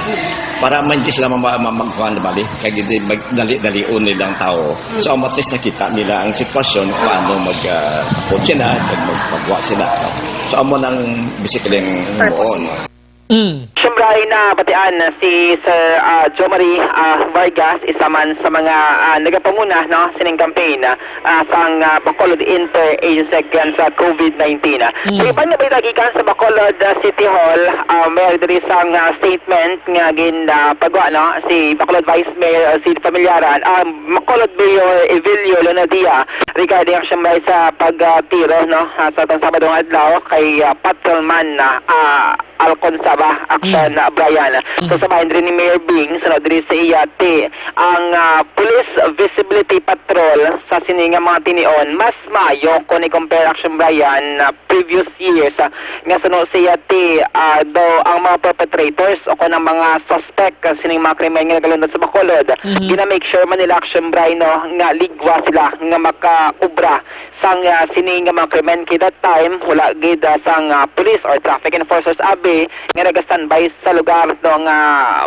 para man di sila mama-, ma-, magkuhan na mali, kay di mag-, dali-dalion nilang tao. So, at least nakita nila ang sitwasyon, paano mag, ah, approach sila, pag magpagwa sila, no? So, amo nang basically ang Purpose. Noon. Mm. Siyempre, ay nabatian si Sir, ah, Jomari, ah, Vargas, isa man sa mga, ah, nagapanguna, no, sining campaign, ah, sang, ah, Bacolod Interagency Against sa COVID nineteen. Mm. Sa iban nga balita gikan sa Bacolod, ah, City Hall, ah, may diri sang, ah, statement nga gin, ah, pagwa, no, si Bacolod Vice Mayor, ah, si Familiaran, ah, Bacolod Mayor Evilio Leonadia regarding, actually, sa pagtiro, no, ah, sa atong Sabado nga adlaw kay, ah, Patrolman, ah, ah, Alconsaba, Action, Mm. ah, Brian. So, Mm. sa bahin rin ni Mayor Bing, sunod diri sa iya, ti, ang, ah, Police Visibility Patrol sa sini nga mga tinion, mas maayo kung i-compare, Action Brian, na previous years, ah, nga suno siya ti, ah, daw ang mga perpetrators o kung ang mga suspect, ah, sining mga krimen nga nagalunod sa Bacolod, Mhm. gina-make sure man nila, Action Brian, no, nga ligwa sila nga makaubra sang, ah, sini nga mga krimen. Kay that time, wala gid, ah, sang, ah, police or traffic enforcers, abi, nga naga-standby sa lugar, no, nga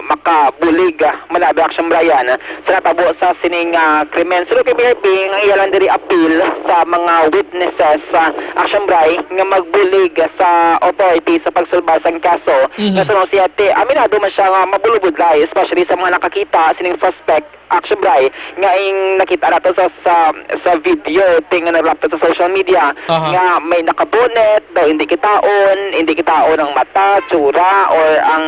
makabulig, ah, man abi, Action Brian, sa natabo sa sining, ah, krimen. Sulod kay Mayor Bing, ang iya lang diri appeal sa mga witnesses, ah, Action Brian, nga magbulig sa authority sa pagsulbad sang kaso. Mhm. Nga suno siya, ti, aminado man siya nga mabulubudlay, especially sa mga nakakita sining suspect, Action Brian, nga ing nakita nato sa, sa, sa video, ti, nga nag-rapto sa social media, Aha. nga may nakabonet, daw hindi kitaon, hindi kitaon ang mata, tsura, ah, or ang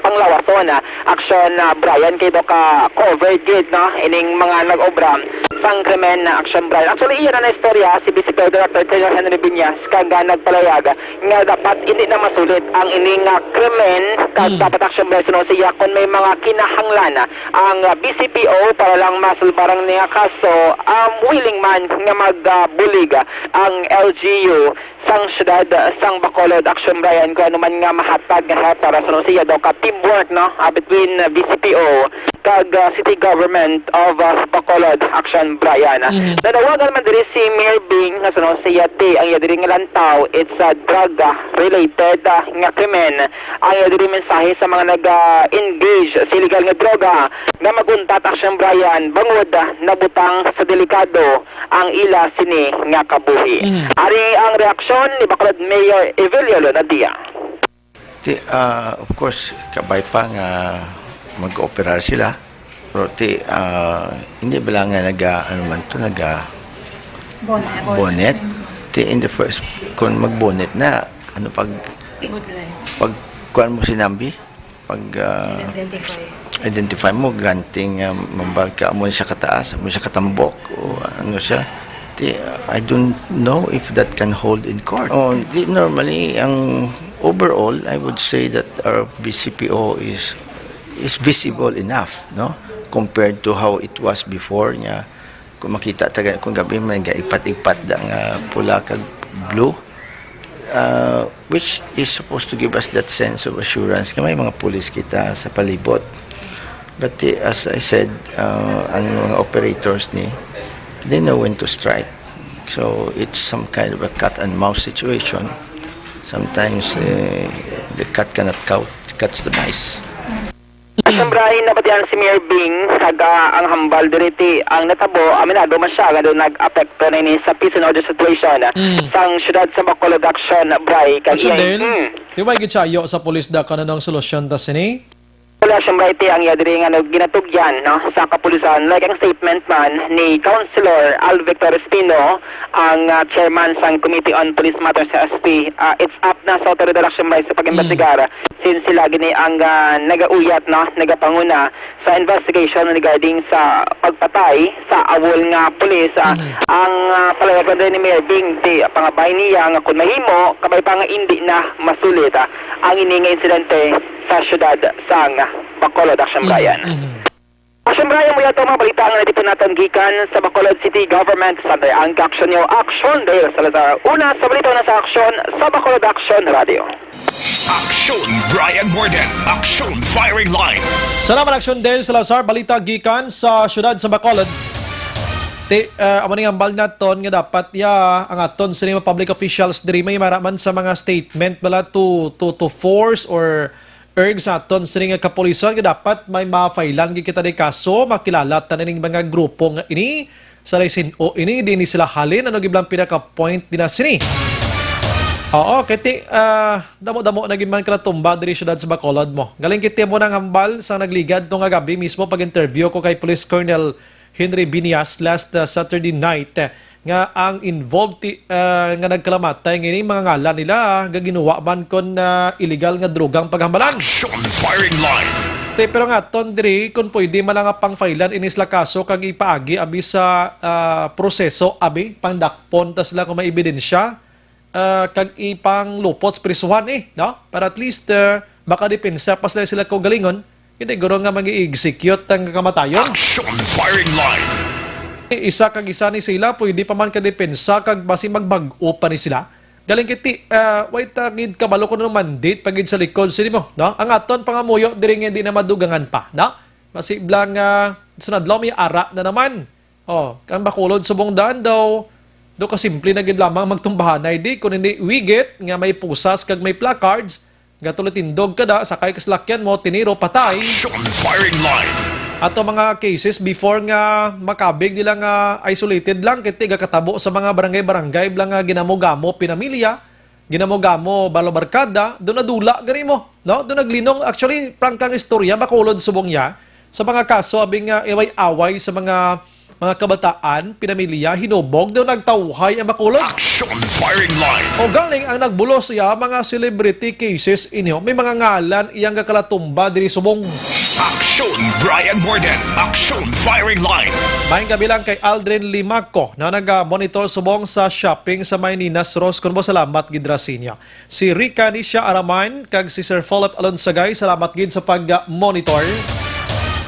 panglawason, ah, aksyon, ah, Brian, kay daw ka covered gid, no, ining mga nag-obra sang krimen na aksyon, Brian. Actually, iya na na istorya si Vice Federal Attorney Colonel Henry Viñas kag, ah, nagpalayag nga dapat hindi na masulit ang ining, ah, krimen kag Hmm. dapat aksyon, Brian, suno siya kung may mga kinahanglan, ah, ang, ah, B C P O para lang masulbaran niya kaso, um, willing man nga mag, ah, bulig, ah, ang L G U sang siyudad, ah, sang Bacolod, aksyon, Brian, kung ano man nga mahatag nga help para sa siya daw ka teamwork, no, ah, between, ah, B C P O kag, ah, City Government of, ah, Bacolod, aksyon, Brian. Mhm. Nanawagan man diri si Mayor Bing nga suno siya ti ang iya diri nga lantaw, it's a drug, ah, related, ah, nga krimen. Ang iya diri mensahe sa mga nag, ah, engage sa illegal nga droga nga mag-untat, aksyon, Brian, bangod, ah, nabutang sa delikado ang ila sini nga kabuhi. Mm. Ari ang reaksyon ni Bacolod Mayor Evelio Lonadia. Ti, ah, of course, kabay pa nga mag-operar sila. Pero ti, ah, hindi ba lang nga naga, ano man to, naga Bonnet. Bonnet? Ti, in the first, kung mag-bonnet na, ano pag, Budlay. Pag kuwan mo si Nambi? Pag, ah, Identify. Identify mo, granting, ah, mambal ka, amo siya kataas, amo siya katambok, o ano siya. Ti, I don't know if that can hold in court. Oh, di, normally, ang overall, I would say that our B C P O is, is visible enough, no? Compared to how it was before niya. Kung makita ta, kung gabi may gaipat-ipat da nga pula kag blue, uh, which is supposed to give us that sense of assurance nga may mga pulis kita sa palibot. But the, as I said, uh, ang mga operators ni, they know when to strike. So it's some kind of a cat and mouse situation. Sometimes, eh, the cat cannot cou-, catch the mice. Aksyon, Brian, nabatian si Mayor Bing, kag ang hambal diri ti ang natabo, aminado man siya nga daw nag-apekto na ini sa peace and order situation Mm. sang siyudad sa Bacolod, aksyon, Bri, kag Aksyon, iya, Del? Mm. Di ba gid siya ayo sa pulis da kanunong solusyon ta sini? Wala, aksyon, Bri, ti ang iya diri nga nag-, ginatugyan, no, sa kapulisan, like ang statement man ni Councilor Al Victor Espino, ang, ah, chairman sang Committee on Police Matters sa S P, ah, it's up na sa otoridad, aksyon, Bri, sa pag-imbestigar. Mm. Since sila gini ang, ah, nagauyat, no, nagapanguna sa investigation regarding sa pagpatay sa awol nga pulis, ah, Mhm. ang, ah, palayagon din ni Mayor Bing, ti pangabay niya nga kung mahimo, kabay pa nga indi na masulit, ah, ang ini nga insidente sa siyudad sang Bacolod, aksyon, Mhm. Brian. Mhm. Aksyon, Brian, mula to mga balita ang nadipon naton gikan sa Bacolod City Government Center. Ang kaaksyon niyo, Aksyon Dale Salazar. Una sa balita, una sa aksyon sa Bacolod Aksyon Radio. Aksyon, Brian Morden. Aksyon, Firing Line. Salamat, Aksyon Dale Salazar. Balita gikan sa siyudad sa Bacolod. Ti, ah, amo ni ang hambal naton nga dapat ya ang aton sini mga public officials diri may maraman sa mga statement bala to, to, to force or urge sa aton sini nga kapulisan nga dapat may mafailan gid kita di kaso, makilala ta na ning mga grupo nga ini sa sin-o ini, di ni sila halin, ano gid lang pinaka-point din na sini. Oo, kay ti, ah, damo-damo na gid man kalatumba diri siyudad sa Bacolod mo. Galing kiti mo nang hambal sa nagligad to nga gabi mismo pag-interview ko kay Police Colonel Henry Binias last, uh, Saturday night, uh, nga ang involved ti-, uh, nga nagkalamatay nga ini mga ngalan nila, uh, nga ginuwa man kon, uh, illegal nga drogang paghambalan. Action Firing Line. Te, pero nga, ton, diri, kung pwede man lang nga pangfailan ini sila kaso kag ipaagi abi sa, uh, proseso abi, pangdakpon ta sila kung may ebidensya, ah, kag ipanglupot sa prisuhan, eh, no? Para at least, ah, makadepensa pa sila, sila kaugalingon, hindi guro nga mag-i-execute ang kamatayon. Action Firing Line. Isa kag isa ni sila pwede pa man kadepensa kag basi magbag-o pa ni sila. Galing kiti, ah, way ta gid kabalo kung anong mandate pa gid sa likod sini mo, no? Ang aton pangamuyo diri nga hindi na madugangan pa, no? Basi bla nga sunod law may ara na naman. Oh, kang Bacolod subong daan daw, do ka simple na gid lamang magtumbahanay di, kun hindi wigit nga may pusas kag may placards, gatulitindog ka da, sakay ka sa lakyan mo, tiniro, patay. Action Firing Line. Ato mga cases before nga makabig nila nga isolated lang, kay tiga katabo sa mga barangay-barangay lang nga ginamo-gamo pinamilya, ginamo-gamo balo barkada, do nadula gani mo, no? Do naglinong, actually, prangkang istorya, Bacolod subong ya, sa mga kaso, abi nga, away-away sa mga mga kabataan, pinamilya, hinubog daw nagtawhay ang Bacolod. Action Firing Line. O galing ang nagbulos iya, mga celebrity cases inyo, may mga ngalan iyang gakalatumba diri subong. Action Brian Morden. Action Firing Line. Maayong gabi lang kay Aldrin Limaco na naga-monitor subong sa shopping sa Maininas, Ros. Kun mo, salamat gid ra sa inyo. Si Rica Nisha Araman kag si Sir Philip Alonsagay, salamat gid sa pag-monitor.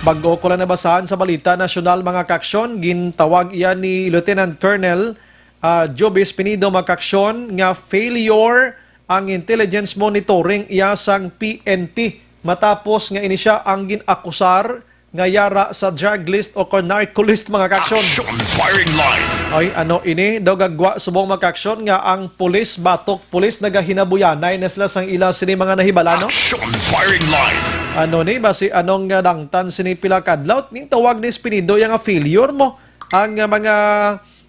Bago ko lang nabasahan sa balita nasyonal, mga kaaksyon, gintawag iya ni Lieutenant Colonel, ah, Jobis Pinido, mga kaaksyon, nga failure ang intelligence monitoring iya sang P N P matapos nga ini siya ang gin-akusar nga yara sa drug list o kon narco list, mga kaaksyon. Action Firing Line. Ay, ano ini? Daw gagwa subong, mga kaaksyon, nga ang pulis, batok pulis, nagahinabuyanay na sila sang ila sini mga nahibal-an, no? Action Firing Line. Ano ni, basi anong nga dangtan sini pila kadlaw? Ning tawag ni Spinido iya nga failure mo. Ang, ah, mga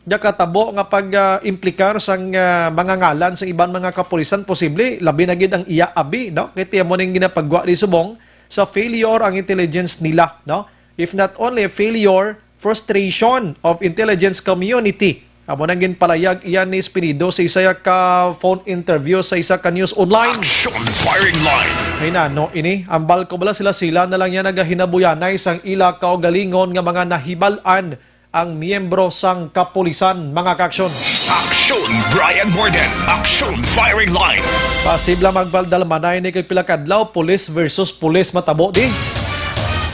nakatabo nga pag, ah, implikar sang, ah, mga ngalan sa iban mga kapulisan, posible labi na gid ang iya abi, no? Kay tiyan mo ning ginapagwa di subong sa failure ang intelligence nila, no? If not only a failure, frustration of intelligence community. Amo nang ginpalayag iyan ni Spinido sa isa ka phone interview sa isa ka news online. Action Firing Line. Ay nano ini, ambal ko bala sila-sila na lang yan nagahinabuyanay sang ila kaugalingon nga mga nahibal-an ang miyembro sang kapulisan, mga kaaksyon. Action Brian Morden. Action Firing Line. Pasibla magpaldalmanay ni kay pila kadlaw, pulis versus pulis matabo di.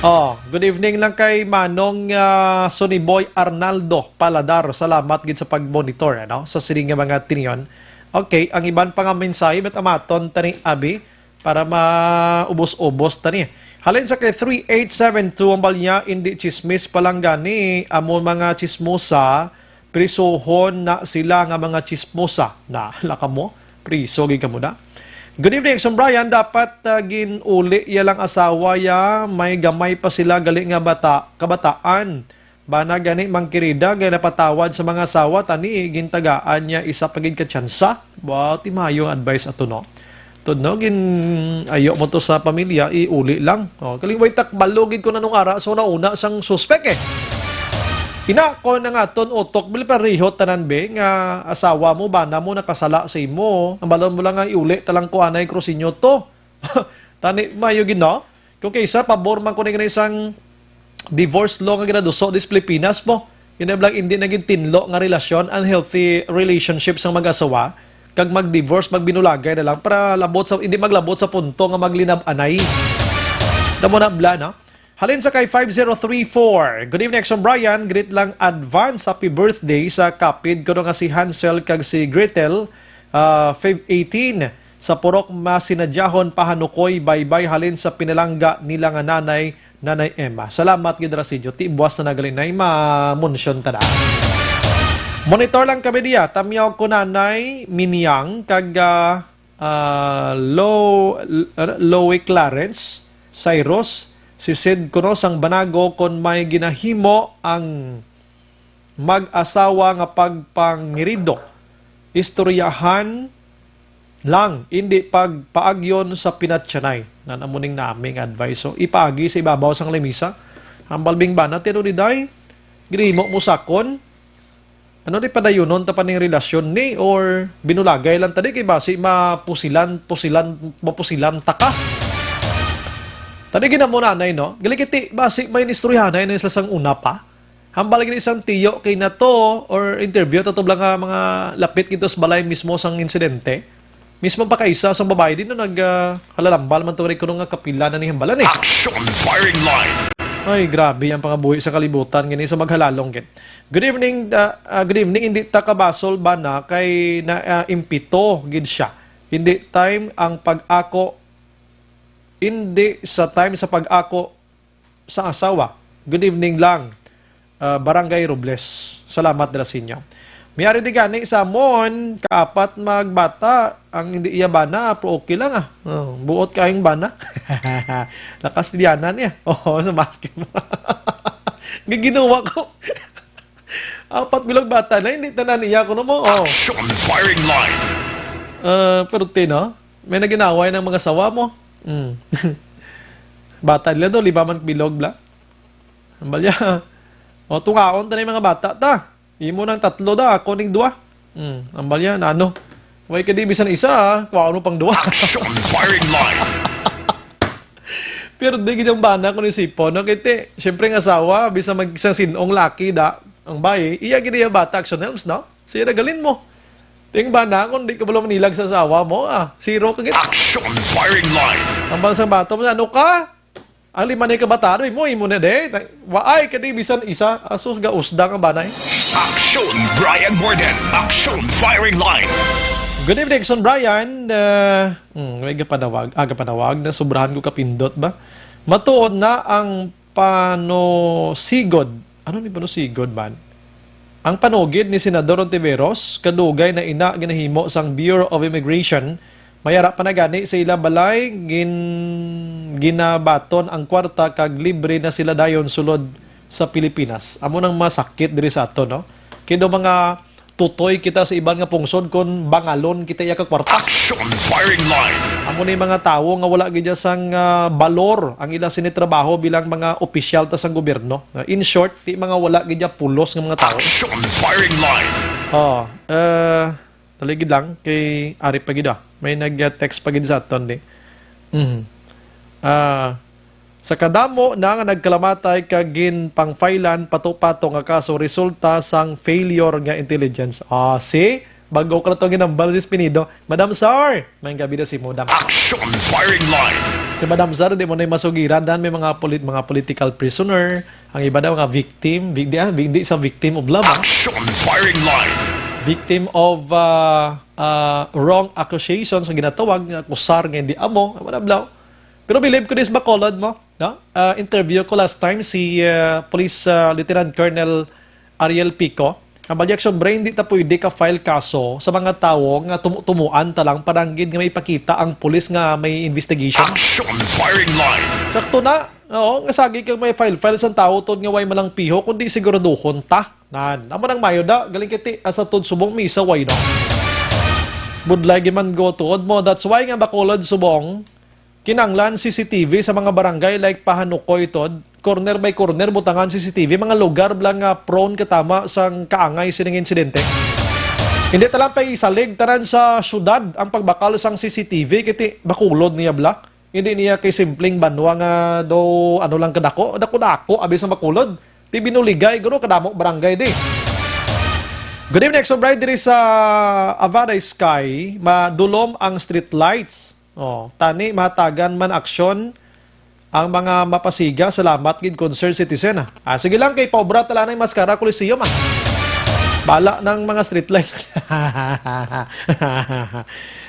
Oh, good evening lang kay Manong, ah, Sonny Boy Arnaldo Paladar. Salamat gid sa pag-monitor, ano, sa sining nga mga tinyon. Okay, ang iban pa nga mensahe, met amaton tani abi para maubos-ubos tani. Halin sa kay three eight seven two, ang balya, indi chismis pa lang gani, amo mga chismosa, prisuhon na sila nga mga chismosa. Na, laka mo, priso gid kamo na. Good evening, Action Brian. Dapat, ah, gin-uli iya lang asawa ya, may gamay pa sila gali nga bata, kabataan. Bana gani, Mang Kirida, gay napatawad sa mga asawa, tani gintagaan niya isa pa gid ka tsansa. Wow, ti mayo nga advice ato, no? Tod, no, gin-ayo mo to sa pamilya, iuli lang. Oh, kaling way takbalo gid ko nanong ara sa una-una sang suspek, eh. Ina ko na nga ton utok, bil pareho tanan, be, nga asawa mo, bana mo, nakasala sa imo. Ang balon mo lang nga iuli talang ko anay Cruceño to. Tani, mayo gid, no? Kung kaysa, pabor man ko ni gani sang divorce law nga ginaduso dis Pilipinas mo. Yun ay blang hindi na gid tinlo nga relasyon, unhealthy relationship sang mag-asawa. Kag mag-divorce, magbinulagay na lang para labot sa, hindi maglabot sa punto nga maglinab-anay. Tamo na bla, no? Halin sa kay five zero three four. Good evening, Action Brian. Greet lang advance happy birthday sa kapid ko nga si Hansel kag si Gretel, ah, Feb eighteen. Sa purok masinadyahon pahanukoy, baybay halin sa pinalangga nila nga nanay, Nanay Emma. Salamat gid ra sa inyo. Ti buwas na nagalinay, mamunsyon ta na. Monitor lang kami diya. Tamyaw ko Nanay Minyang kag, ah, ah, Lo-, Loe Clarence, Cyrus, si Sid kuno sang Banago, kon may ginahimo ang mag-asawa nga pagpangirido, istoryahan lang, indi pagpaagyon sa pinatyanay. Nan amo ning nami nga advice. So, ipaagi sa ibabaw sang lamisa. Hambal bing bana, ti ano ni day? Ginhimo mo sakon? Ano di padayunon ta pa ning relasyon ni, or binulagay lang ta di kay basi mapusilan, pusilan, mapusilan ta ka? Tadi gina mo, nanay, no? Galikiti, basi may inistoryahanay na sila sang una pa. Hambal gini sang tiyo kay na to, or interview ta to bala nga mga lapit gid to sa balay mismo sang insidente. Mismo pa kaisa sang babae din, no, nag, ah, halalambal man to, kuno nga kapila na ni hambalan, eh. Action Firing Line. Ay, grabe ang pangabuhi sa kalibutan gini sa maghalalong gid. Good evening, ah, ah, good evening. Hindi ta kabasol ba na kay na, ah, impito gid siya. Hindi time ang pag-ako, hindi sa time sa pag-ako sa asawa. Good evening lang, ah, Barangay Robles. Salamat dira sa inyo. May ari di gani sa amon, kaapat magbata, ang hindi iya bana, pero okay lang, ah. Oh, buot kayong bana. Nakastudyanan niya. Oo, sa math mo. Giginawa ko. Apat bilog bata na, hindi tanan iya, kuno mo. Oh. Action Firing Line. Ah, pero tino, may naginaway ng mga sawa mo. Mm. Bata nila do, lima man bilog bla. Ang balya, O, tungaon ta na yung mga bata ta. Imo nang tatlo da, ako ning duwa. Hmm, ang balya na ano. Way ka di bisan isa, ah. Kuhaon mo pang duwa. Action firing line. Pero di gid ang bana ko ni Sipo, no? Kay ti, siyempre ang asawa, bisan mag isang sinong laki da, ang bayi, iya gid iya bata, action helms, no? Siya nagalin mo. Ting bana, kung di ka bala manilag sa asawa mo, ah, zero ka gid. Action firing line. Ang bala sa bato mo, ano ka? Ang lima na yung kabataan, mo, imo na de. Waay ka di bisan isa, asus ga usda nga bana, eh. Action, Brian Morden. Action firing line. Good evening, Son Brian. Uh, hmm, may gapanawag, ah, gapanawag na sobrahan ko kapindot ba? Matuod na ang panosigod. Ano ni panosigod man? Ang panugid ni Senador Ontiveros, kadugay na ina ginahimo sang Bureau of Immigration, may ara pa na gani sa ila balay, gin-, ginabaton ang kwarta kag libre na sila dayon sulod sa Pilipinas. Amo nang masakit diri sa ato, no? Kay daw mga tutoy kita sa iban nga pungsod kon bangalon kita iya ka kwarta. Action firing line. Amo ni mga tawo nga wala gid sang, ah, balor ang ila sini trabaho bilang mga opisyal ta sang gobyerno. Ah, in short, ti mga wala gid pulos nga mga tawo. Action firing line. Oh, eh, taligid lang kay ari pa gid, ah. May nag-text pa gid sa aton di. Mhm. Ah, sa kadamo na nga nagkalamatay kag ginpangfailan pato-pato nga kaso resulta sang failure nga intelligence. Ah, see? Bago ka na itong ginambal si Spinido. Madam Sar, may gabi na si Mudam. Action firing line. Si Madam Sar, di mo na yung masugiran. Dan may mga polit-, mga political prisoner. Ang iba na mga victim. Vic-, di, ah, vic-, di sa victim of love, ah. Action firing line. Victim of, ah, ah, wrong accusations. Ang ginatawag nga akusar nga hindi amo. Wala blaw. Pero believe ko this Bacolod mo. No? Ah, interview ko last time si, ah, Police, ah, Lieutenant Colonel Ariel Pico. Ang balyak, siyempre, hindi ta pwede ka-file kaso sa mga tawo nga tumu-tumuan ta lang, parang gid nga may ipakita ang pulis nga may investigation. Action firing line. Sakto na. Oo, nga sagi kang may file-file sang tawo tod nga way malang piho, kundi siguraduhon ta. Nan, amo nang mayo da, galing kiti, asa tod subong may isa way, no? Budlay gid man go tuod mo. That's why nga Bacolod subong, kinanglan C C T V sa mga barangay like Pahanukoy, tod, corner by corner, butangan C C T V, mga lugar bala nga prone katama sang kaangay sining insidente. Hindi ta lang pa isalig tanan sa syudad ang pagbakal sang C C T V, kiti Bacolod niya bala. Hindi niya kay simpleng banwa nga do ano lang kadako, dako-dako, abi sa Bacolod. Ti binuligay, guro, kadamo barangay di. Good evening, Exo Bride, diri sa Avaday Sky, madulom ang street lights. Oh, tani mahatagan man aksyon ang mga mapasiga. Salamat gid, concerned citizen, ah. Ah, sige lang, kay paobra tala na yung Mascara Coliseum, ah. Bala ng mga streetlights.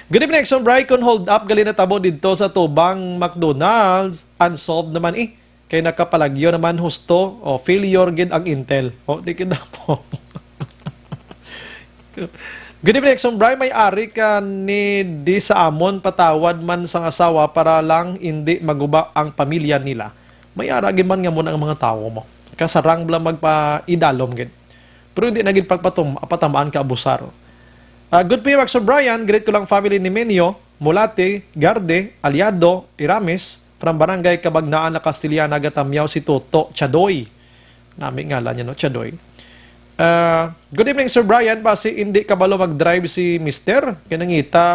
Good evening, Exo Bri. Kung hold up gali natabo dito sa tubang McDonald's, unsolved naman, eh. Kay nakapalagyo naman husto, o failure gid ang intel. O, di gid dapo. Good evening, Exo Bri. May ari ka ni di sa amon patawad man sang asawa para lang hindi maguba ang pamilya nila. May ara gid man nga mo na ang mga tawo mo. Kasarang bala magpaidalom gid. Pero hindi na gid pagpatum-, patamaan ka abusar. Ah, good P M, Exo Brian. Greet ko lang family ni Menyo, Mulate, Garde, Aliado, Iramis, from Barangay Cabagnaan, La Castellana, Gatamyaw, si Toto Chadoy. Nami ngalan niya, no? Chadoy. Ah, good evening, Sir Brian. Basi hindi kabalo mag-drive si Mister. Kaya nangita,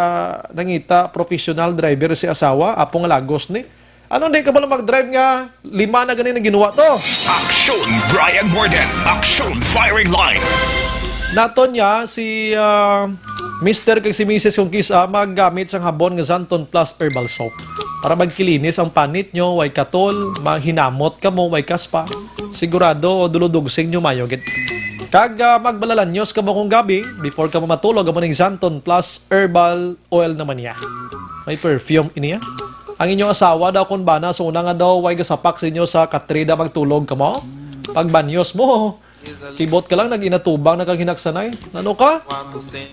nangita professional driver si asawa, apong lagos ni. Ano, hindi kabalo mag-drive nga lima na ganin ang ginawa to? Action, Brian Morden. Action, firing line. Naton niya si, ah, Mister kag si Missus kung kisa magamit sang habon nga Xanthone Plus Herbal Soap para magkilinis ang panit nyo, way katol, maghinamot kamo, way kaspa. Sigurado, duludugsing nyo mayo gid. Kag, ah, magbalalanyos kamo kung gabi, before kamo matulog, amo ning Xanthone Plus Herbal Oil naman niya. May perfume ini, ah. Ang inyong asawa daw, kung bana, sa una nga daw, way gasapak sa inyo sa katrida magtulog kamo. Pagbanyos mo, kibot ka lang, nag-inatubang na kag hinaksanay. Ano ka?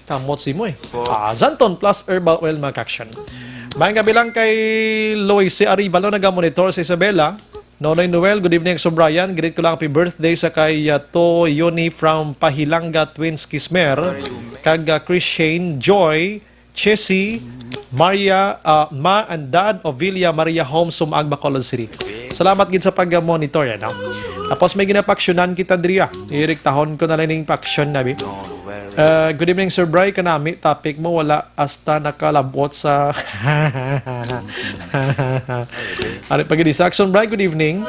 Kamot si mo eh. Ah, Xanthone Plus Herbal Oil, mga kaksyon. Maayong gabi lang kay Loise Arivalo, nagamonitor sa Isabela. Nonoy Noel, good evening, Exo Brian. Greet ko lang, happy birthday sa kay, uh, To Yoni from Pahilanga Twins Kismer. Kag, uh, Chris Shane, Joy, Chessy, Maria, uh, Ma and Dad, Ovilia, Maria Home, Sumaag, Bacolod City. Salamat gid sa pag-monitor, ano? Tapos may ginapaksyonan kita diri, ah. Iriktahon ko na lang ning paksyon, nabi. Uh, good evening, Sir Bry. Kanami, topic mo, wala hasta nakalabot sa Ari pa gid sa action, Bry. Good evening.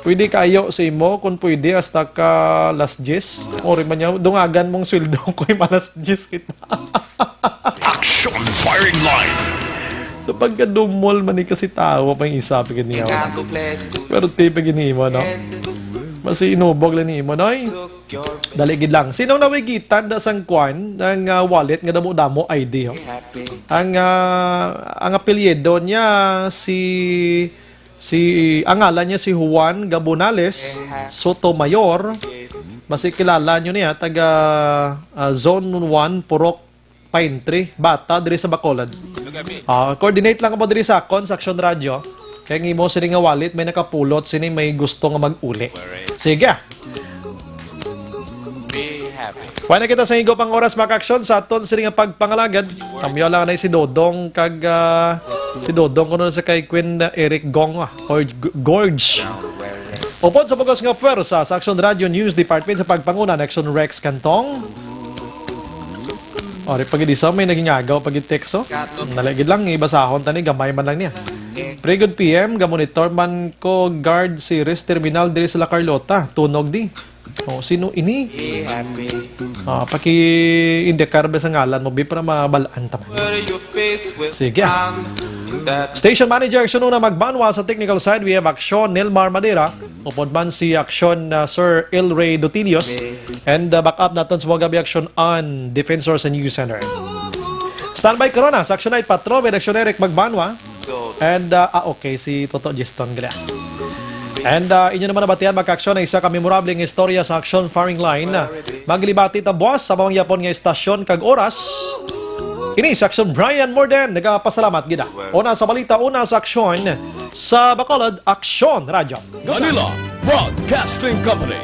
Pwede kayo sa imo, kung pwede, hasta ka alas diyes. Ori man niya, dungagan mong sweldo ko yung alas diyes kita. Action firing line. Sa pagkadumol man ni kasi tawa pa yung isa pa gid niya. Pero ti pa gid nimo, no? Mas inubog lang nimo, noy. Dali gid lang. Sinong nawigitan da sang kwan, ang ah, wallet nga damo-damo I D, ho? Ang ah, ang apelyido niya si si ang ngalan niya si Juan Gabonales Sotomayor. Mas kilala nyo niya, taga ah, Zone one, Purok Pine Tree, bata diri sa Bacolod. Ah, coordinate lang mo diri sa akon sa Action Radio. Kay ang imo sini nga wallet may nakapulot sini may gusto nga mag-uli. Sige. Be happy. Wala na kita sa higop ang oras, mga aksyon, sa aton sini nga pagpangalagad. Kamyo lang na si Dodong kag ah, si Dodong kuno sa kay Queen ah, Eric Gong ah, or G- Gorge. Upod sa bugos nga pwersa sa Action Radio News Department sa pagpanguna ni Action Rex Cantong. Ori pa gid isa may naging agaw pa gid tekso. Nalagid lang ibasahon tani gamay man lang niya. Pre good P M, gamonitor man ko guard si Res Terminal diri sa La Carlota. Tunog di. Oh, sino ini? Be happy. Ah, paki-indikar ba sa ngalan mo bi para mabalaan ta man. Where your face will Sige. come. That Station Manager, Action Una Magbanwa sa technical side, we have Action Nelmar Madera, upod man si Action uh, Sir El Rey Dutilios, and uh, back up naton sa mga gabi Action on Defensor sa News Center. Standby Corona sa Action Night Patrol with Action Eric Magbanwa. And, uh, ah, okay, si Toto Giston gali. And uh, inyo naman nabatian, mga aksyon, ang isa ka memorable nga istorya sa aksyon firing line. Maglibati ta buwas sa mga yapon nga istasyon kag oras. Ini si Aksyon Brian Morden, nagapasalamat gid. Una sa balita, una sa aksyon sa Bacolod Aksyon Radyo. Manila Broadcasting Company.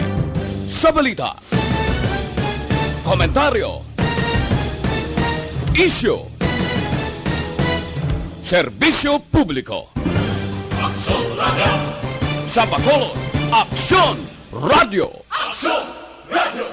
Sa balita, komentaryo, isyu, serbisyo publiko. Aksyon Radio. Sa Bacolod, Aksyon Radio. Aksyon Radio.